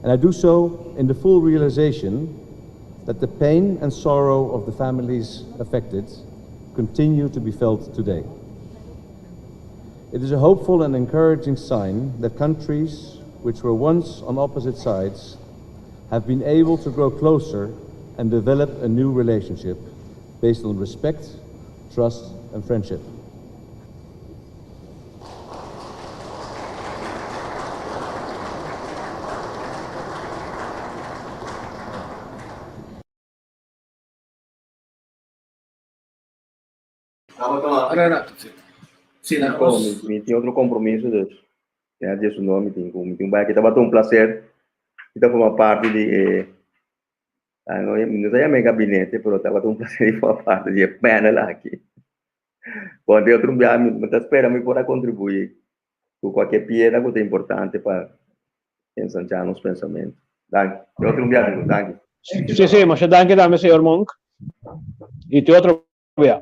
And I do so in the full realization that the pain and sorrow of the families affected continue to be felt today. It is a hopeful and encouraging sign that countries which were once on opposite sides have been able to grow closer and develop a new relationship based on respect, trust, and friendship. Tabata Sí, na nos. Mi tin otro compromiso, dus ya dje su no mi tin ku mi tin bai aki. Tabata un placer di ta forma parti di e ah no mi no ta yama e gabinete pero tabata un placer di forma parti di e panel aki. Bon den otro biaha mi ta spera mi por a contribui ku cualkier piedra ku ta importante pa ensancha nos pensamentu. Danki. Den otro biaha danki. Sí, sí, masha danki tambe señor Monk. Y te otro bia.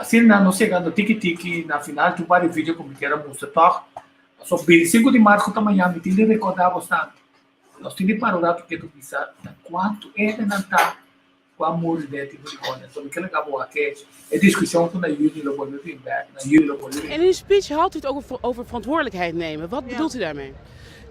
Asina nos yegando tiki tiki na final di un par di video ku mi kier a mustra tòg. Pasobra 25 di mart ku ta maña mi tin di rekordá bosnan, nos tin di para un ratu ketu bisa ta kuantu hendenan ta ku a muri den e tipo di kos. Enton mi ke laga bo wak e diskushon ku na yüni lo bolbe bin bèk, na yüli lo bolbe bin. En in uw speech had u het ook over verantwoordelijkheid nemen. Wat bedoelt u daarmee?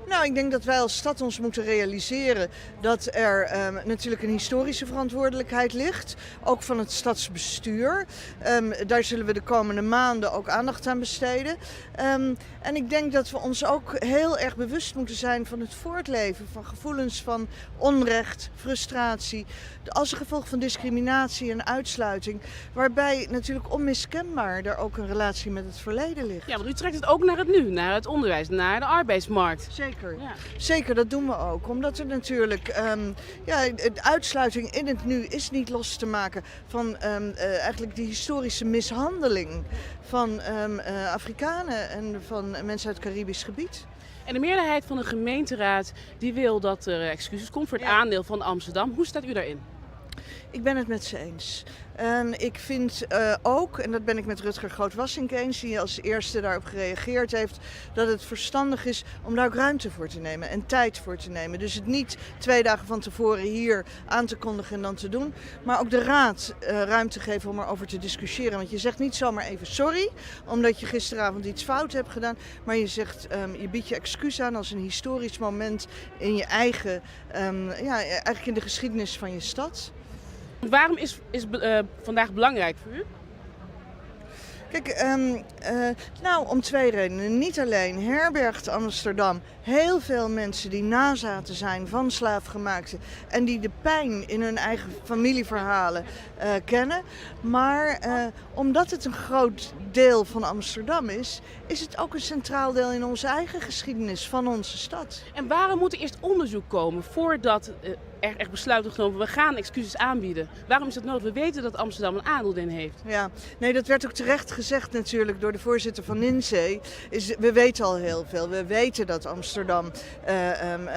Nou, ik denk dat wij als stad ons moeten realiseren dat er um, natuurlijk een historische verantwoordelijkheid ligt. Ook van het stadsbestuur. Um, daar zullen we de komende maanden ook aandacht aan besteden. Um, en ik denk dat we ons ook heel erg bewust moeten zijn van het voortleven van gevoelens van onrecht, frustratie. Als gevolg van discriminatie en uitsluiting. Waarbij natuurlijk onmiskenbaar er ook een relatie met het verleden ligt. Ja, want u trekt het ook naar het nu, naar het onderwijs, naar de arbeidsmarkt. Zeker, ja. Zeker dat doen we ook. Omdat er natuurlijk, um, ja, de uitsluiting in het nu is niet los te maken van um, uh, eigenlijk die historische mishandeling van um, uh, Afrikanen en van mensen uit het Caribisch gebied. En de meerderheid van de gemeenteraad die wil dat er excuses komt voor het ja. aandeel van Amsterdam. Hoe staat u daarin? Ik ben het met ze eens. En ik vind uh, ook, en dat ben ik met Rutger Groot-Wassink eens, die als eerste daarop gereageerd heeft, dat het verstandig is om daar ook ruimte voor te nemen en tijd voor te nemen. Dus het niet twee dagen van tevoren hier aan te kondigen en dan te doen, maar ook de raad uh, ruimte geven om erover te discussiëren. Want je zegt niet zomaar even sorry, omdat je gisteravond iets fout hebt gedaan, maar je zegt, um, je biedt je excuus aan als een historisch moment in je eigen, um, ja, eigenlijk in de geschiedenis van je stad. Waarom is, is uh, vandaag belangrijk voor u? Kijk, um, uh, nou om twee redenen. Niet alleen herbergt Amsterdam heel veel mensen die nazaten zijn van slaafgemaakten en die de pijn in hun eigen familieverhalen uh, kennen. Maar uh, omdat het een groot deel van Amsterdam is, is het ook een centraal deel in onze eigen geschiedenis van onze stad. En waarom moet er eerst onderzoek komen voordat er echt besluiten genomen, we gaan excuses aanbieden. Waarom is dat nodig? We weten dat Amsterdam een aandeel in heeft. Ja, nee, dat werd ook terecht gezegd natuurlijk door de voorzitter van NiNsee. Is, we weten al heel veel. We weten dat Amsterdam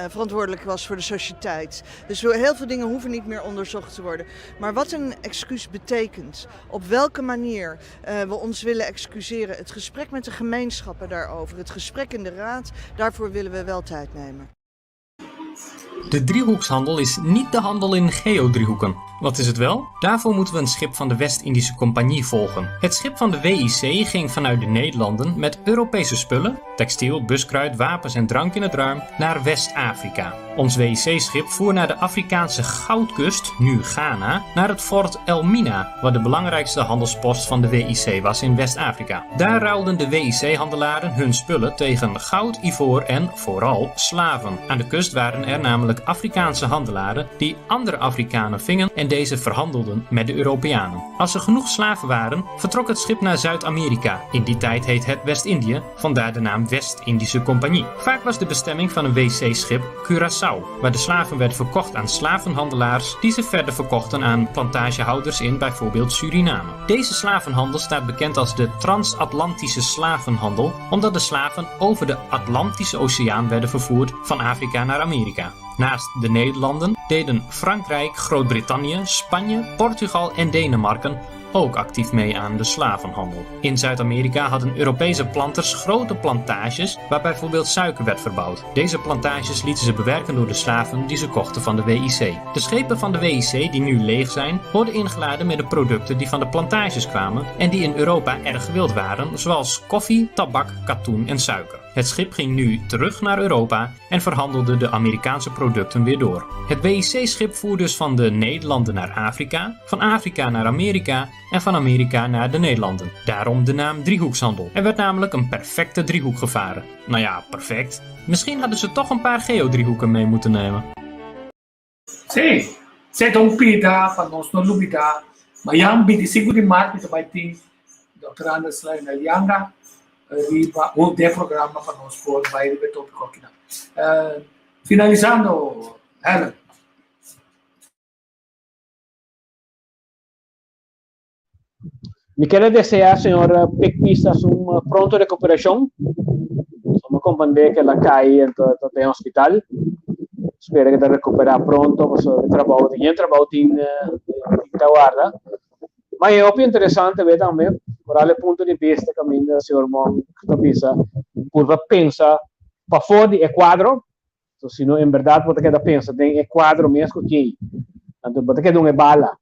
verantwoordelijk was voor de sociëteit. Dus heel veel dingen hoeven niet meer onderzocht te worden. Maar wat een excuus betekent, op welke manier we ons willen excuseren, het gesprek met de gemeenschappen daarover, het gesprek in de raad, daarvoor willen we wel tijd nemen. De driehoekshandel is niet de handel in geodriehoeken. Wat is het wel? Daarvoor moeten we een schip van de West-Indische Compagnie volgen. Het schip van de WIC ging vanuit de Nederlanden met Europese spullen, textiel, buskruit, wapens en drank in het ruim, naar West-Afrika. Ons WIC-schip voer naar de Afrikaanse Goudkust, nu Ghana, naar het fort Elmina, wat de belangrijkste handelspost van de WIC was in West-Afrika. Daar ruilden de WIC-handelaren hun spullen tegen goud, ivoor en vooral slaven. Aan de kust waren er namelijk Afrikaanse handelaren die andere Afrikanen vingen en deze verhandelden met de Europeanen. Als er genoeg slaven waren, vertrok het schip naar Zuid-Amerika. In die tijd heet het West-Indië, vandaar de naam West-Indische Compagnie. Vaak was de bestemming van een WC-schip Curaçao, waar de slaven werden verkocht aan slavenhandelaars die ze verder verkochten aan plantagehouders in bijvoorbeeld Suriname. Deze slavenhandel staat bekend als de transatlantische slavenhandel, omdat de slaven over de Atlantische Oceaan werden vervoerd van Afrika naar Amerika. Naast de Nederlanden deden Frankrijk, Groot-Brittannië, Spanje, Portugal en Denemarken ook actief mee aan de slavenhandel. In Zuid-Amerika hadden Europese planters grote plantages waar bijvoorbeeld suiker werd verbouwd. Deze plantages lieten ze bewerken door de slaven die ze kochten van de WIC. De schepen van de WIC, die nu leeg zijn, worden ingeladen met de producten die van de plantages kwamen en die in Europa erg gewild waren, zoals koffie, tabak, katoen en suiker. Het schip ging nu terug naar Europa en verhandelde de Amerikaanse producten weer door. Het WIC-schip voer dus van de Nederlanden naar Afrika, van Afrika naar Amerika en van Amerika naar de Nederlanden. Daarom de naam driehoekshandel. Er werd namelijk een perfecte driehoek gevaren. Nou ja, perfect. Misschien hadden ze toch een paar geodriehoeken mee moeten nemen. Sí, esei ta un pida pa nos no lubida. Mayan 25 di mart mi ta bai tin Dòkter Anders Lionel Janga riba un den programa pa nos por bai riba e tópiko akinan. Finalisando, Helen. Mi kere deseá señor Pik Pisas un pronto recuperacion. Mi a comprende cu el a cay ento ta den hospital. Spera cu ta recupera pronto pasobra e trabou tin yen trabou tin tin ta warda. Ma e hopi interesante be tambe foral e punto di bista caminda señor Monk ta bisa purba pensa pafor di e cuadro. So si no en berdad bo ta keda pensa den e cuadro mes cu tin, anto bo ta keda un e bala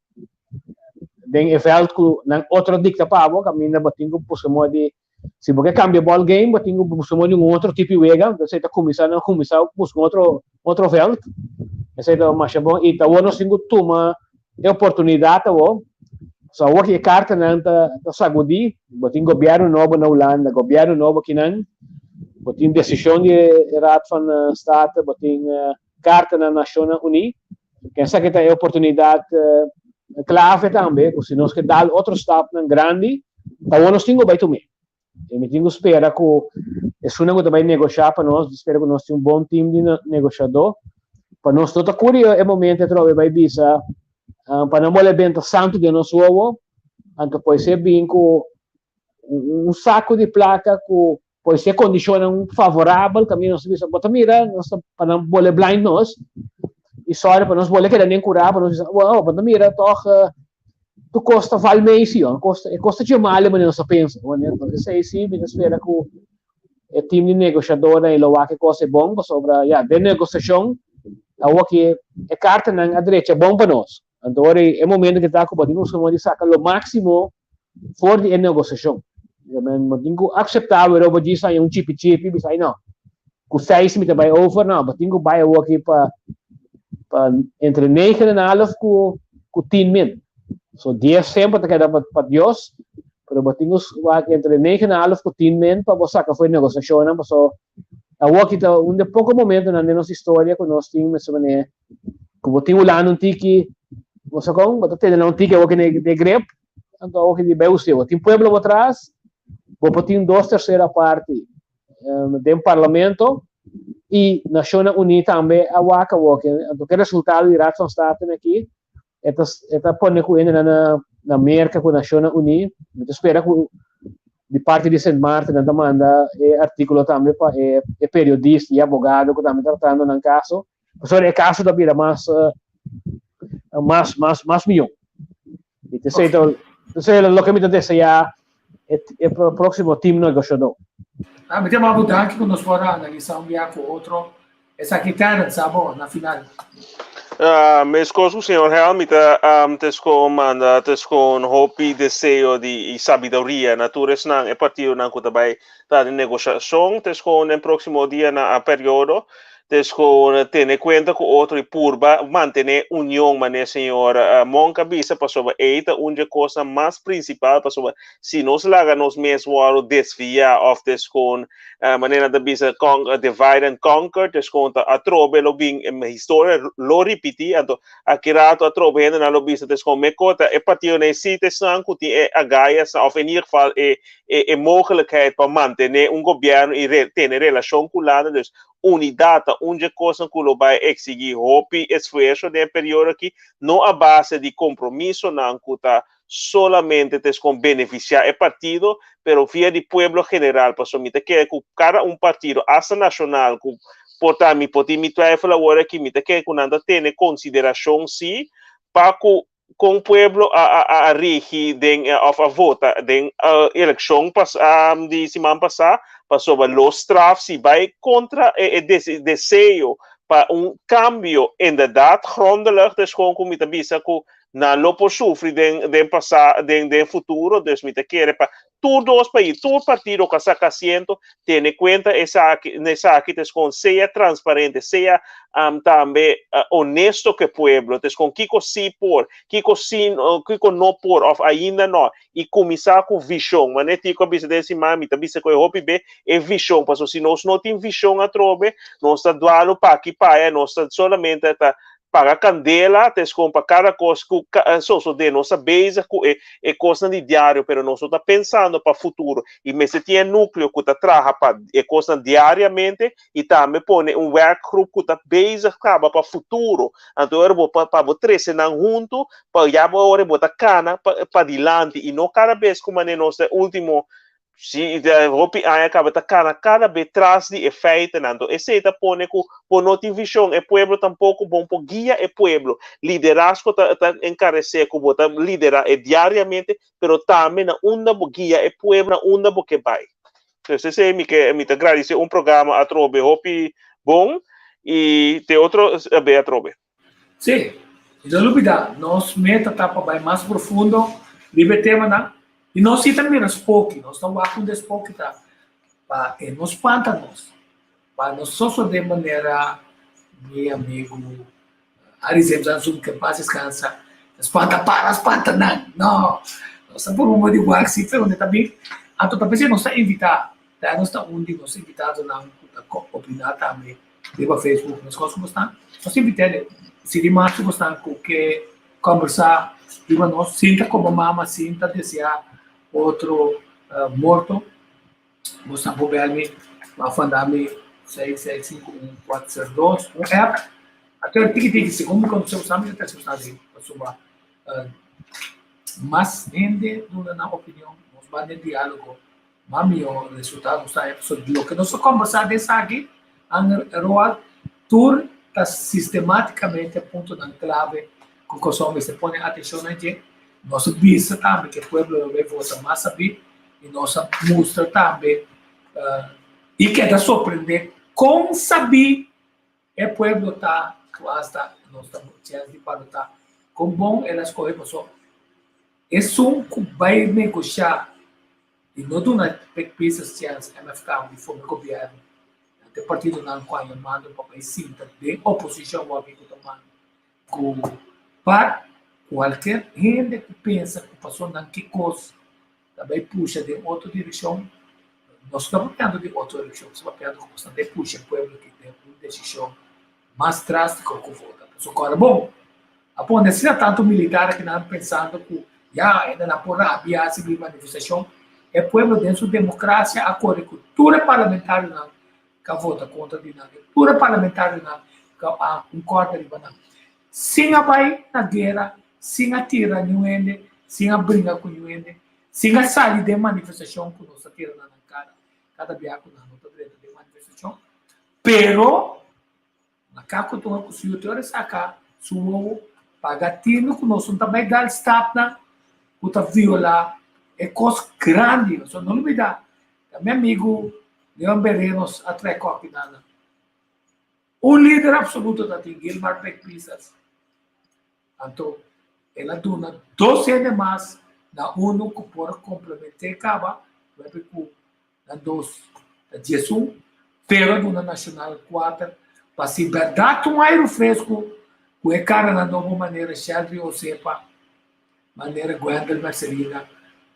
den e veld cu nan otro dicta pa bo, caminda bo tin cu busca modo di, si bo ke cambia ball game, bo tin cu busca modo di un otro tipo di wega, entonces ta cuminsa nan cuminsa busca un otro otro veld, esey ta masha bon, y ta awor nos tin cu tuma e oportunidad awor, so awor cu e cartanan ta ta sagudi, bo tin gobierno nobo na Hulanda, gobierno nobo kinan, bo tin decision di e Raad van State, bo tin carta na Nacionnan Uní, ken sa ki ta e oportunidad clave tambe, cu si nos ke dal otro stapnan grandi, ta awor nos tin cu bay tum'é. I mi tin ku spera ku esunnan ku ta bai negoshá pa nos, spera ku nos tin un bon tim di negoshadó, pa nos no ta kuri e momento atrobe bai bisa pa nan bole benta santu den nos wowo, anto poisé bin ku un saku di plaka ku poisé kondishonnan favorabel kaminda nos ta bisa bo ta mira nos ta pa nan bole blind nos i sòri pa nos bole keda den kurá pa nos bisa bo ta mira tòg Tu kos ta val mei si, e kos e kos ta dje mal e manera nos ta pensa. Manera esei si mi ta spera ku e tim di negoshadornan e lo wak e kos e bon pasobra ya den negosiashon awor ki e kartanan a drecha bon pa nos. Anto ora e momento ki ta ku bo tin ku busca di saka lo máksimo for di e negosiashon. Bo tin ku akseptá wero bo djis haña un chipi chipi bisa ai no ku seis mi ta bai over no bo tin ku bai awor ki pa pa entre negen en half ku ku tien min. So dies semper ta keda pa pa Dios pero bo tin ku wak entre negen en half ku tien min pa bo saka for e negosiashonnan paso awor ki ta un di e poko momentonan den nos historia ku nos tin mester manera ku bo tin Hulanda un tiki bo sa kon bo ta tene nan un tiki awor ki den grip anto awor ki di bai us'e bo tin pueblo bo tras bo por tin dos tercera parti den parlamento. I Nashonnan Uní tambe a wak awor ke anto ke resultado di Raad van State aki e ta e ta pone ku hendenan na na Merka ku Nashonnan Uní mi ta spera ku di parti di Sint Maarten nan ta manda e artíkulo tambe pa e e periodista i abogado ku tambe ta tratando nan kaso pasobra e kaso ta bira mas mas mas mas mihó. I ta esei ta esei loke mi ta deseá e e próksimo tim negoshadó. Ah, mi ta yama bo danki ku nos por a analisá un bia ku otro esaki Terence, abo na final. Ah, meskos ku señor Helm, mi ta um, tesko manda tesko un hopi deseo di i sabiduria na tur esnan e partidonan ku ta bai ta den negoshashon tesko den próksimo dia na a periodo Des ku tene kuenta ku otro i purba mantené union manera señor Monk a bisa pasobra ei ta un dje kosnan mas prinsipal pasobra si nos laga nos mes wòrdu desviá òf des ku manera nan ta bisa divide and conquer des ku ta atrobe lo bin historia lo ripití anto aki rato atrobe hendenan lo bisa des ku mekor ta e partidonan ei si ta esnan ku tin e agallas òf en ieder geval e e mogelijkheid pa mantené un gobièrnu i tene relashon ku landa dus Unidat ta un dje kosnan ku lo bai eksigí hopi esfuerso den e periodo aki, no a base di kompromisonan ku ta solamente ta eskon benefisiá e partido, pero via di pueblo general, pasobra mi ta kere ku kada un partido, asta nashonal, ku por ta mi por tin mi twijfel awor aki, mi ta kere ku nan ta tene konsiderashon si pa ku kon pueblo a a a rigi den of a vota den elekshon pas di siman pasá pasobra lo straf si bai kontra e e deseo pa un kambio inderdaad grondelig dus kon ku mi ta bisa ku nan lo por sufri den den pasá den den futuro dus mi ta kere pa Tur dos pais, tur partido ku a saka asiento, tene kuenta esaki, esaki ta eskon sea transparente, sea tambe honesto ku e pueblo, ta eskon kiko si por, kiko si, kiko no por òf ainda no, i kuminsá ku vishon. Manera Tico a bisa den siman, mi ta bisa ku e hopi be e vishon, pasobra si nos no tin vishon atrobe, nos ta dualu p'aki p'aya, nos ta solamente ta paga kandela ta eskon pa kada kos ku sosodé. Nos ta bezig ku e e kosnan di diario, pero nos no ta pensando pa futuro. I mester tin e núkleo ku ta traha pa e kosnan diariamente i tambe pone un werkgroep ku ta bezig kaba pa futuro. Anto ora bo pa bo trese nan huntu pa ya bo ora bo ta kana pa padilanti i no kada bes ku manera nos ta e último Si, hopi aña kaba ta kana kada be tras di e feitenan. Anto esei ta pone ku bo no tin vishon, e pueblo tampoko bon por guia e pueblo. Liderazgo ta ta enkaresé ku bo ta liderá e diariamente, pero tambe na unda bo guia e pueblo, na unda bo ke bai. Dus esei mi ke mi ta gradisé un programa atrobe hopi bon i te otro be atrobe. Sí, i no lubidá, nos meta ta pa bai mas profundo riba e temanan, i nos sí ta mira spoki, nos ta wak unda e spoki ta, pa e no spanta nos, pa no sosodé manera mi amigu Harry James Anzum, ke pas deskansa, ta spanta para, spanta nan. No, nos ta por un di wak sí pero unda ta bin, anto ta p'esei nos ta invitá, ta nos ta un di nos invitadonan ku ta opiná tambe. Riba Facebook meskos ku bo sta, nos invit'é si di mas ku bo sta ku ke kombersá riba nos, sinta komo mama, sinta deseá otro morto, bo sta por bèl mi òf manda mi 6651402 un app. Ato tiki tiki segun mi konosé bo sta mi ta trese bo sta di pasobra mas hende duna nan opinion nos ban den diálogo. Ma mihó resultado nos ta haña pasobra di loke nos a kombersá den esaki, Anger Roald, tur ta sistemátikamente puntonan klave ku Kòrsou mester pone atenshon na dje. Nos a bisa tambe ku e pueblo lo bai vota mas sabí i nos a mustra tambe i keda sorprendé kon sabí e pueblo ta ku asta nos ta chèns di palotá kon bon el a skohe pasobra esun ku bai negoshá i no duna pek pisas chèns MFK di forma gobièrnu te partidonan ku a yamando pa bai sinta den oposishon wak ku ta manda ku par kualker hende ku pensa ku pasobra nan ke kos ta bai pusha den otro direkshon nos no ta papiando di otro direkshon nos ta papiando ku nos ta bai pusha pueblo aki den un desishon mas drástiko ku vota pasobra kòrda bon A pone asina tantu militar akinan pensando ku ya hende nan por rabia hasi bin manifestashon. E pueblo den su demokrasia a kore ku tur e parlamentarionan. ku a vota kontra di nan, tur e parlamentarionan ku a un kòrda riba nan. Sin a bai na guera, sin a tira niun hende, sin a bringa ku niun hende, sin a sali den manifestashon ku nos ta tira na nan kara kada bia ku nan no ta drenta den manifestashon. Pero Makaku tuma ku su yu te ora e saka su wowo paga tinu ku nos no ta bai dal stapnan ku ta violá e kos grandi. Pasobra no lubidá, ta mi amigu Leon Berenos a trae kòpi nan nan. Un lider apsoluto ta tin Gilmar Pek Pisas. Anto el a duna dos hende mas na unu ku por komplement'é kaba, wèbi ku nan dos ta 11, pero a duna Nacional kuater pa si bèrdat un airu fresku ku e karanan nobo manera Sheldry Osepa, manera Gwendel Mercelina,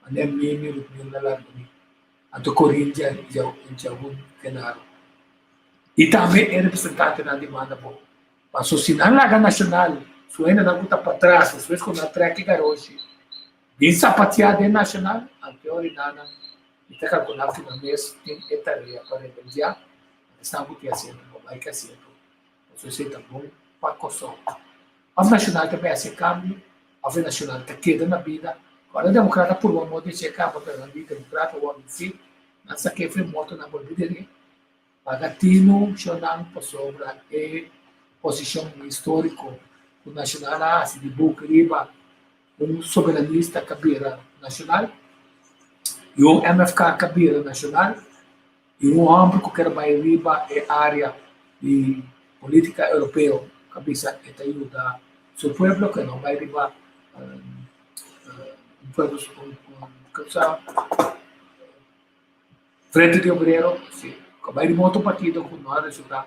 manera Mimi Rutmilda Larmonie, anto Corinne Djagun Genaro i tambe e representantenan di banda bo. Paso si nan laga Nacional su hendenan ku ta patras despues ku nan trek e garoshi bin sapatia den Nacional, anto e orinanan Mi ta kalkulá ku nan mes tin e tarea pa rebeldiá, nan esnan ku tin asiento pa bai ku asiento, pasobra esei ta bon pa Kòrsou. Òf Nashonal ta bai hasi e kambio, òf e Nashonal ta keda na bida. Ora Demokrat a purba moda di hasi e kambio, pero nan di Demokrat awor di si, nan sak'é for e morto, nan bolbe der'é. Paga tinu shonnan pasobra e posishon históriko ku Nashonal a hasi di buk riba un soberanista ka bira nashonal i un MFK ka bira nashonal i un hòmber ku ker bai riba e área di polítika europeo ka bisa e ta yuda su pueblo ku e no bai riba un pueblo un Frente di Obrero, si, ku a bai riba otro partido ku no a resultá,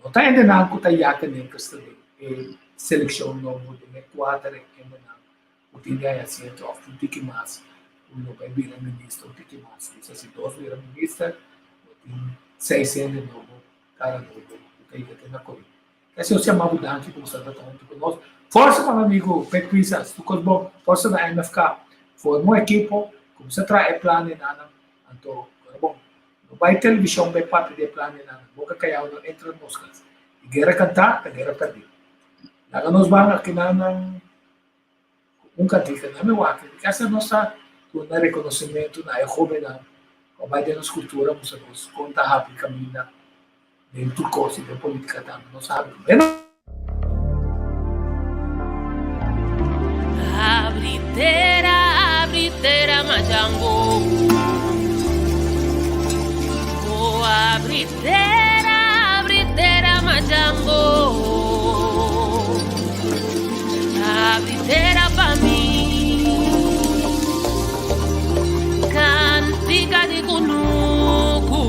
no ta hendenan ku ta yaka den kesta den e selekshon nobo den e kuater hendenan ku tin di haña asiento òf un tiki mas ku lo bai bira minister un tiki mas. Bisa si dos bira minister bo tin seis hende nobo kara nobo ku ta yega te na Korin. Esei nos yama bo danki ku bo sta ta huntu ku nos. Forsa pa mi amigu Pek Pisas, tur kos bon. Forsa na MFK. Forma un ekipo, kuminsá traha e plan enanan. Anto, ora bon, no bai televishon bai papia di e plan enanan. Boka kayau no entra nos kas. E guera kantá ta guera pèrdí. Laga nos ban akinanan ku un kantika. Na mi wak, di kasa nos ta duna rekonosementu na e hóbennan ku a bai den nos kultura, mustra nos kon ta habri kaminda. Den tur kos i den politika tambe nos sabi ku menos. Abri tera, abri tera Majango. Oh, abri tera, abri tera Majango. Abri tera pa mi. Cantica di kunuku.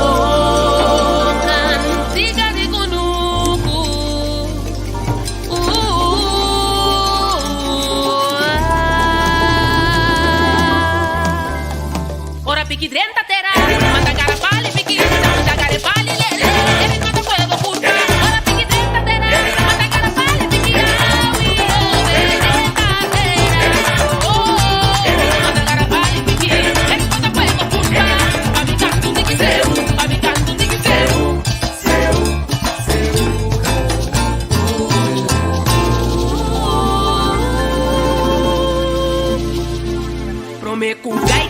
Oh, cantica di kunuku. Ora piki drenta tera, mata gara pali piki, mata gara pali lele, eri mata fuego puta. Ora piki drenta tera, mata gara pali piki, awi obe drenta tera. Oh, mata gara pali piki, eri mata fuego puta. Pa mi canto un diki seu, pa mi canto un diki seu. Seu, seu. Prome ku gai.